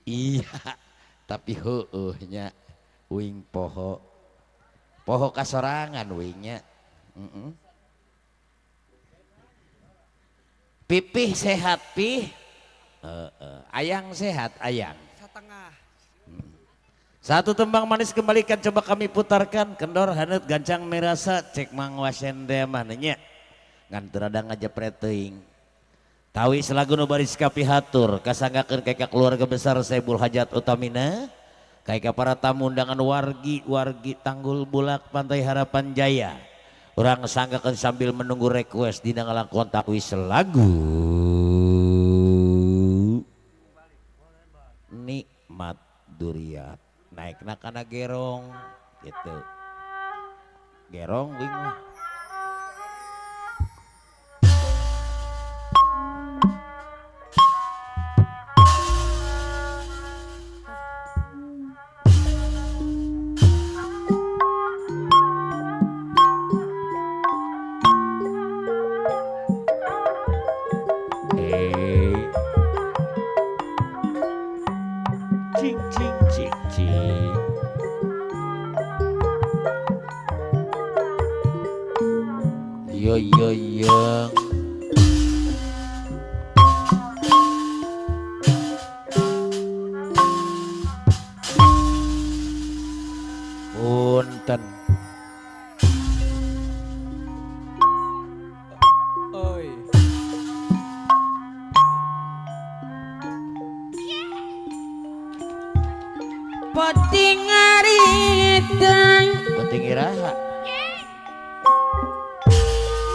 Iya, tapi heueuh nya uing poho. Poho kasorangan uingnya. Heeh. Pipih sehat pih. Heeh. Ayang sehat ayang. Setengah. Satu tembang manis kembalikan coba kami putarkan kendor haneut gancang merasa cek Mang Wasende mah nya ngan teu rada ngajepret teuing. Tawis lagu nu baris kapihatur kasanggakeun ka keluarga besar Saibul Hajat Utamina ka para tamu undangan wargi-wargi Tanggul Bulak Pantai Harapan Jaya. Urang sanggakeun sambil menunggu request dina ngalangkon tawis lagu Nikmat Duriat. Naikna kana gerong gitu. Gerong wing mah. Hey. Cing cing cing cing. Yo yo yo. Punten. Oi. Penting ngaritang Penting iraha.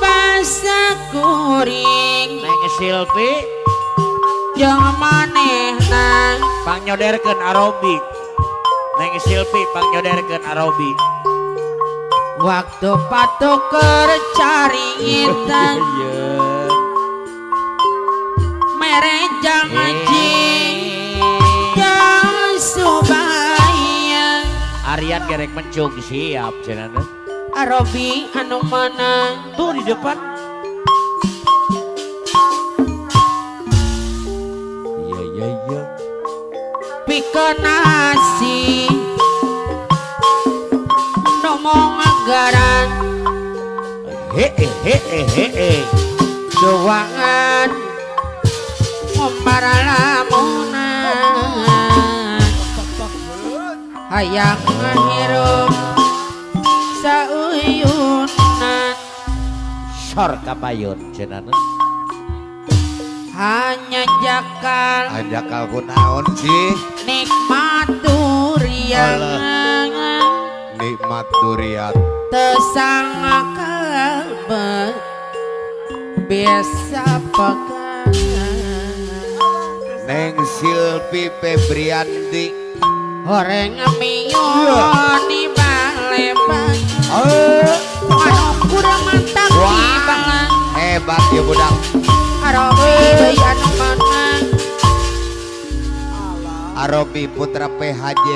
Basa kuring Neng Silpi jeung manehna pangnyodorkeun arobi. Neng Silpi pangnyodorkeun arobi. Waktu patuker caritan Iya. mere jangan jang subaya. Aryan gerek mencung siap cenah. Arobi anu mana Tuh di depan. Iya iya iya. Pikeun nasi nomong anggaran He he he he he. Doangan ngombaralamunan hayang ngahirup sauyunan Sor kapayun cenah. Hanya jakal Anjakal kunaon sih? Nikmat durian Nikmat durian. Tesangakal biasa pekan. Neng Silpi Febrianti. Horeng mion di baleban. Anu kurang mantap di balang. Hebat ya budak. Arobi deui anu mana? Arobi Putra PHJ.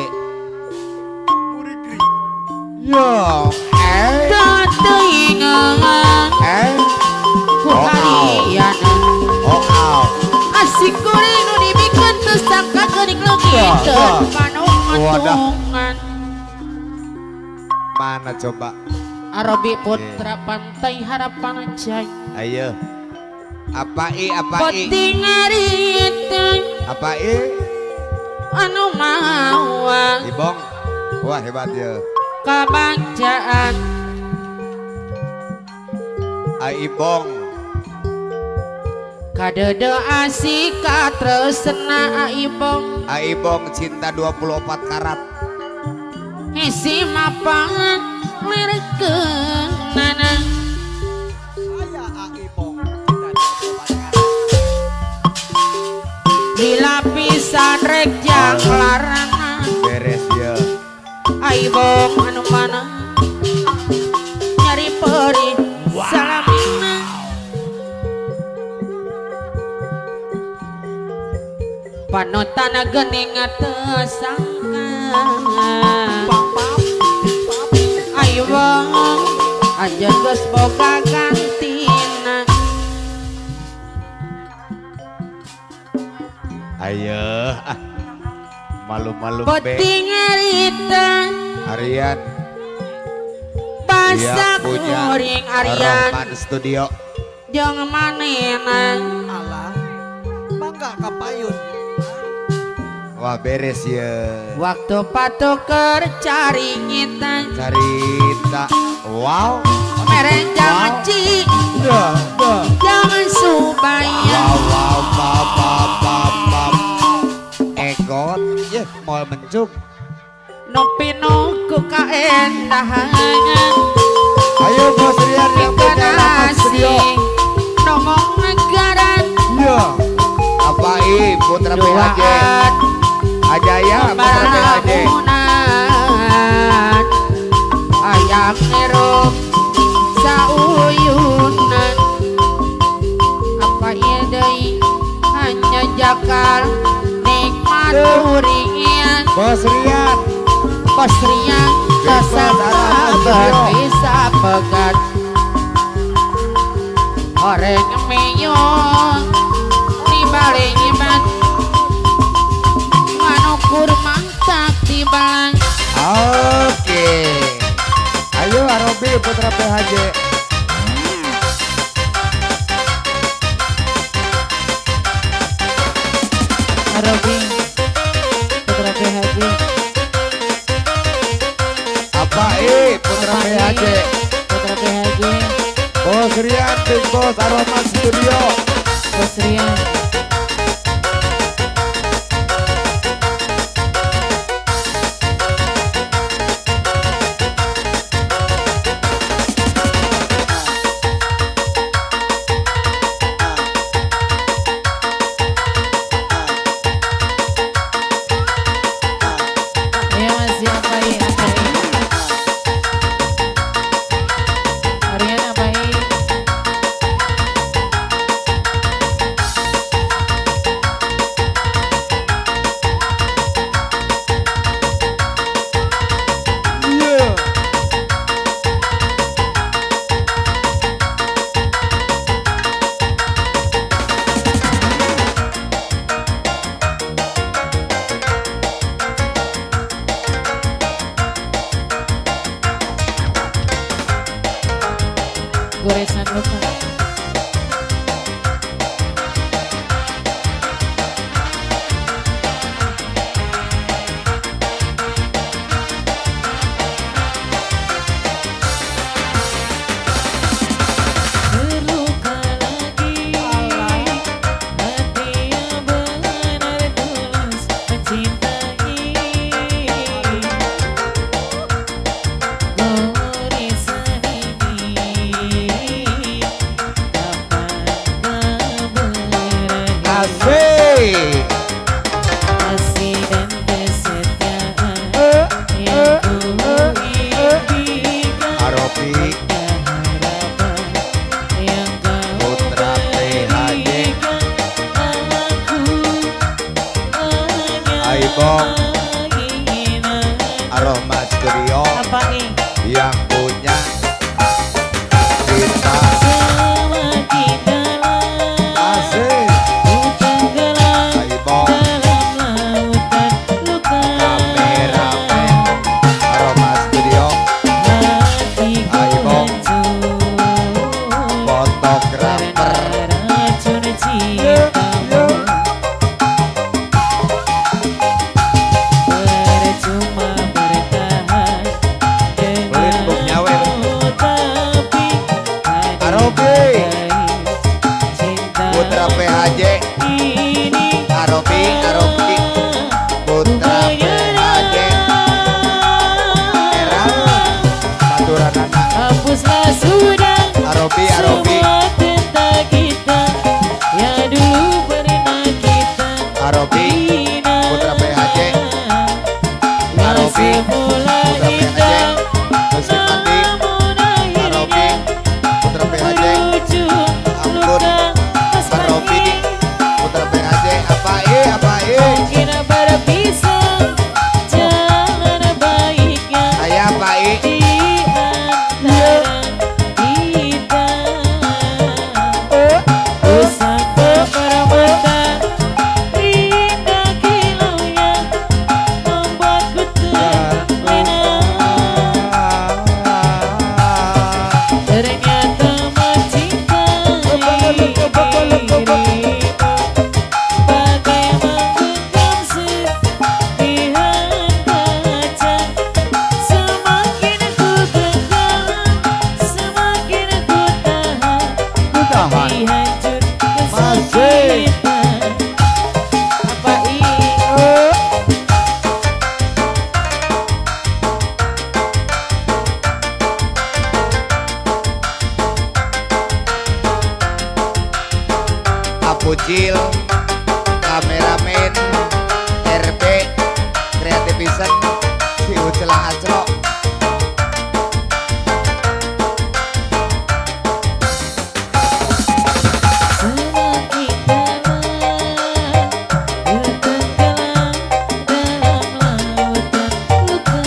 Yo, Teteingan ku hariana. Oh, au. Asik kuring nu dibikeun teu sangka geuning leungit teu panungan. Mana coba? Arobi Putra Pantai Harapan Jaya. Ayo. Apa i apa i? Penting ngariteng. Apa i? Anu mawa. Ibong. Wah hebat ya. Kebangsaan. Aibong. Kadede asik katresna Aibong. Aibong cinta 24 karat. Hesi mapan lirkeun nana. Aya Aibong cinta 24 karat. Di lapisan rek jang larana. Beres ya. Aibong anu mana nyari perih salamina. Panutan gening teu sangka. Anjeun geus boga gantina. Ayo ah. Malu-malu be. Penting erita Aryan Pasak yang punya kuring Aryan Rohman Studio. Jeung manehna. Alah, bangga kapayun. Wah beres ya. Waktu patuker cari ngitan. Carita. Wow. Merenjang ci. Dah, dah. Jangan supaya. Wow, wow, wow, wow, wow, wow. Egot, ya mau mencuk. Nopi ku kaendahan. Ayo Bos Rian yang punya Rohman Studio. Nongong negara. Iya. Apa i Putra PHJ? Ajaya Putra PHJ. Ayam nirup sauyunan. Apa ieu deui hanya jakal nikmat uringian. Bos Rian. Bos Rian sasabar bisa pegat. Horeng meyong di balik iman. Manukur mangsak di balang. Oke. Ayo Arobi Putra PHJ. Arobi Putra PHJ. Apa i Putra PHJ? Putra PHJ. Bos Rian, Big Bos Aroma Studio. Bos Rian. Ayo Mas, siapa ini? Apa ini? Aryan apa ini? Goresan luka. Terluka lagi hati yang benar tulus mencintai. Goresan ini kapan berakhir? Asik. Kasih dan kesetiaan yang ku impikan. Arobi Harapan yang kau Putra PHJ. berikan, aku hanya Aibong menginginkan. Aroma Studio Apa nih? yang punya kita. Semakin dalam Asik. ku tenggelam Aibong dalam lautan luka. Kameramen Aroma Studio Hatiku Aibong hancur fotografer. karena racun cintamu. Percuma bertahan Ucil, kameramen, RB, kreativisan, si Ucil Aclok. Semakin dalam tenggelam dalam lautan luka,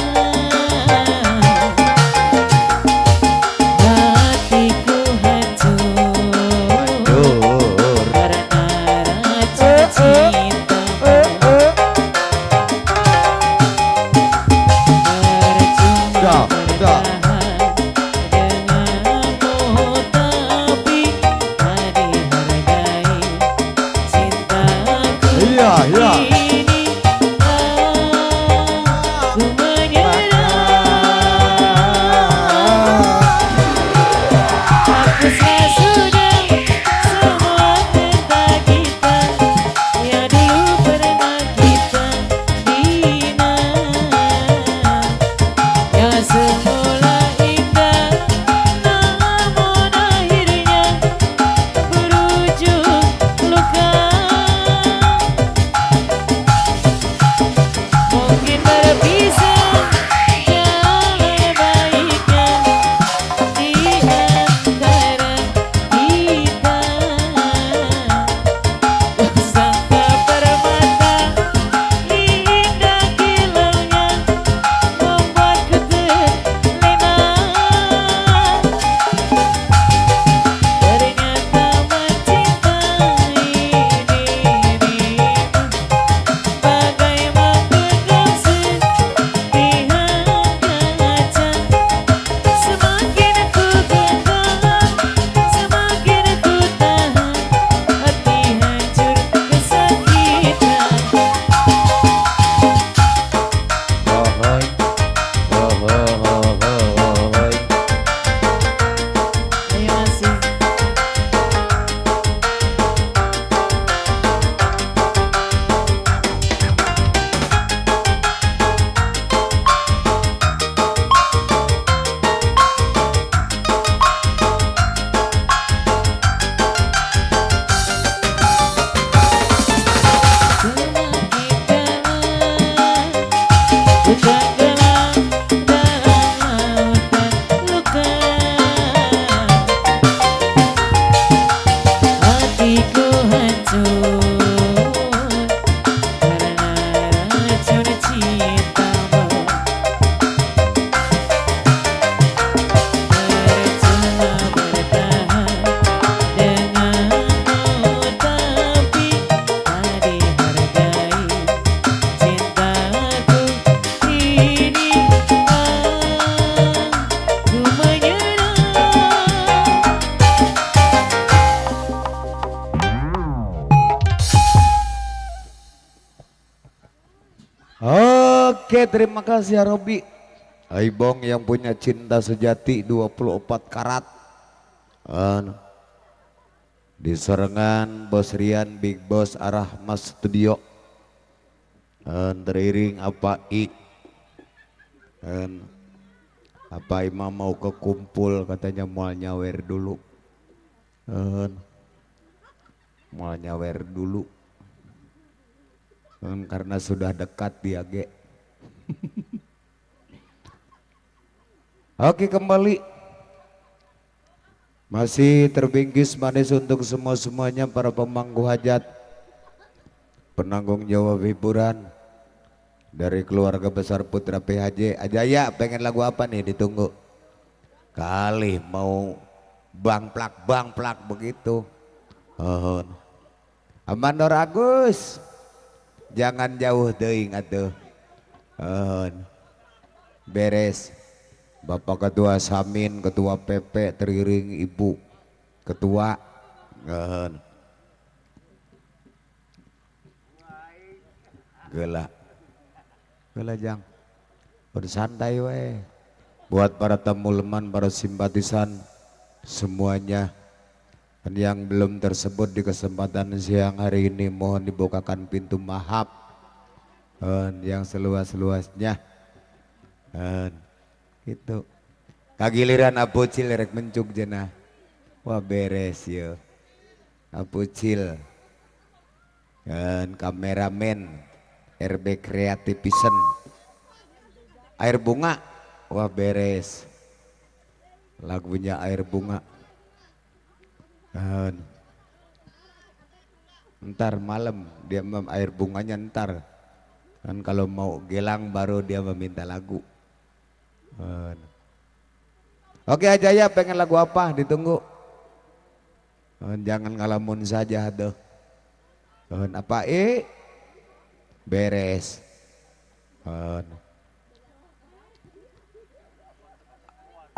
hatiku hancur karena racun cintamu. Percuma bertahan denganmu, tapi tak dihargai cintaku. Iya. Ini aku menyerah. Hapuslah sudah semua tentang kita yang dulu pernah kita bina. Yang semula indah, namun akhirnya berujung luka. Mungkin berpisah jalan baiknya di antara kita. Sangka permata indah kilaunya membuatku terlena. Ternyata mencintai dirimu bagai menggenggam serpihan kaca. Semakin ku genggam, semakin ku tahan, hati hancur kesakitan. Ohoi, ohohohohoi. Ayo masih. Semakin dalam ku tenggelam dalam lautan luka, hatiku hancur karena racun cintamu. Percuma bertahan denganmu, tapi tak dihargai cintaku. Ini aku menyerah. Oke, terima kasih ya Robi. Aibong yang punya cinta sejati 24 karat. Anu. Di Serengan Bos Rian Big Boss Arahmas Studio. Teriring apa i. Apa Imam mau ke kumpul katanya mau nyawer dulu. Mau nyawer dulu. Karena sudah dekat dia ge. Oke, kembali. Masih terbingkis manis untuk semua-semuanya para pemangku hajat, penanggung jawab hiburan dari keluarga besar Putra PHJ. Ajaya pengen lagu apa nih, ditunggu. Kali mau bangplak begitu. Oh. Amandor Agus, jangan jauh teuing atuh. Oh. Beres. Bapak Ketua Samin, Ketua PP, teriring Ibu Ketua. Gela. Gela jang. Bersantai we. Buat para tamu leman, para simpatisan semuanya. Dan yang belum tersebut di kesempatan siang hari ini mohon dibukakan pintu mahap yang seluas-luasnya. Gitu. Kagiliran apucil rek mencuk jenah. Wah beres ya. Apucil. Dan kameramen RB Kreatif Pisan. Air Bunga, wah beres. Lagunya Air Bunga. Dan ntar malam dia air bunganya ntar. Kan kalau mau gelang baru dia meminta lagu. Dan oke aja ya, pengen lagu apa ditunggu. Dan jangan ngalamun saja tuh. Dan apa beres. Dan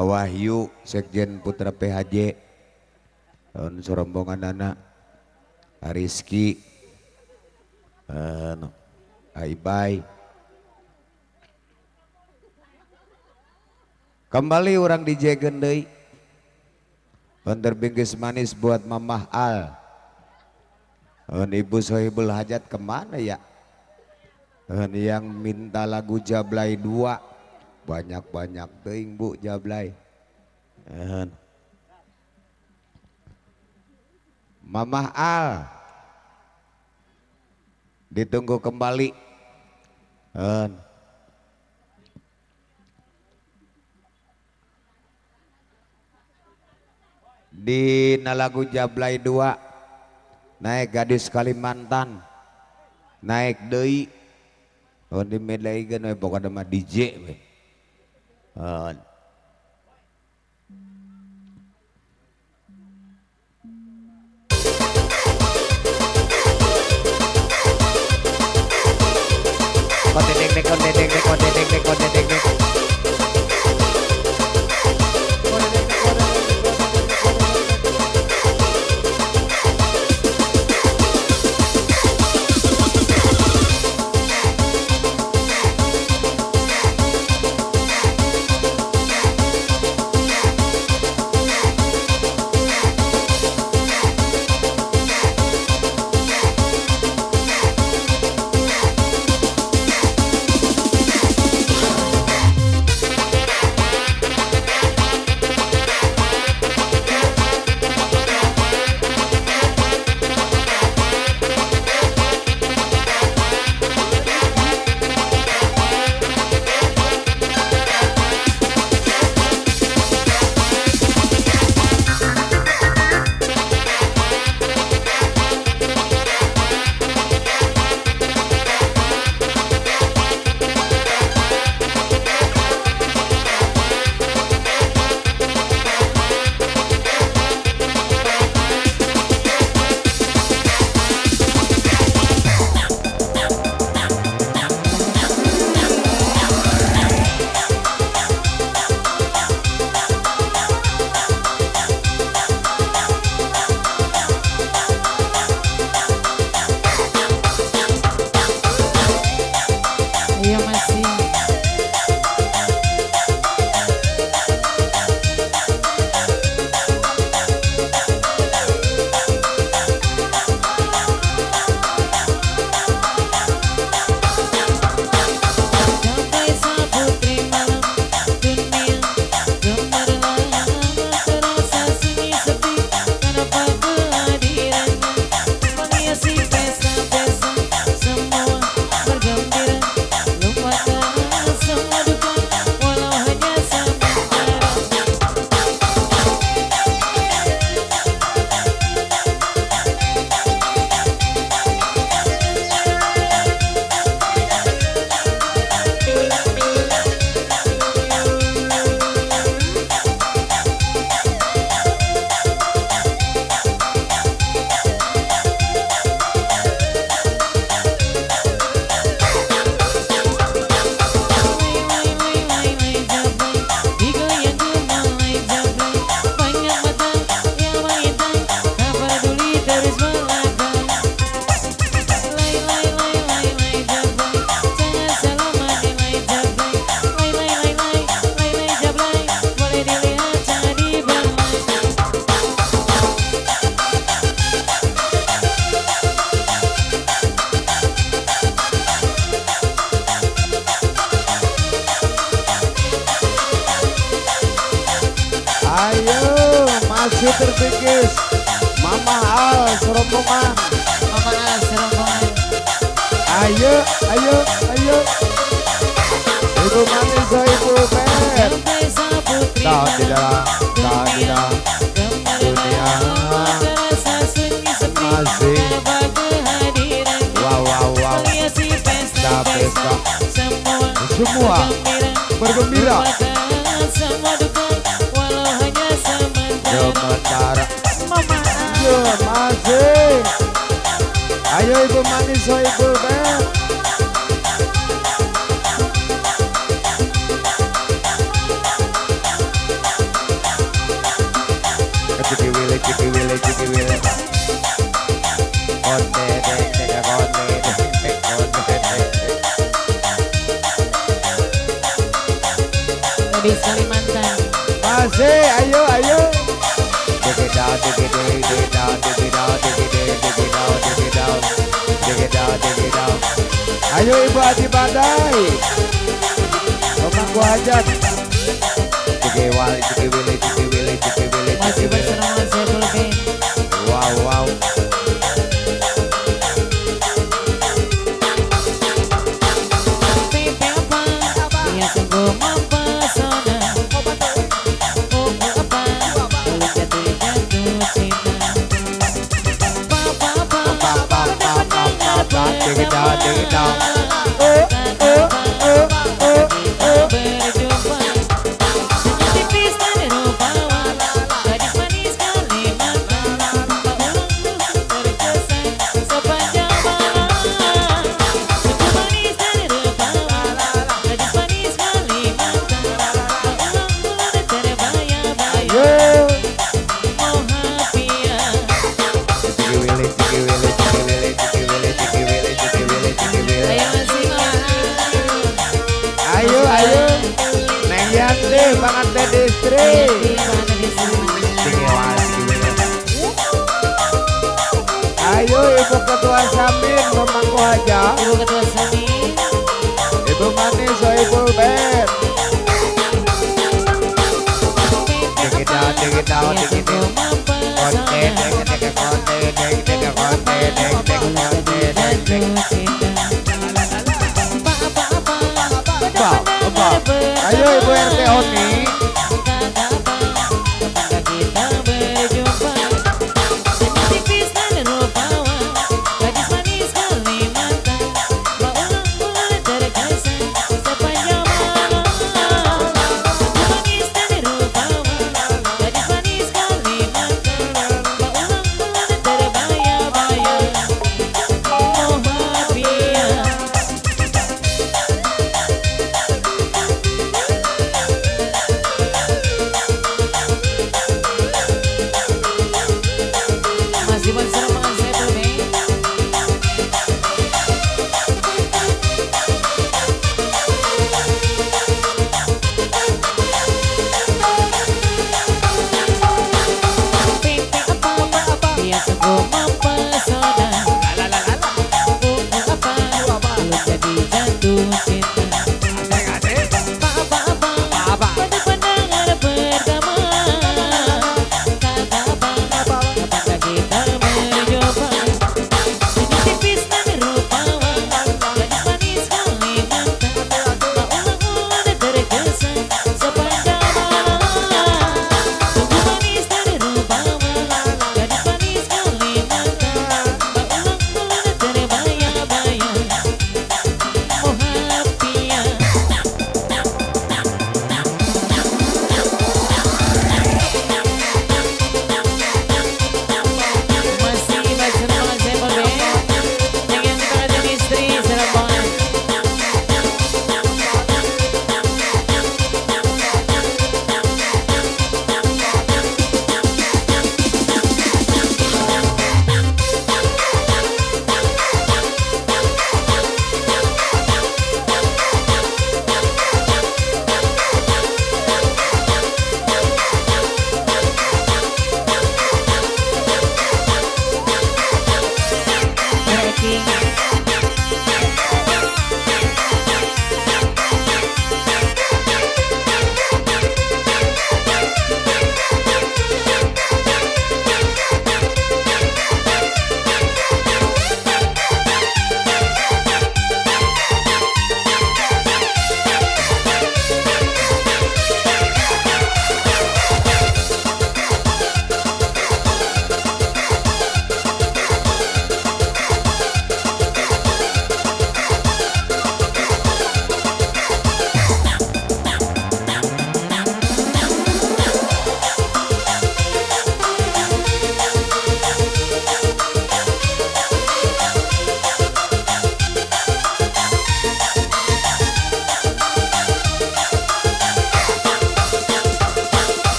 Wahyu Sekjen Putra PHJ dan serombongan anak Rizky dan Aibai. Kembali orang di Jegen deui. Terbingkis manis buat Mamah Al. Dan Ibu Sohibul Hajat kemana ya? Dan yang minta lagu Jablay 2. Banyak-banyak teuing Bu Jablay. Dan Mamah Al ditunggu kembali. Dan di lagu Jablay 2 naik gadis Kalimantan naik deui. Oh di medaigeun we pokona mah DJ we. Ayo masih terbingkis. Mama Al serombongan. Mama Al serombongan. Ayo, ayo, ayo. Ibu Manis, Ibu Ben. Tidak, tidak, tidak. Dunia masih. Wow, wow, wow. Pesta, semua bergembira. Sementara. Yo, masih. Ayo Ibu Manis, Ibu Ben. Ciki wile, ciki wile, ciki wile. Konde, dek, dek, konde, dek, konde, dek. Di Kalimantan. Masih, ayo, ayo. Dek, da, dek, dek, dek, da, dek, da, dek, dek, dek, da, dek, da, dek, da, dek, da. Ayo Ibu Adi Badai. Pemangku hajat. Ciki wale, ciki wile, ciki wile, ciki wile, ciki wile. Wow, wow. Oh, oh, oh, oh, oh. Ayo, ayo. Neng Yanti, pengantin istri. Ayo Ibu Ketua Samin memangku aja. Ibu Ketua Samin. Ibu Manis, Ibu Ben. Ayo Ibu RT Oni.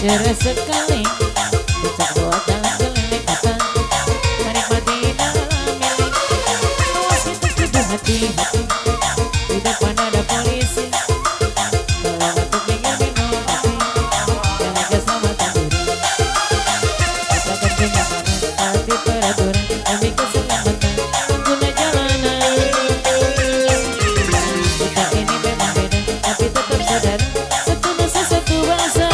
Ranger sekali, cocok buat jalan keliling kota, menikmati dalam milik. Awas kita kudu hati-hati, di depan ada polisi. Tolong untuk minggir minum kopi, jaga keselamatan diri. Tetapkan kenyamanan, taati peraturan, demi keselamatan pengguna jalanan. Kita ini memang beda, tapi tetap saudara, satu nusa satu bangsa.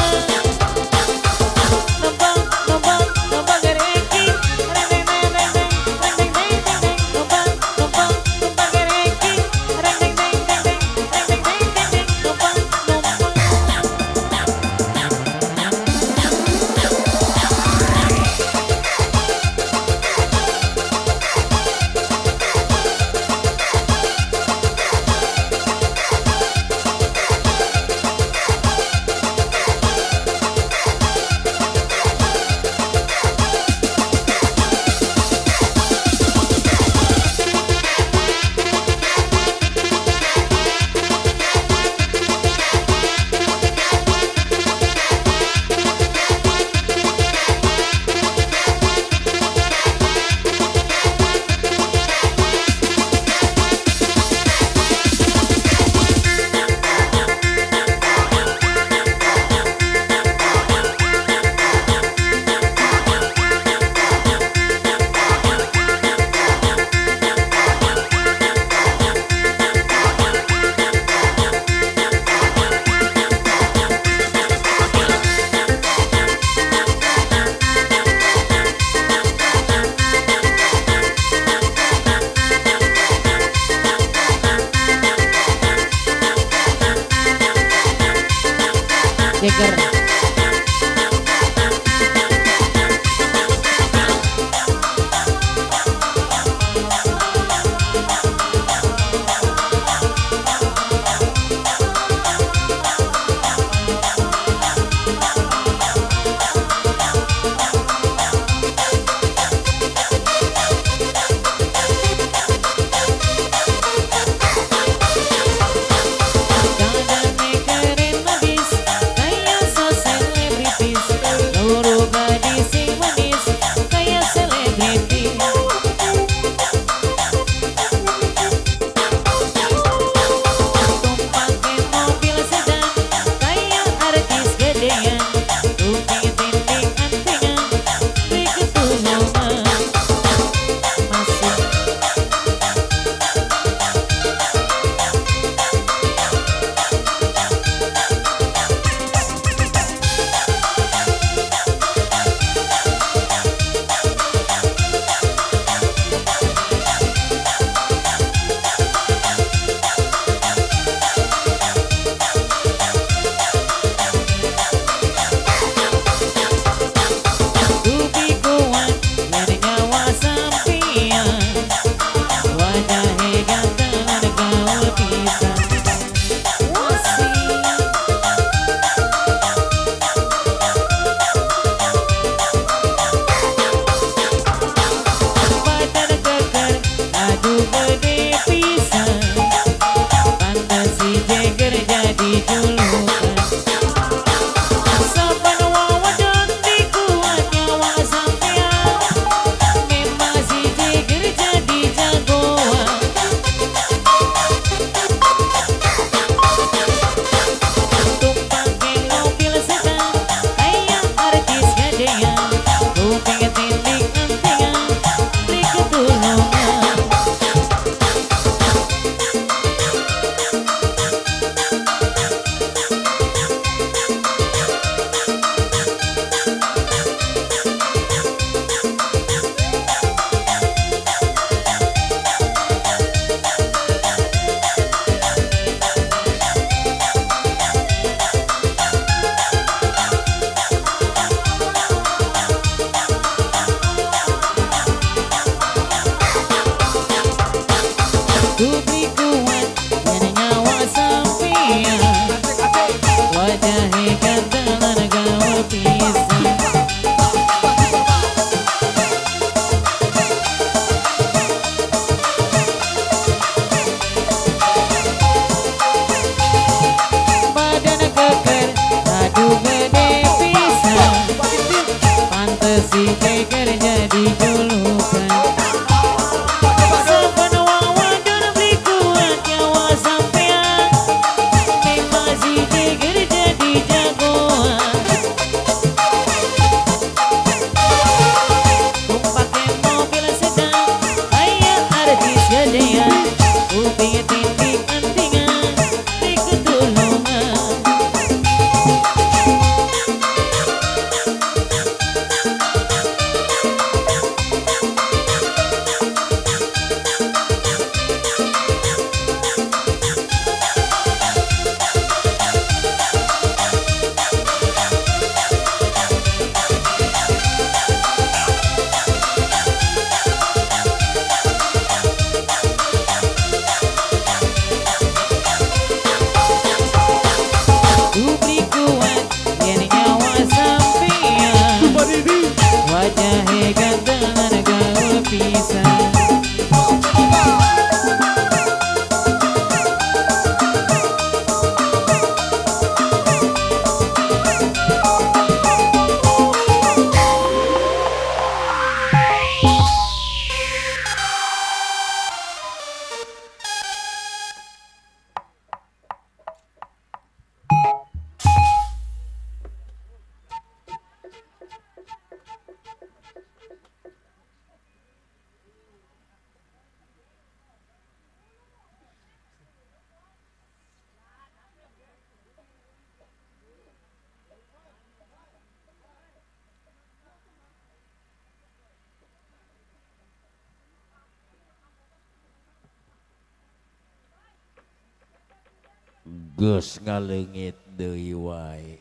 Numpang, numpang, numpang gereki, reng reng reng reng reng reng reng reng reng. Numpang, numpang, numpang gereki, reng reng reng reng reng reng reng reng reng reng. Numpang, numpang. Jeger. Dadane keren abis, kayak so selebritis. Loro gadis sing manis, kayak selebriti. Tumpang ke mobil sedan, kayak artis gedean. Kuping tinting antingan, di ketulungan. Masih Dupi kuat, yen nyawa sampeyan. Wajahe ganteng lan gaul pisan. Masih badan keker, aduh gede pisan. Pantes si Jeger jadi julukan. Saban wawadon dikuat nyawa sampean. Memang si Jeger jadi jagoan. Tumpang ke mobil sedan, kayak artis gedean. Kuping tindik antingan, beli ketulungan. Kagedean Kuping tinting antingan Di ketulungan. Kubri kuat yen nyawa sampeyan wajahe ganteng lan gaul pisan. Geus ngaleungit deui wae.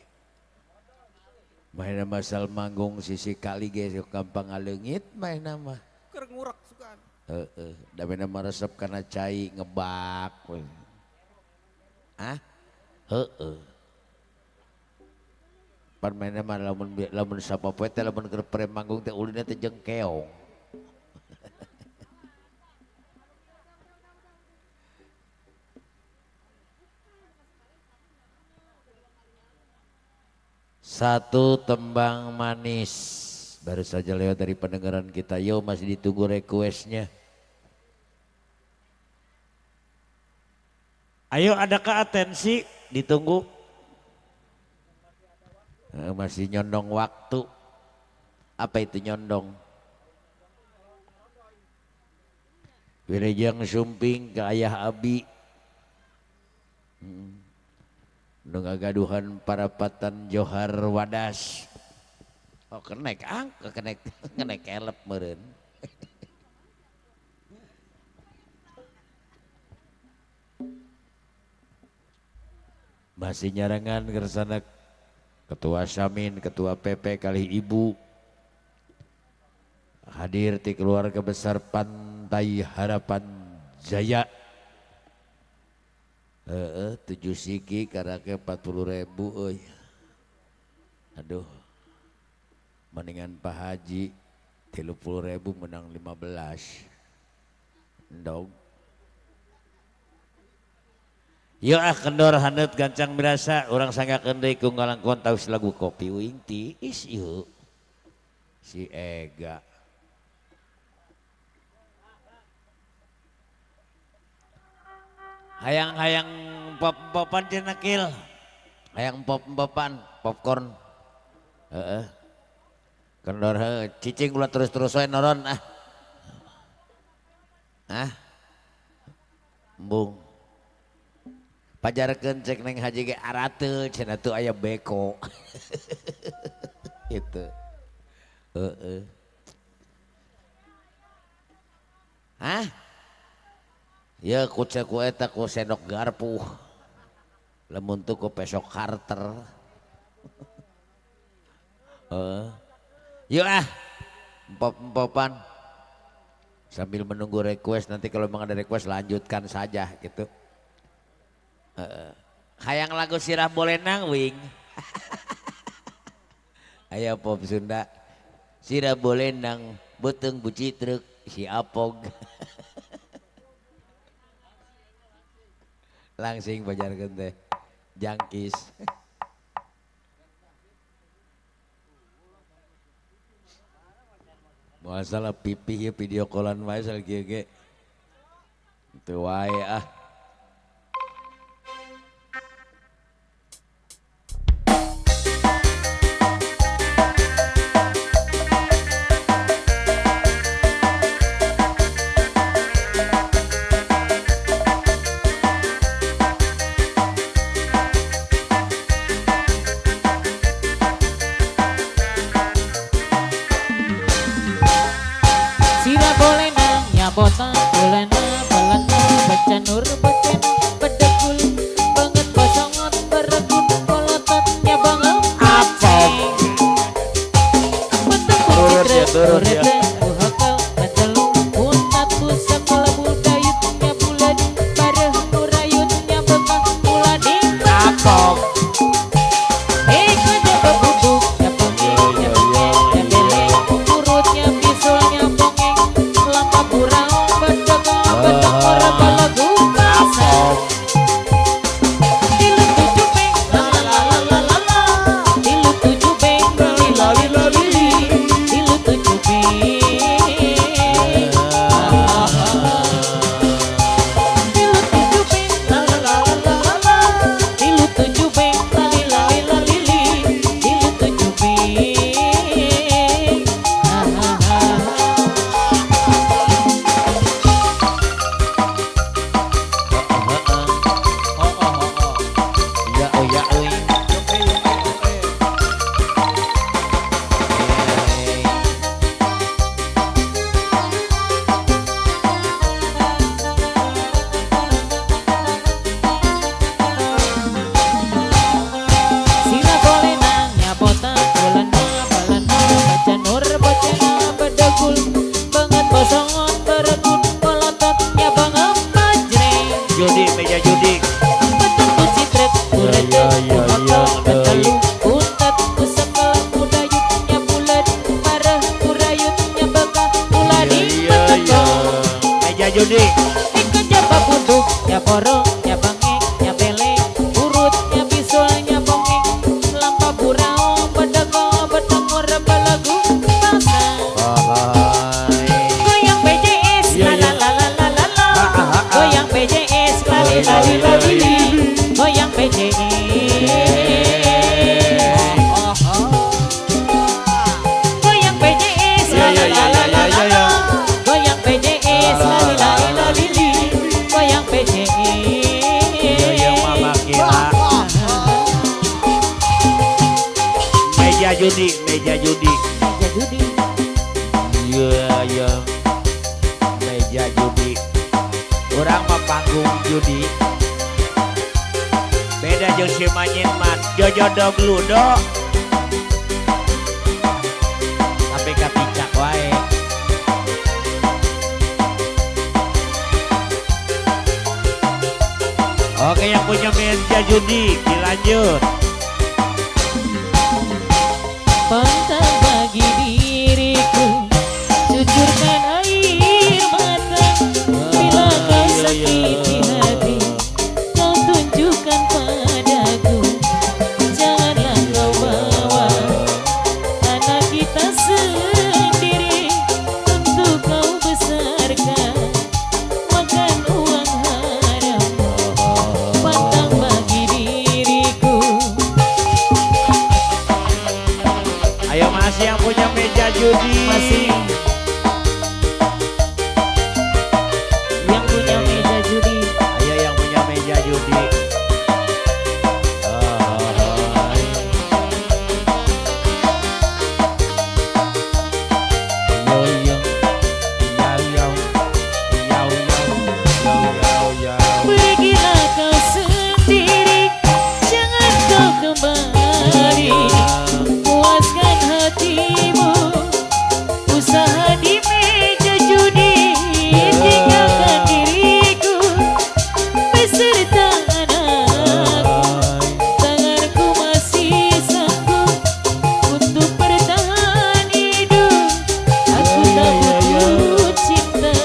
Maena masal manggung sisi kali ge sok gampang ngaleungit maena mah. Keur ngurek sukan. Heeh, da maena mah resep kana cai ngebak we. Ah? Heeh. Pan maena mah lamun lamun sapopoe teh lamun keur pre manggung teh ulinna teh jeung keong. Satu tembang manis baru saja lewat dari pendengaran kita. Yo masih ditunggu requestnya. Ayo adakah atensi? Ditunggu. Masih nyondong waktu. Apa itu nyondong? Wirejang sumping ke ayah abi. Nu ngagaduhan parapatan Johar Wadas. Oh kenek angka kenek kenek elep meureun. Masih nyarangan kersana Ketua Samin, Ketua PP kali Ibu hadir di keluarga besar Pantai Harapan Jaya. Heeh, 7 siki karake 40.000 euy. Aduh. Mendingan Pak Haji 30.000 menang 15. Endog. Yo ah kendor haneut gancang mirasa urang sanggakeun deui ku ngalangkon taus lagu kopi uing tiis ieu. Si Ega. Hayang-hayang pop-popan cenah kil. Hayang pop-popan, popcorn. Heeh. Kendor heuh, cicing ulah terus-terus wae noron ah. Ah. Embung. Pajarkeun cek Neng Haji ge arateul cenah tuh aya beko. Gitu. Heeh. Hah? Ya ku ceku eta ku sendok garpu. Lamun teu ku pesok Carter. Heeh. Yuk ah. Empop-empopan. Sambil menunggu request, nanti kalau memang ada request lanjutkan saja gitu. Heeh. Hayang lagu sirah bolenang wing. Aya pop Sunda. Sirah bolenang beuteung bucitruk si Apog. Langsing pajarkeun teh jangkis. Moal salah pipih ieu video callan wae sal kieu ge. Teu wae ah. Ya borong, ya bangek, ya belek, urutnya bisulnya bongek, lampa burau, bedego, bedengor, belagu bangsa. Goyang BJS, la la la la la la la. Goyang BJS, la li la li la li. Goyang BJS. Goyang BJS, la la la la la la la. Goyang BJS, la li la li la li li. Goyang BJS. Goyang mama kira. Meja judi, meja judi. Meja judi. Iya, iya. Meja judi. Urang mah panggung judi. Beda jeung si Manyin mah jojodog ludo. Tapi katicak wae. Oke, yang punya meja judi dilanjut. Pantang bagi diriku, cucurkan air mata. Bila kau sakiti hati, kau tunjukkan padaku. Janganlah kau bawa anak kita sendiri untuk kau besarkan. Makan uang haram, pantang bagi diriku. Ayo masih yang punya meja judi. Masih yang punya meja judi. Ayo yang punya meja judi. Yo yo yo yo yo yo yo yo. Pergilah kau sendiri, jangan kau kembali. Puaskan hatimu, usaha di meja judi. Tinggalkan diriku beserta anakku. Tanganku masih sanggup untuk bertahan hidup. Aku tak butuh cinta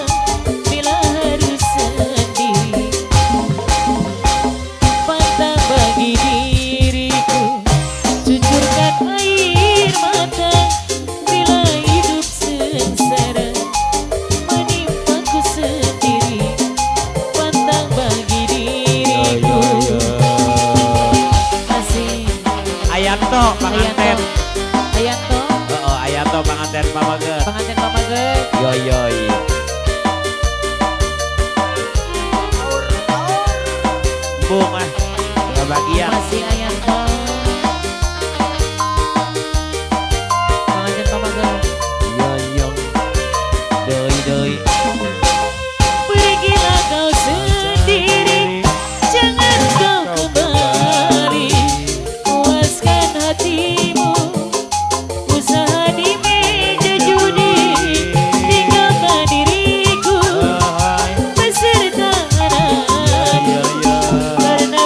bila harus sendiri. Pantang bagi diriku, cucurkan air mata. Bila hidup sengsara menimpaku sendiri. Pantang bagi diriku. Masih Ayanto panganten. Ayanto, Heeh, Ayanto panganten pamaget. pengantin pamaget. Yo yo. Bung ah, kebagian. Masih Ayanto, pengantin pamaget. Yo yo. Deui deui. Pergilah kau sendiri, jangan kau kembali. Puaskan hatimu, usaha di meja judi. Tinggalkan diriku beserta anakku. Karena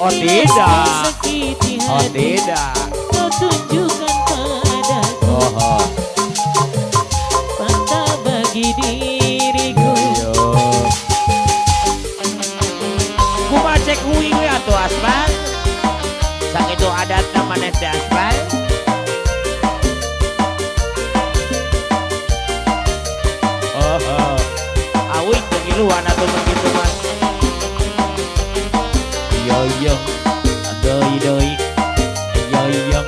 Oh Bila tidak. kau sakiti Oh hati, tidak. kau tunjukkan padaku. Oh, oh. Fakta bagi diriku. Yo. Kumaha cek uing we atuh Aspal? Sakitu adatna maneh teh Aspal. Oh, oh. Awing teu ngiluan atuh mun kitu mah. Yo yo. Doi doi. Yo yo.